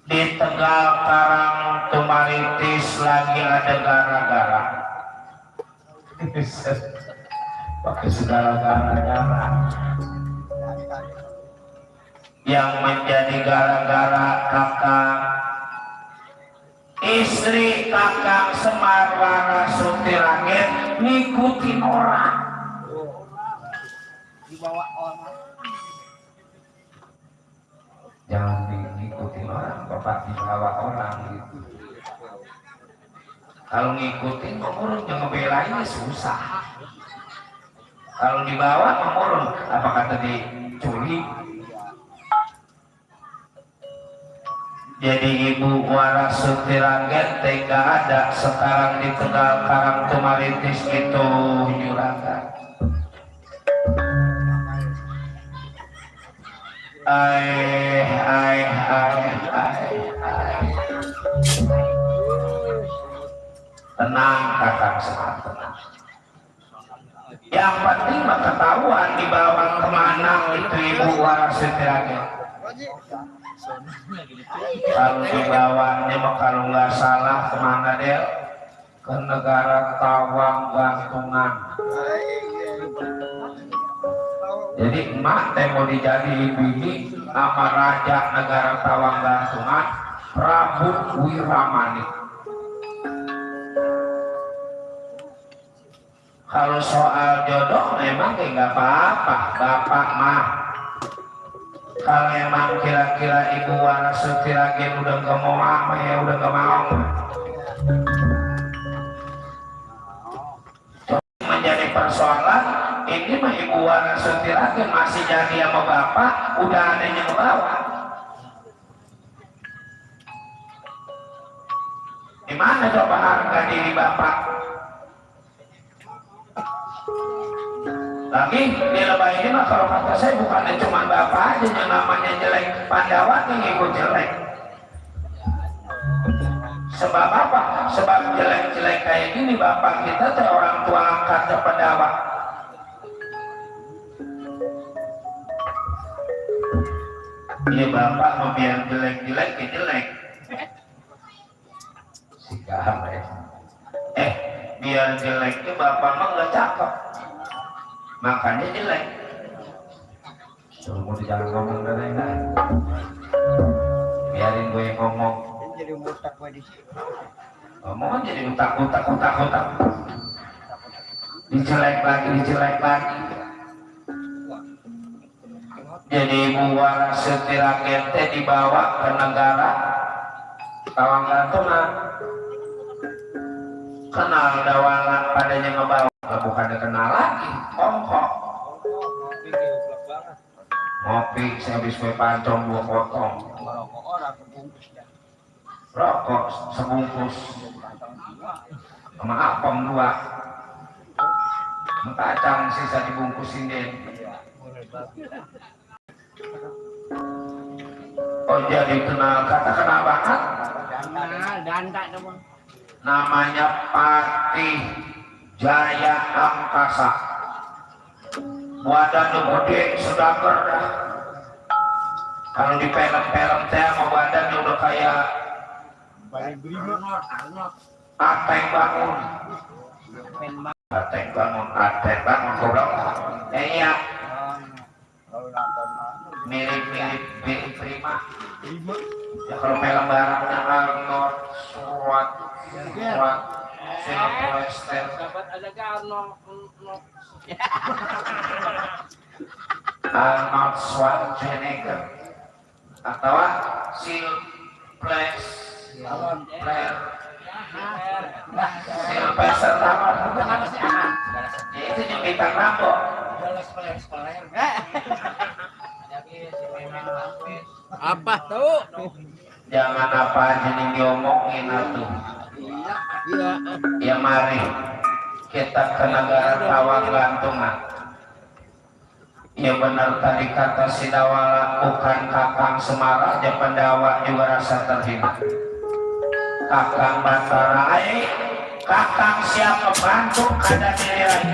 di Tegal Karangtumaritis lagi ada gara-gara. Pakai segala gara-gara. Yang menjadi gara-gara Kakang, istri Kakang Semar Larasati Langit ngikutin orang. Dibawa orang. Jangan ngikutin orang, Bapak dibawa orang gitu. Kalau ngikutin orang yang ngebelainnya susah. Kalau dibawa memurun, apa kata diculik? Jadi Ibu Waras Sutiragen tega ada sekarang di Tegal Karang Tumaritis itu juragan. Ai. Tenang kakak, semua tenang. Yang penting mah ketahuan dibawa kemana itu Ibu Waras Sutiragen. Kalau dibawanya mah kalau nggak salah kemana Del? Ke negara Tawang Gantungan. Jadi emak teh mau dijadiin bini sama raja negara Tawang Gantungan, Prabu Wiramani. Kalau soal jodoh memang nggak apa-apa, bapak mah. Kalau emang kira-kira Ibu Waras Sutiragen udah nggak mau apa ya udah nggak mau. Menjadi persoalan ini mah Ibu Waras Sutiragen masih jadi sama bapak, udah ada yang ngebawa. Gimana coba harga diri bapak? Lagi di lebay ini mah kalau kata saya bukannya cuma bapak aja yang namanya jelek, Pandawa yang ikut jelek. Sebab apa? Sebab jelek-jelek kayak gini bapak kita teh orang tua angkatnya Pandawa. Iya bapak mau biar jelek-jelek ya jelek. Sikap ya. Biar jeleknya bapak mah nggak cakep. Makanya jelek. Mau jangan ngomong dari enggak. Biarin gue ngomong. Jadi mutak gue di sini. Ngomong jadi utak. Dijelek lagi. Jadi Ibu Waras Sutiragen teh dibawa ke negara Tawang Gantungan. Kenal dawalan padanya ngebawa. Bukan kenal lagi, ongkok. Ngopi, saya habis kue pancong 2 potong. Rokok sebungkus. Sama apem 2. Kacang sisa dibungkusin deh. Oh jadi kenal, kata kenal banget. Danda dong. Namanya Patih Jaya Angkasa. Badan gede sudah dah. Kalau di film-film teh mau badannya udah kayak Ateng bangun. Kurang. Iya. Mirip Prima. Ya kalau film barangnya Arnold Sylvester. Arnold Schwarzenegger atau Sylvester Stallone. Ya itu yang bintang Rambo. Apa tuh? Jangan apa aja yang diomongin atuh. Iya. Ya mari kita ke negara Tawang Gantungan. Ya benar tadi kata si Dawala, bukan Kakang Semara aja Pandawa juga rasa terhina. Kakang Batara, Kakang siap membantu ada nilai.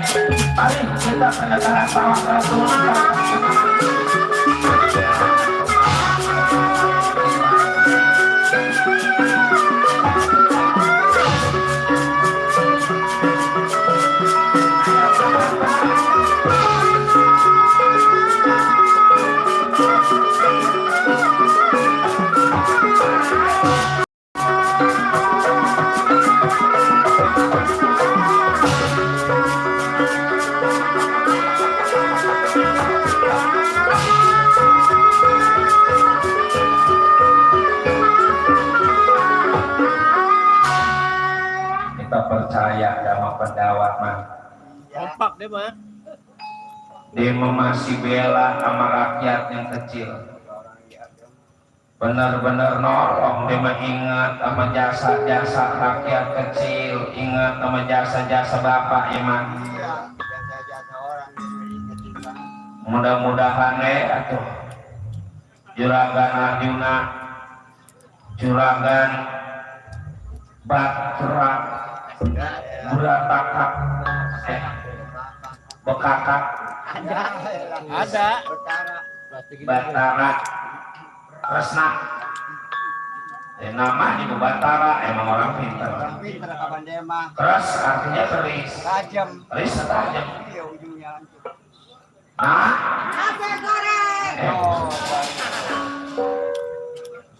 Mari kita ke negara Tawang Gantungan. Percaya sama pendapat mah Kompak deh mah. dia masih bela sama rakyat yang kecil. Benar-benar nolong, dia ingat sama jasa-jasa rakyat kecil, ingat sama jasa-jasa bapak emang. Jasa-jasa orang Mudah-mudahan atuh juragan Arjuna, juragan Batra, Buratakak, Bekakak, Ada. Batara, Resna. Nama ibu Batara emang orang pintar. orang pintar kapan dia mah Keras artinya keris. tajam. Keris tajam. Iya ujungnya langsung. Nah, Oh,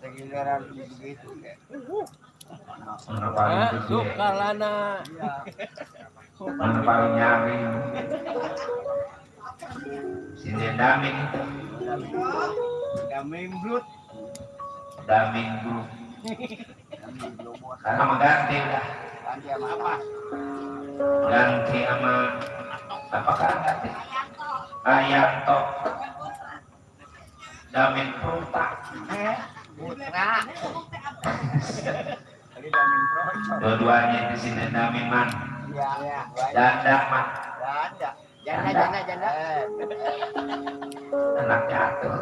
segiliran begitu kayak. mana paling gede, Suka lana. Iya. mana paling nyaring. Sini Damin, Udah membrut. Damin dulu. Karena mengganti udah, Ganti sama apa? ganti sama apa kan ganti? Ayanto, Damin Pruta. Putra. Tadi udah membrut. Dua-duanya di sini Damin man, Iya. Iya. Dandak man, Janda. Janda. anak jatuh.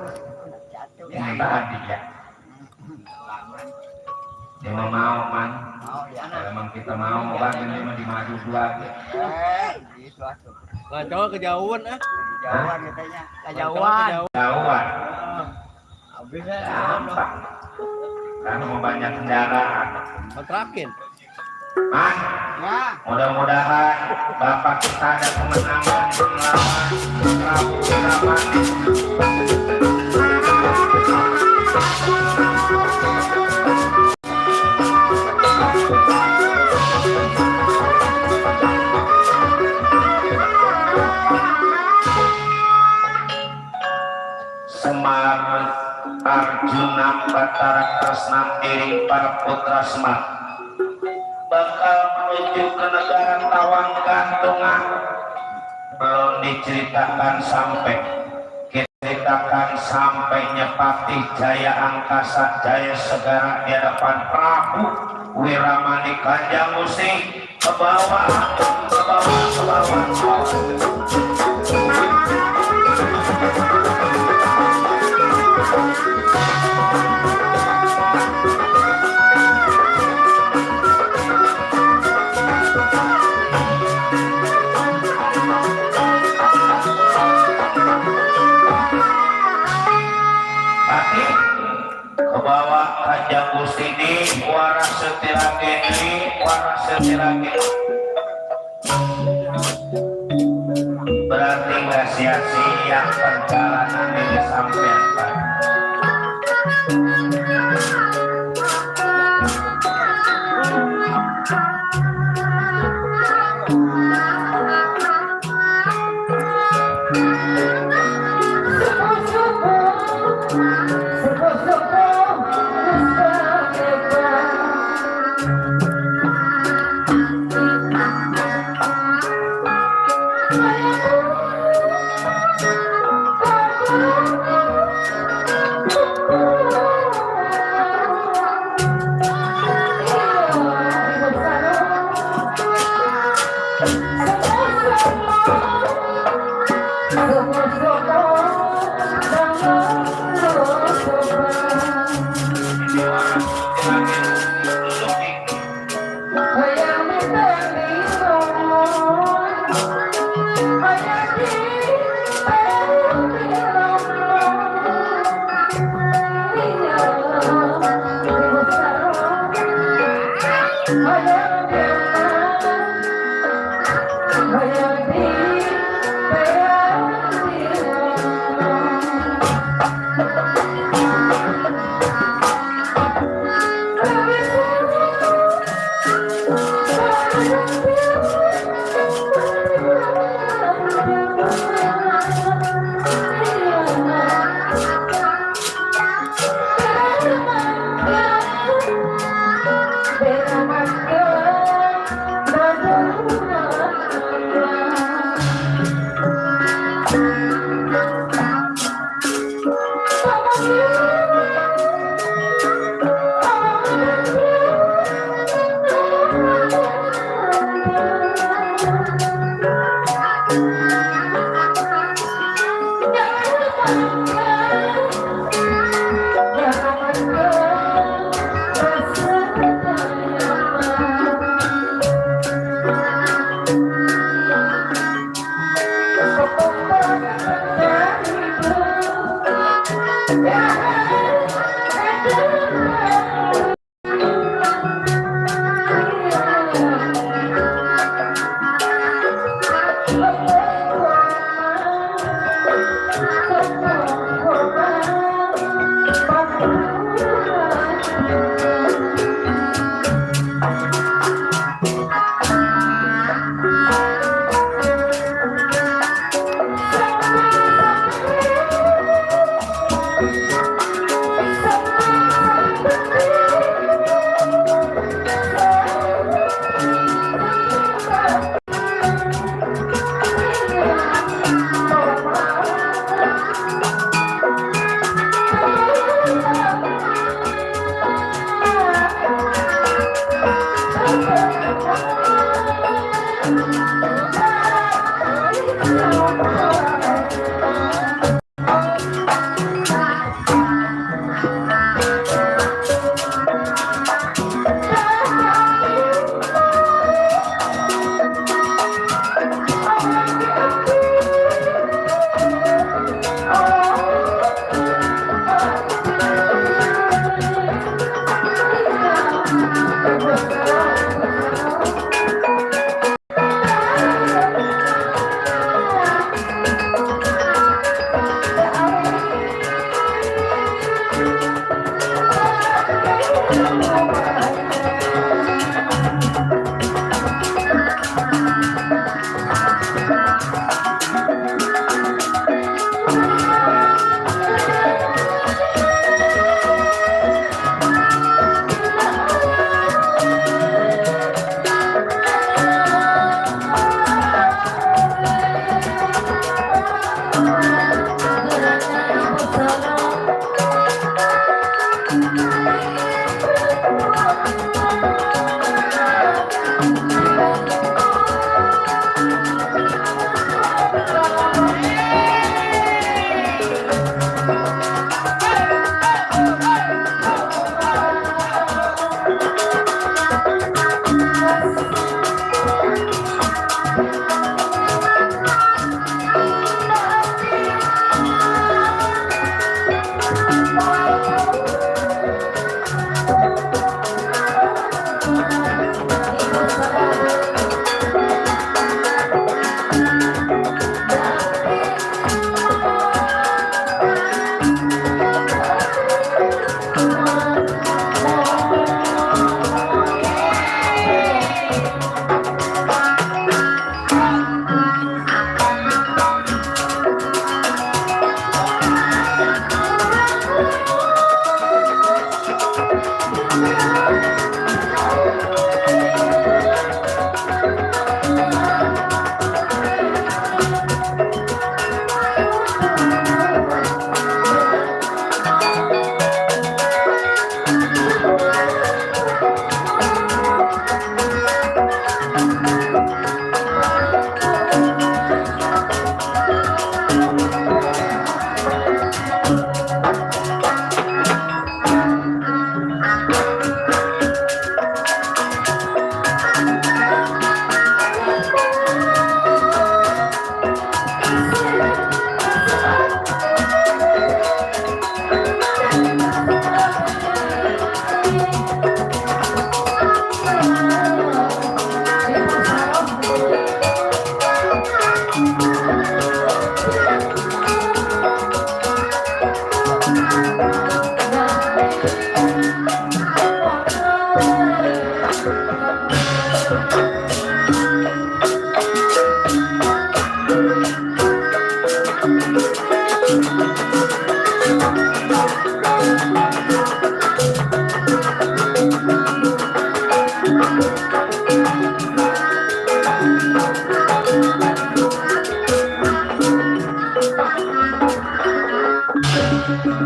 Jatuh. Ini tadi ya. Dia mau man, Oh ya. kalau emang kita mau kan ini mah dimaju dua aja. Gitu atuh. Ngaco kejauhan ah. Jauhan katanya. Kejauhan. Jauhan, Habisnya gampang. Karena mau banyak kendaraan. Kontrakin. Man, ya. mudah-mudahan Bapak kita ada kemenangan melawan Prabu Ramani. Semar Arjuna Batara Kresna iring para putra Semar bakal menuju ke negara Tawang Gantungan. Belum diceritakan sampai, diceritakan sampai nyepati jaya angkasa, jaya segara di hadapan Prabu Wiramani Kanjeng Gusti. Ke bawah, ke bawah, ke bawah, ke bawah. Hati ke bawah Kanjeng Gusti ini waras setirage ini waras setirage berarti nggak sia-sia perjalanan ini sampai Pak.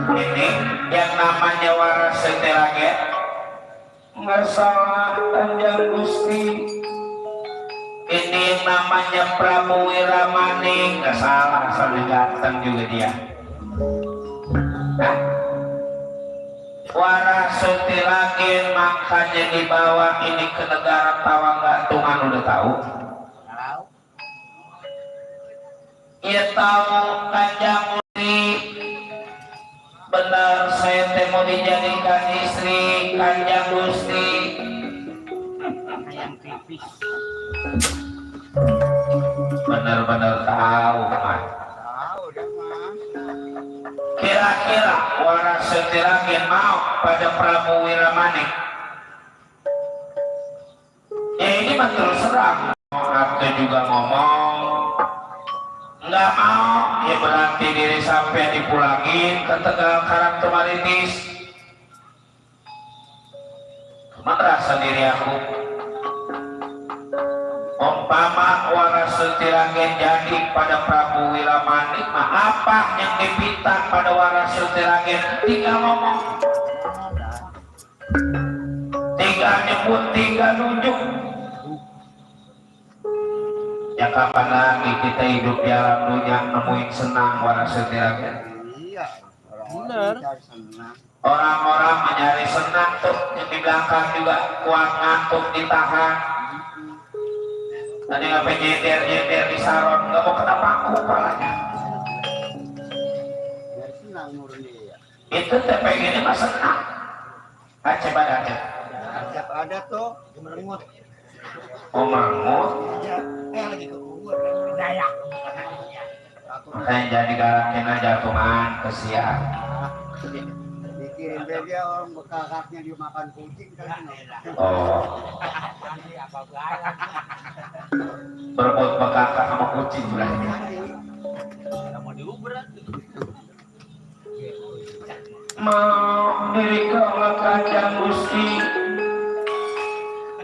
Ini yang namanya waras setelage masalah Kanjeng Gusti. Ini namanya Prabu Wiramaning, nggak salah, asal ganteng juga dia. Nah, waras setelage makanya dibawa ini ke negara Tawanggantungan, udah tahu? Ia tahu Kanjeng Gusti benar saya teh mau dijadikan istri Kanjeng Gusti. Ayam pipis. Benar-benar tahu, Mas. Tahu dah, Mas. kira-kira waras setiragin mau pada Prabu Wiramanik. Ya ini mah terus terang. Aku juga ngomong nggak mau, ya berarti diri sampai dipulangin ke Tegal Karang Tumaritis. Merasa diri aku umpama waras setiragin jadi pada Prabu Wiramanik, mah apa yang dipinta pada waras setiragin? Tinggal ngomong, tinggal nyebut, tinggal nunjuk. Ya kapan lagi kita hidup di alam dunia nemuin senang waras setiragin? Iya. Bener. Cari senang. Orang-orang mencari senang tuh, yang di belakang juga kuat ngantuk ditahan. Tadi ngapain jeder di saron, nggak mau kena paku kepalanya. Cari senang murni ya. Itu TPG ini mah senang. Aceh pada Aceh. Ada tuh. Oh mangut, Lagi ke kubur. Daya. makanya jadi galakin aja tuhan kesian. Dikirim dia orang bekakaknya dimakan kucing kan. Oh, berebut bekakak sama kucing berarti. Mau diri kaulah Kanjeng Gusti,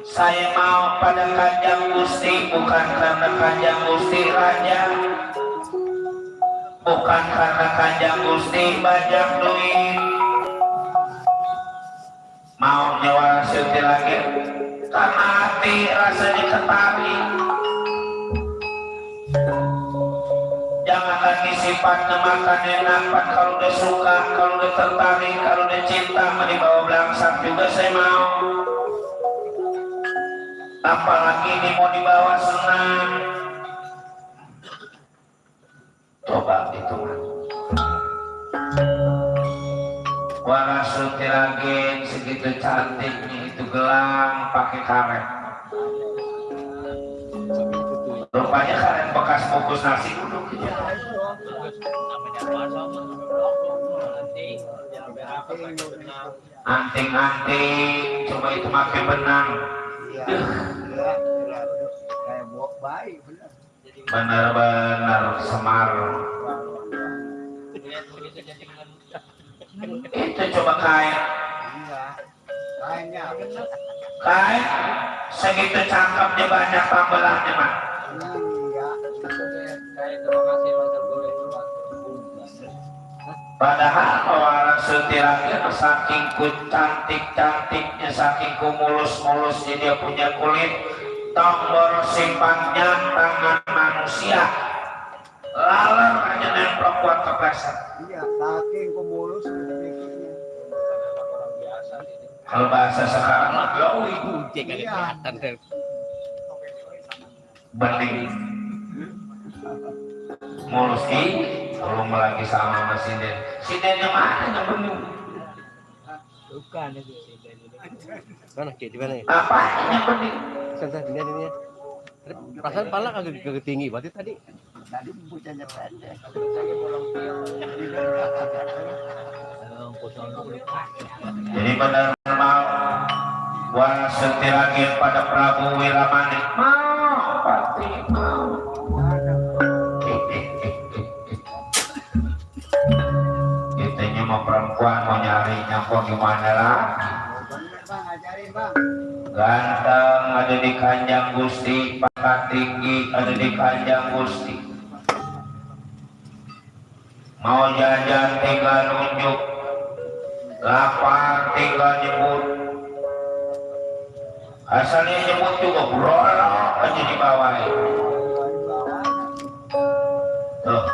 saya mau pada Kanjeng Gusti, bukan karena Kanjeng Gusti raja, bukan karena Kanjeng Gusti banyak duit. Mau nyawa setiragin karena hati rasanya ketarik. Jangan lagi sifatnya makan enak, kalau udah suka, kalau udah tertarik, kalau udah cinta, mau dibawa belangsak juga saya mau. Apalagi ini mau dibawa senang. Coba itu waras setiragin segitu cantiknya itu gelang pakai karet. Rupanya karet bekas bungkus nasi uduk gitu. Anting-anting, coba itu pakai benang. Kayak buat bayi bener. Benar-benar semar. Itu coba kain. Iya. Kayaknya. Kain segitu cakepnya banyak tambelahnya mah. Iya. Padahal waras setiragin saking cantik-cantiknya, saking kumulus-mulusnya dia punya kulit, tombol simpangnya tangan manusia, laler aja nemplok buat kepleset. Iya, saking kumulus bikinnya. Kalau bahasa sekarang mah glowing, Iya. bening, mulus belum lagi sama Mas Sinden. Sindennya mana yang bening? Bukan itu. Mana Ki? Di mana ya? Apa yang bening? Santai ini. Perasaan pala kagak tinggi berarti tadi. Tadi bocahnya pendek. Jadi benar-benar waras setiragin pada Prabu Wiramanik mau pasti mau. Kitanya mau perempuan mau nyarinya kok gimana lah? Bang, ajarin bang. Ganteng ada di Kanjeng Gusti, pangkat tinggi ada di Kanjeng Gusti. Mau jajan tinggal nunjuk, lapar tinggal nyebut. Asalnya nyebut juga brolok aja di bawah. Tuh,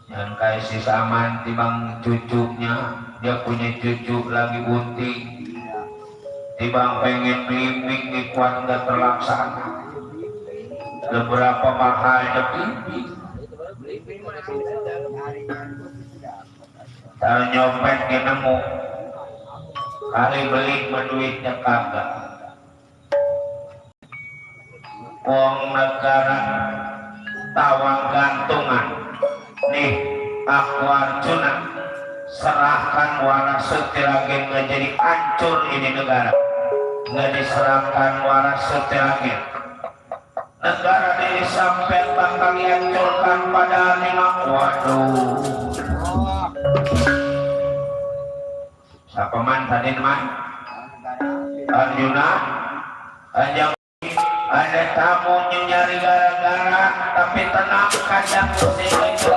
yang kayak si Saman timbang cucunya, dia punya cucu lagi bunting. Timbang pengen bimbing kuat nggak terlaksana. Beberapa mahalnya bimbing. Kalau nyopet ke nemu, kali beli menduitnya kagak. Uang negara tawang gantungan. Nih Aku Arjuna serahkan waras Setiragin nggak jadi hancur ini negara, nggak diserahkan waras Setiragin negara ini sampai bakal dihancurkan pada lima. Waduh, siapa man tadi teman Arjuna aja ada tamu nyari gara-gara tapi tenang kacang musim itu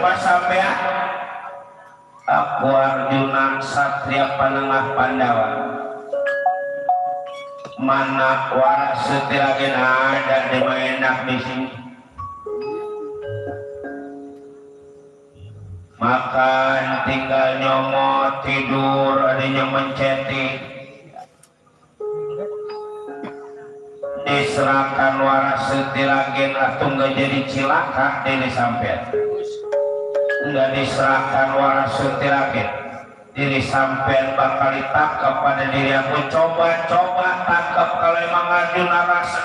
siapa sampean? Aku Arjuna Satria Panengah Pandawa. Mana waras Setiragin ada di maenak di sini. Makan, tinggal nyomot, tidur, adanya menceti. Diserahkan waras Setiragin atau nggak jadi cilaka ini sampean. Nggak diserahkan waras Setiragin, diri sampean bakal ditangkap pada diri aku. Coba tangkap kalau emang Arjuna rasa.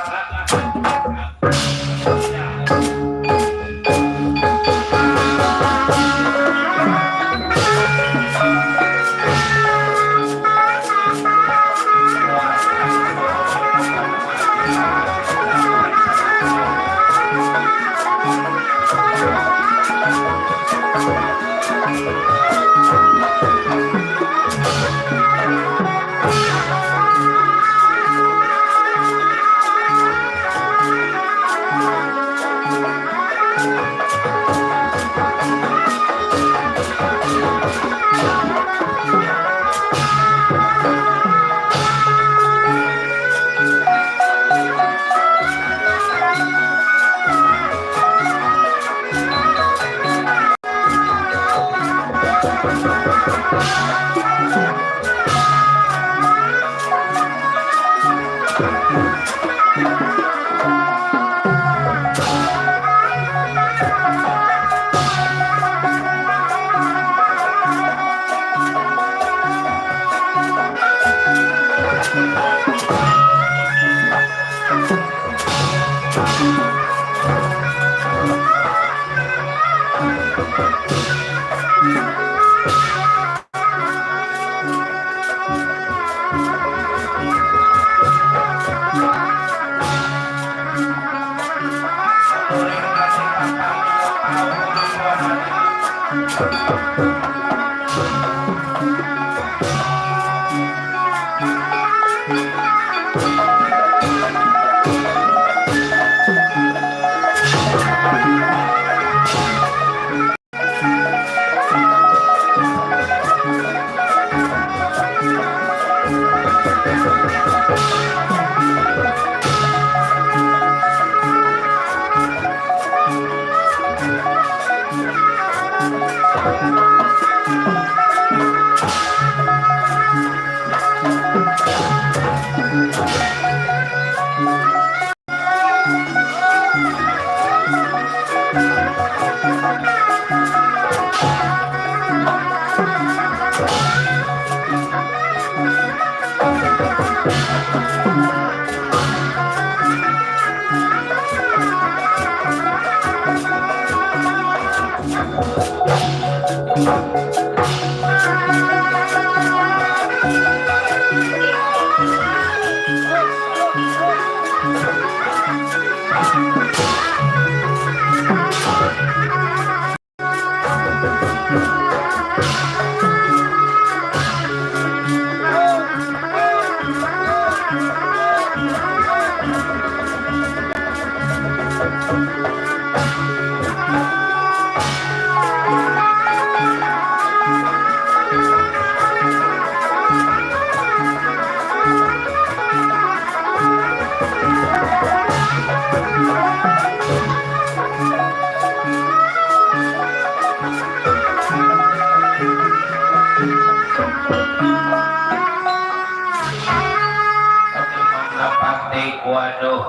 waduh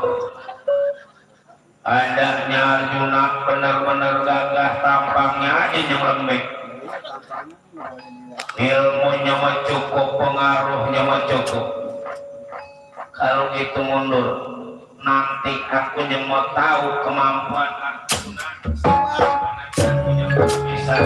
adanya Arjuna benar-benar gagah, tampangnya aja yang lembek, ilmunya mah cukup, pengaruhnya mah cukup. Kalau gitu mundur, nanti aku yang mau tahu kemampuan Arjuna bisa.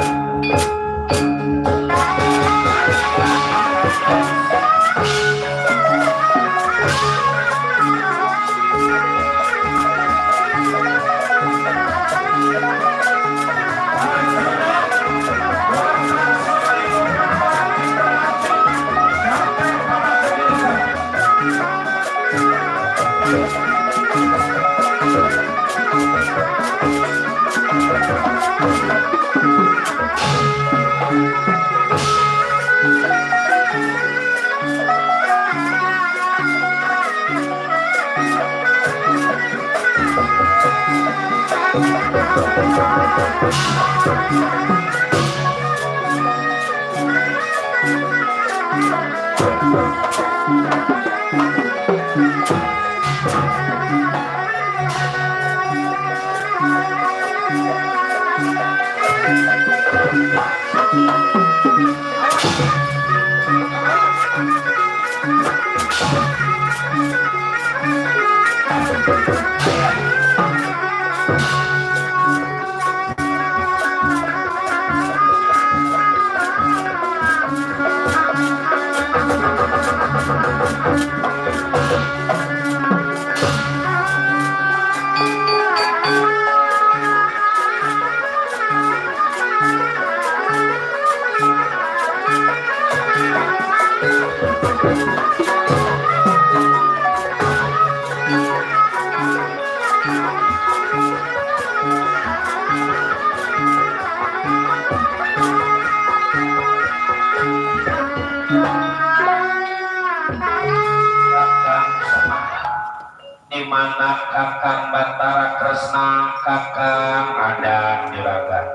Kakang Batara Kresna, Kakang ada juragan.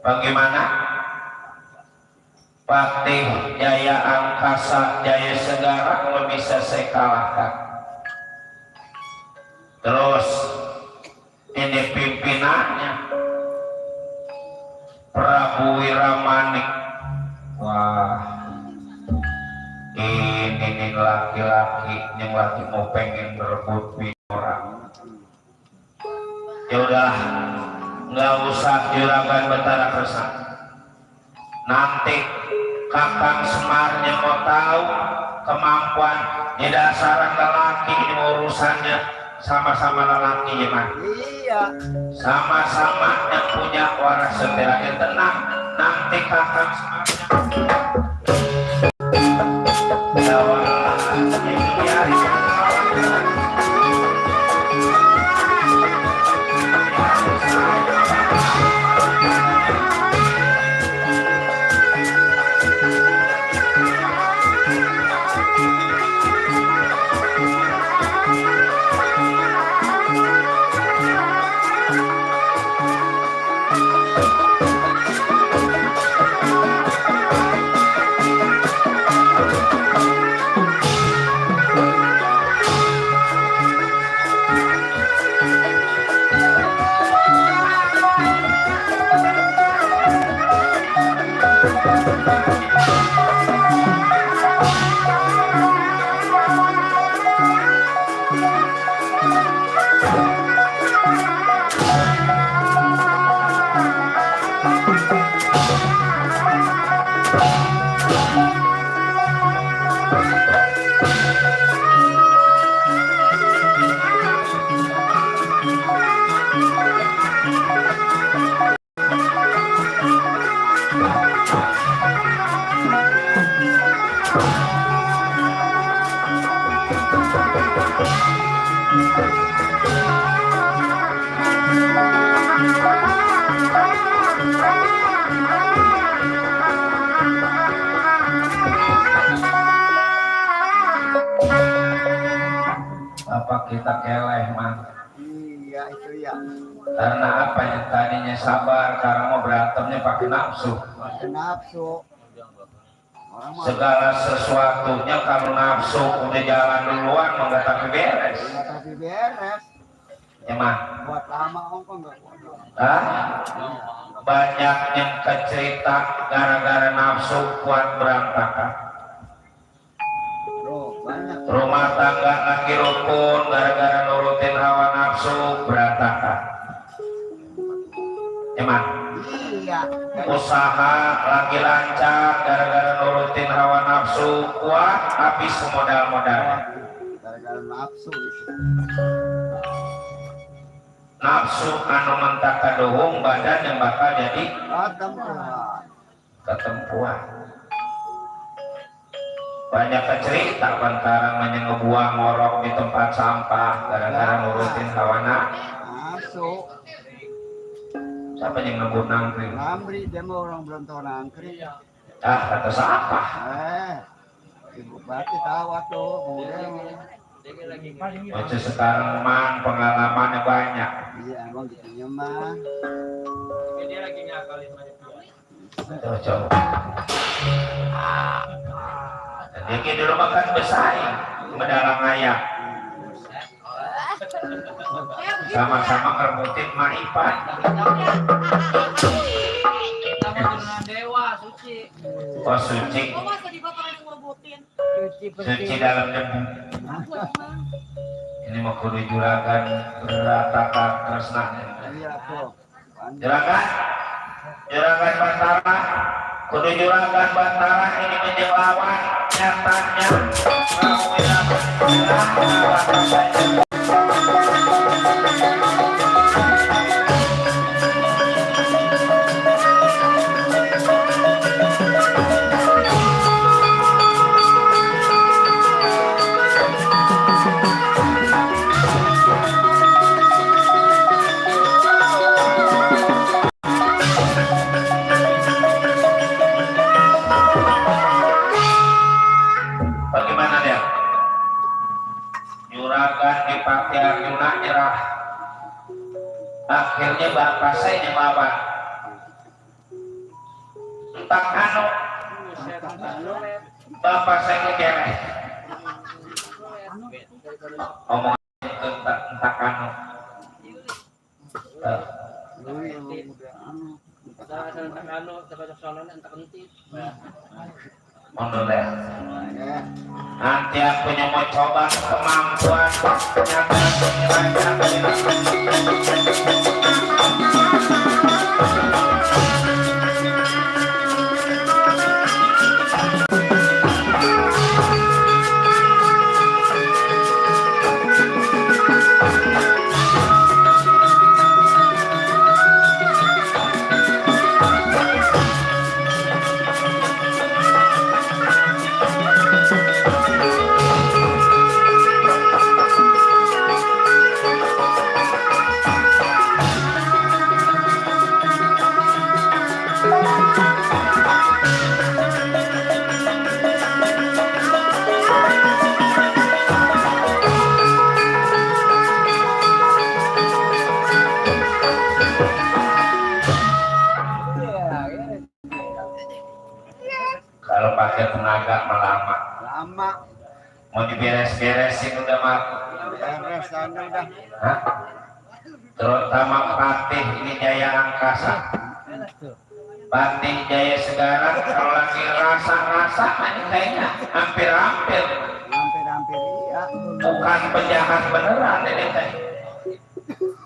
Bagaimana? Patih Jaya Angkasa Jaya Segara kalau bisa saya kalahkan. Terus ini pimpinannya Prabu Wiramanik. Wah, ini laki-laki yang lagi mau pengen berebut orang. Ya udah, nggak usah juragan Batara Kresna. Nanti Kakang Semarnya mau tahu kemampuan di dasaran lelaki ini urusannya sama-sama lelaki ya man. Iya. Sama-sama yang punya waras setia yang tenang. Nanti Kakang Semarnya. Apa kita keleh man? Iya itu ya. Karena apa yang tadinya sabar, sekarang mau berantemnya pakai nafsu. Pakai nafsu. Orang mah segala sesuatunya kalau nafsu udah jalan duluan mau nggak tapi beres nggak tapi beres. emang Buat lama ongkong nggak kuat. banyak yang kecerita gara-gara nafsu kuat berantakan Bro, banyak. rumah tangga lagi rukun gara-gara nurutin hawa nafsu berantakan emang Iya. usaha lagi lancar gara-gara nurutin hawa nafsu kuat habis modal-modalnya Gara-gara nafsu itu. nafsu anu mentak kadohong badan yang bakal jadi Ketempuhan. ketempuan banyak cerita pantarang ngebuang ngorok di tempat sampah gara-gara nurutin hawa Nafsu. siapa yang ngebut nangkring Ngambri dia mah orang belum tahu nangkring. kata siapa Ibu Bati tahu tuh, udah. Maksud sekarang man pengalamannya banyak Iya emang gitu mah. Dia lagi ngakalin banyak. coba jadi kita dulu makan bersaing mendalang ayam sama-sama ngerebutin maifat Sama turunan dewa, suci. oh suci suci dalam debu ini mau kudu juragan beratakan tresnanya Iya tuh. juragan juragan Bantara kudu juragan Bantara ini menjelawan nyatanya bagaimana dia juragan dipakai Arjuna nyerah akhirnya bapak saya nyelawan entah anu bapak saya kekereh omongan entah anu Lu yang udah anu. mundur deh Ya. nanti aku mau coba kemampuan nyata kalau pakai tenaga melama Lama. mau diberes-beresin udah mah Beres sana udah. hah? Terutama Patih ini Jaya Angkasa Patih Jaya Segara kalau lagi rasa-rasa ini kayaknya hampir-hampir Hampir-hampir iya. bukan penjahat beneran ini teh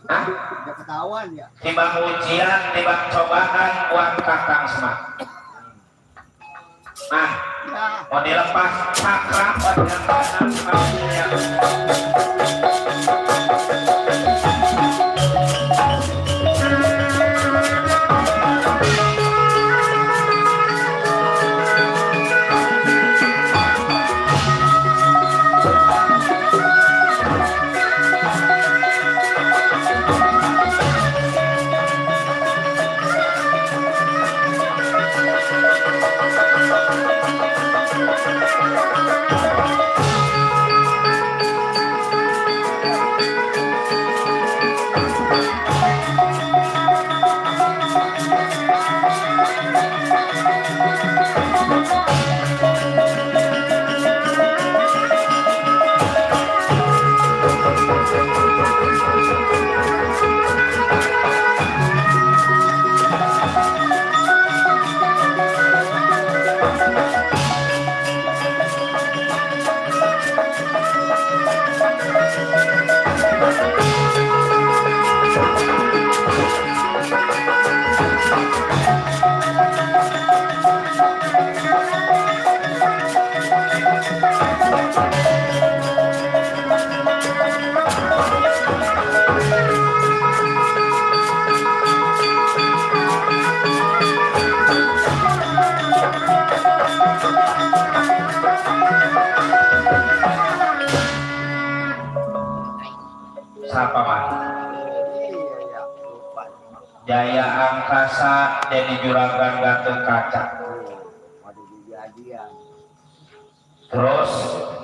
hah? Udah ketahuan ya. Timbang ujian, timbang cobaan buat kakang semak nah Ya. mau dilepas cakra bagian kanan kakinya. Siapa man? Iya, lupa. Jaya Angkasa jadi juragan Gatot Kaca. Ada kejadian. Terus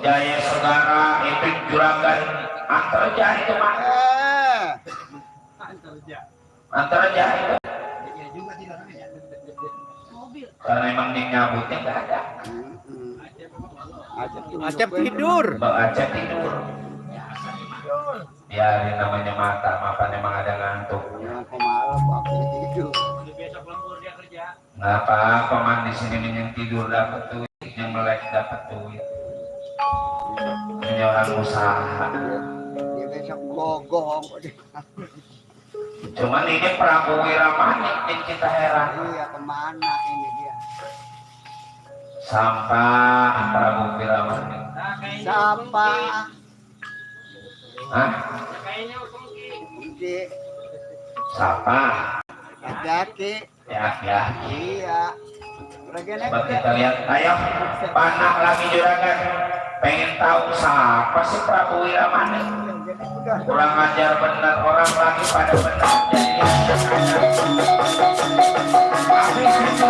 Jaya Segara itu juragan Antarja itu mah. Antarja itu. Karena emang di nyabutnya nggak ada. Acap tidur. Mbak Aceh tidur. Biarin namanya mata, makan emang ada ngantuk. Yang kemarin waktu tidur. Besok lembur dia kerja. Nggak apa-apa man, di sini yang tidur dapat duit, yang melek dapat duit. Ini orang usaha. Dia besok gogong. Cuman ini Prabu Wiramanik yang kita heran. Iya, kemana ini dia? Sampah Prabu Wiramanik. Nah, kayaknya Sampah. Hah? Kayaknya Ungki. Ungki. Sampah. Hati-hati. Ya. Iya. Bagian Coba kita lihat. Ayo, panah lagi juragan. Pengen tahu siapa sih Prabu Wiramanik? Kurang ajar benar, orang lagi pada benar. Jadi habis itu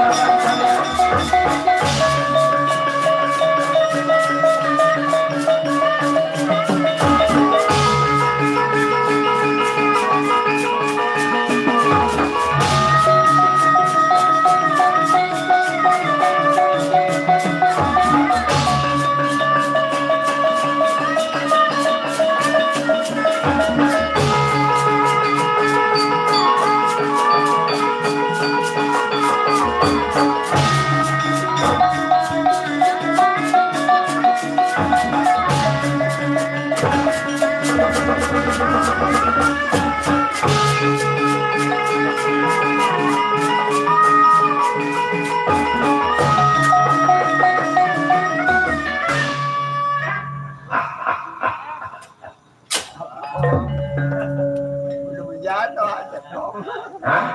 Belum jatuh aja dong. hah?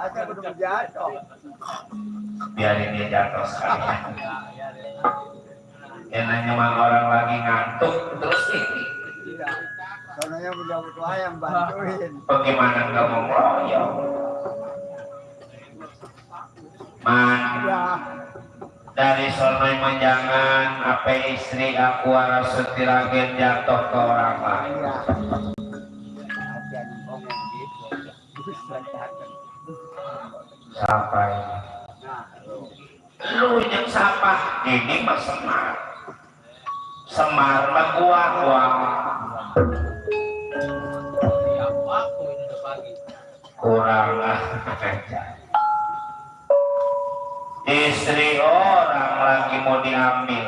Aja belum jatuh. Biarin dia jatuh sekalian. Ya nanya mah orang lagi ngantuk terus ini. Iya. Soalnya udah butuh ayam bantuin. Bagaimana nggak mau ngeroyok? Man, Ya. dari sonoy menjangan apa istri aku harus setiragen jatuh ke orang lain. Iya. Aja ngomong gitu. Buset jangan. Siapa ini? Nah, Lu yang siapa? Ini mah Semar. Semar mah gua. Siapa? Kok ini udah pagi. Kurang ajar. Istri orang lagi mau diambil.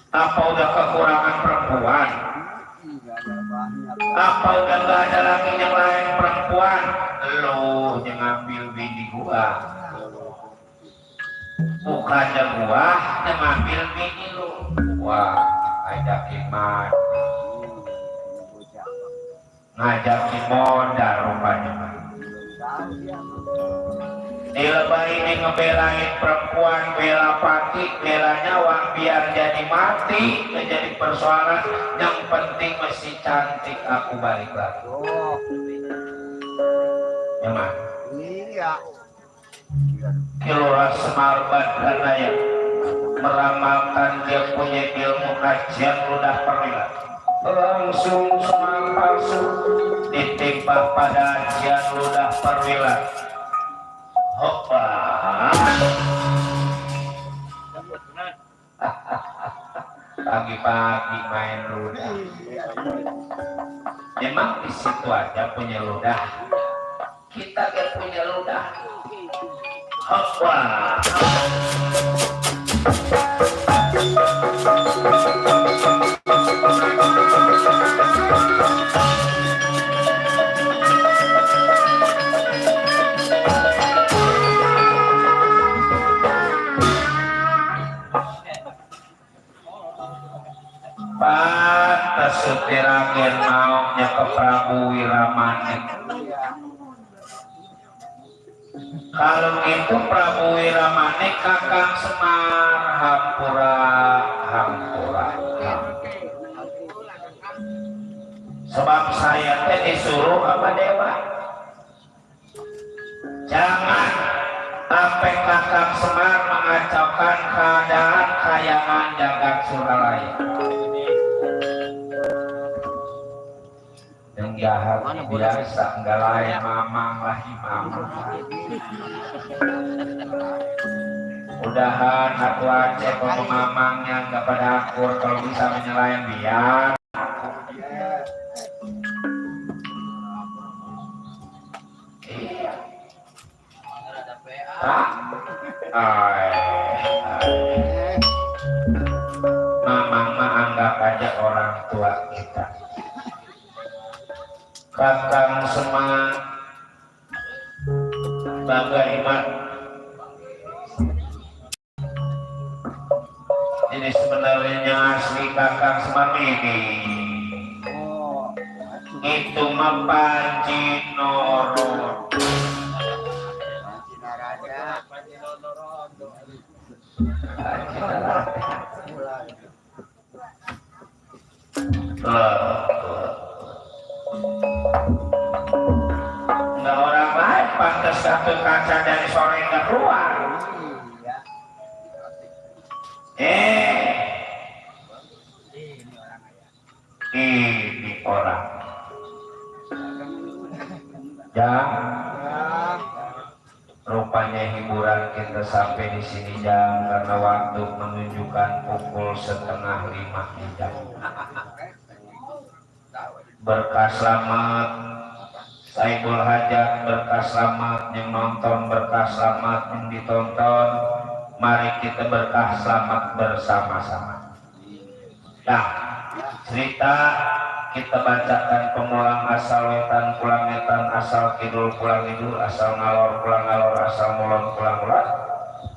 Apa udah kekurangan perempuan? iya ada banyak. Apa udah gak ada lagi yang lain perempuan? Lu yang ngambil bini gua. Bukannya gua yang ngambil bini lu. Wah, ngajakin mati. Bocah. Ngajakin modal rupanya. Tahu dia. Dilebay ini ngebelain perempuan, bela pati, bela nyawa biar jadi mati, menjadi persoalan. Yang penting mesti cantik, aku balik lagi. Oh, Nyaman. iya. Kilora Semar Badana yang meramalkan dia punya ilmu kajian ludah perwira. Langsung Semar palsu ditimpa pada ajian ludah perwira. Hoppa. Pagi-pagi main ludah. Emang di situ aja punya ludah. Kita gak punya ludah. Hoppa. Pantas supiragen maunya ke Prabu Wiramanik. Iya. Kalau itu Prabu Wiramanik Kakang Semar hampura hampura. Sebab saya teh disuruh sama dewa. Jangan sampai Kakang Semar mengacaukan keadaan kayangan jagat Suralaya. Yang jahat biasa enggak lain mamang lagi mamang. Mudahan aku aceh kalau mamangnya enggak pada akur, kalau bisa menyelain biar. Mamang mah anggap aja orang tua kita. Kakang Semar bagaimana? Ini sebenarnya asli Kakang Semar ini. Itu mah Panji Noro. Nggak orang lain pantas satu kaca dari sore ke keluar. Ini orang. Jang, rupanya hiburan kita sampai di sini jam karena waktu menunjukkan pukul 4:30 di jam. Berkah selamat Saiful Hajat, berkah selamat yang nonton, berkah selamat yang ditonton. Mari kita berkah selamat bersama-sama. Nah, cerita kita bacakan pemulang asal wetan pulang wetan, asal kidul pulang kidul, asal ngalor pulang ngalor, asal mulon pulang mulon.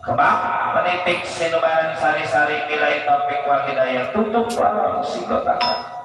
Kebak menitik sinubaran sari-sari bilai topik wal hidayah tutup warung sigotakan.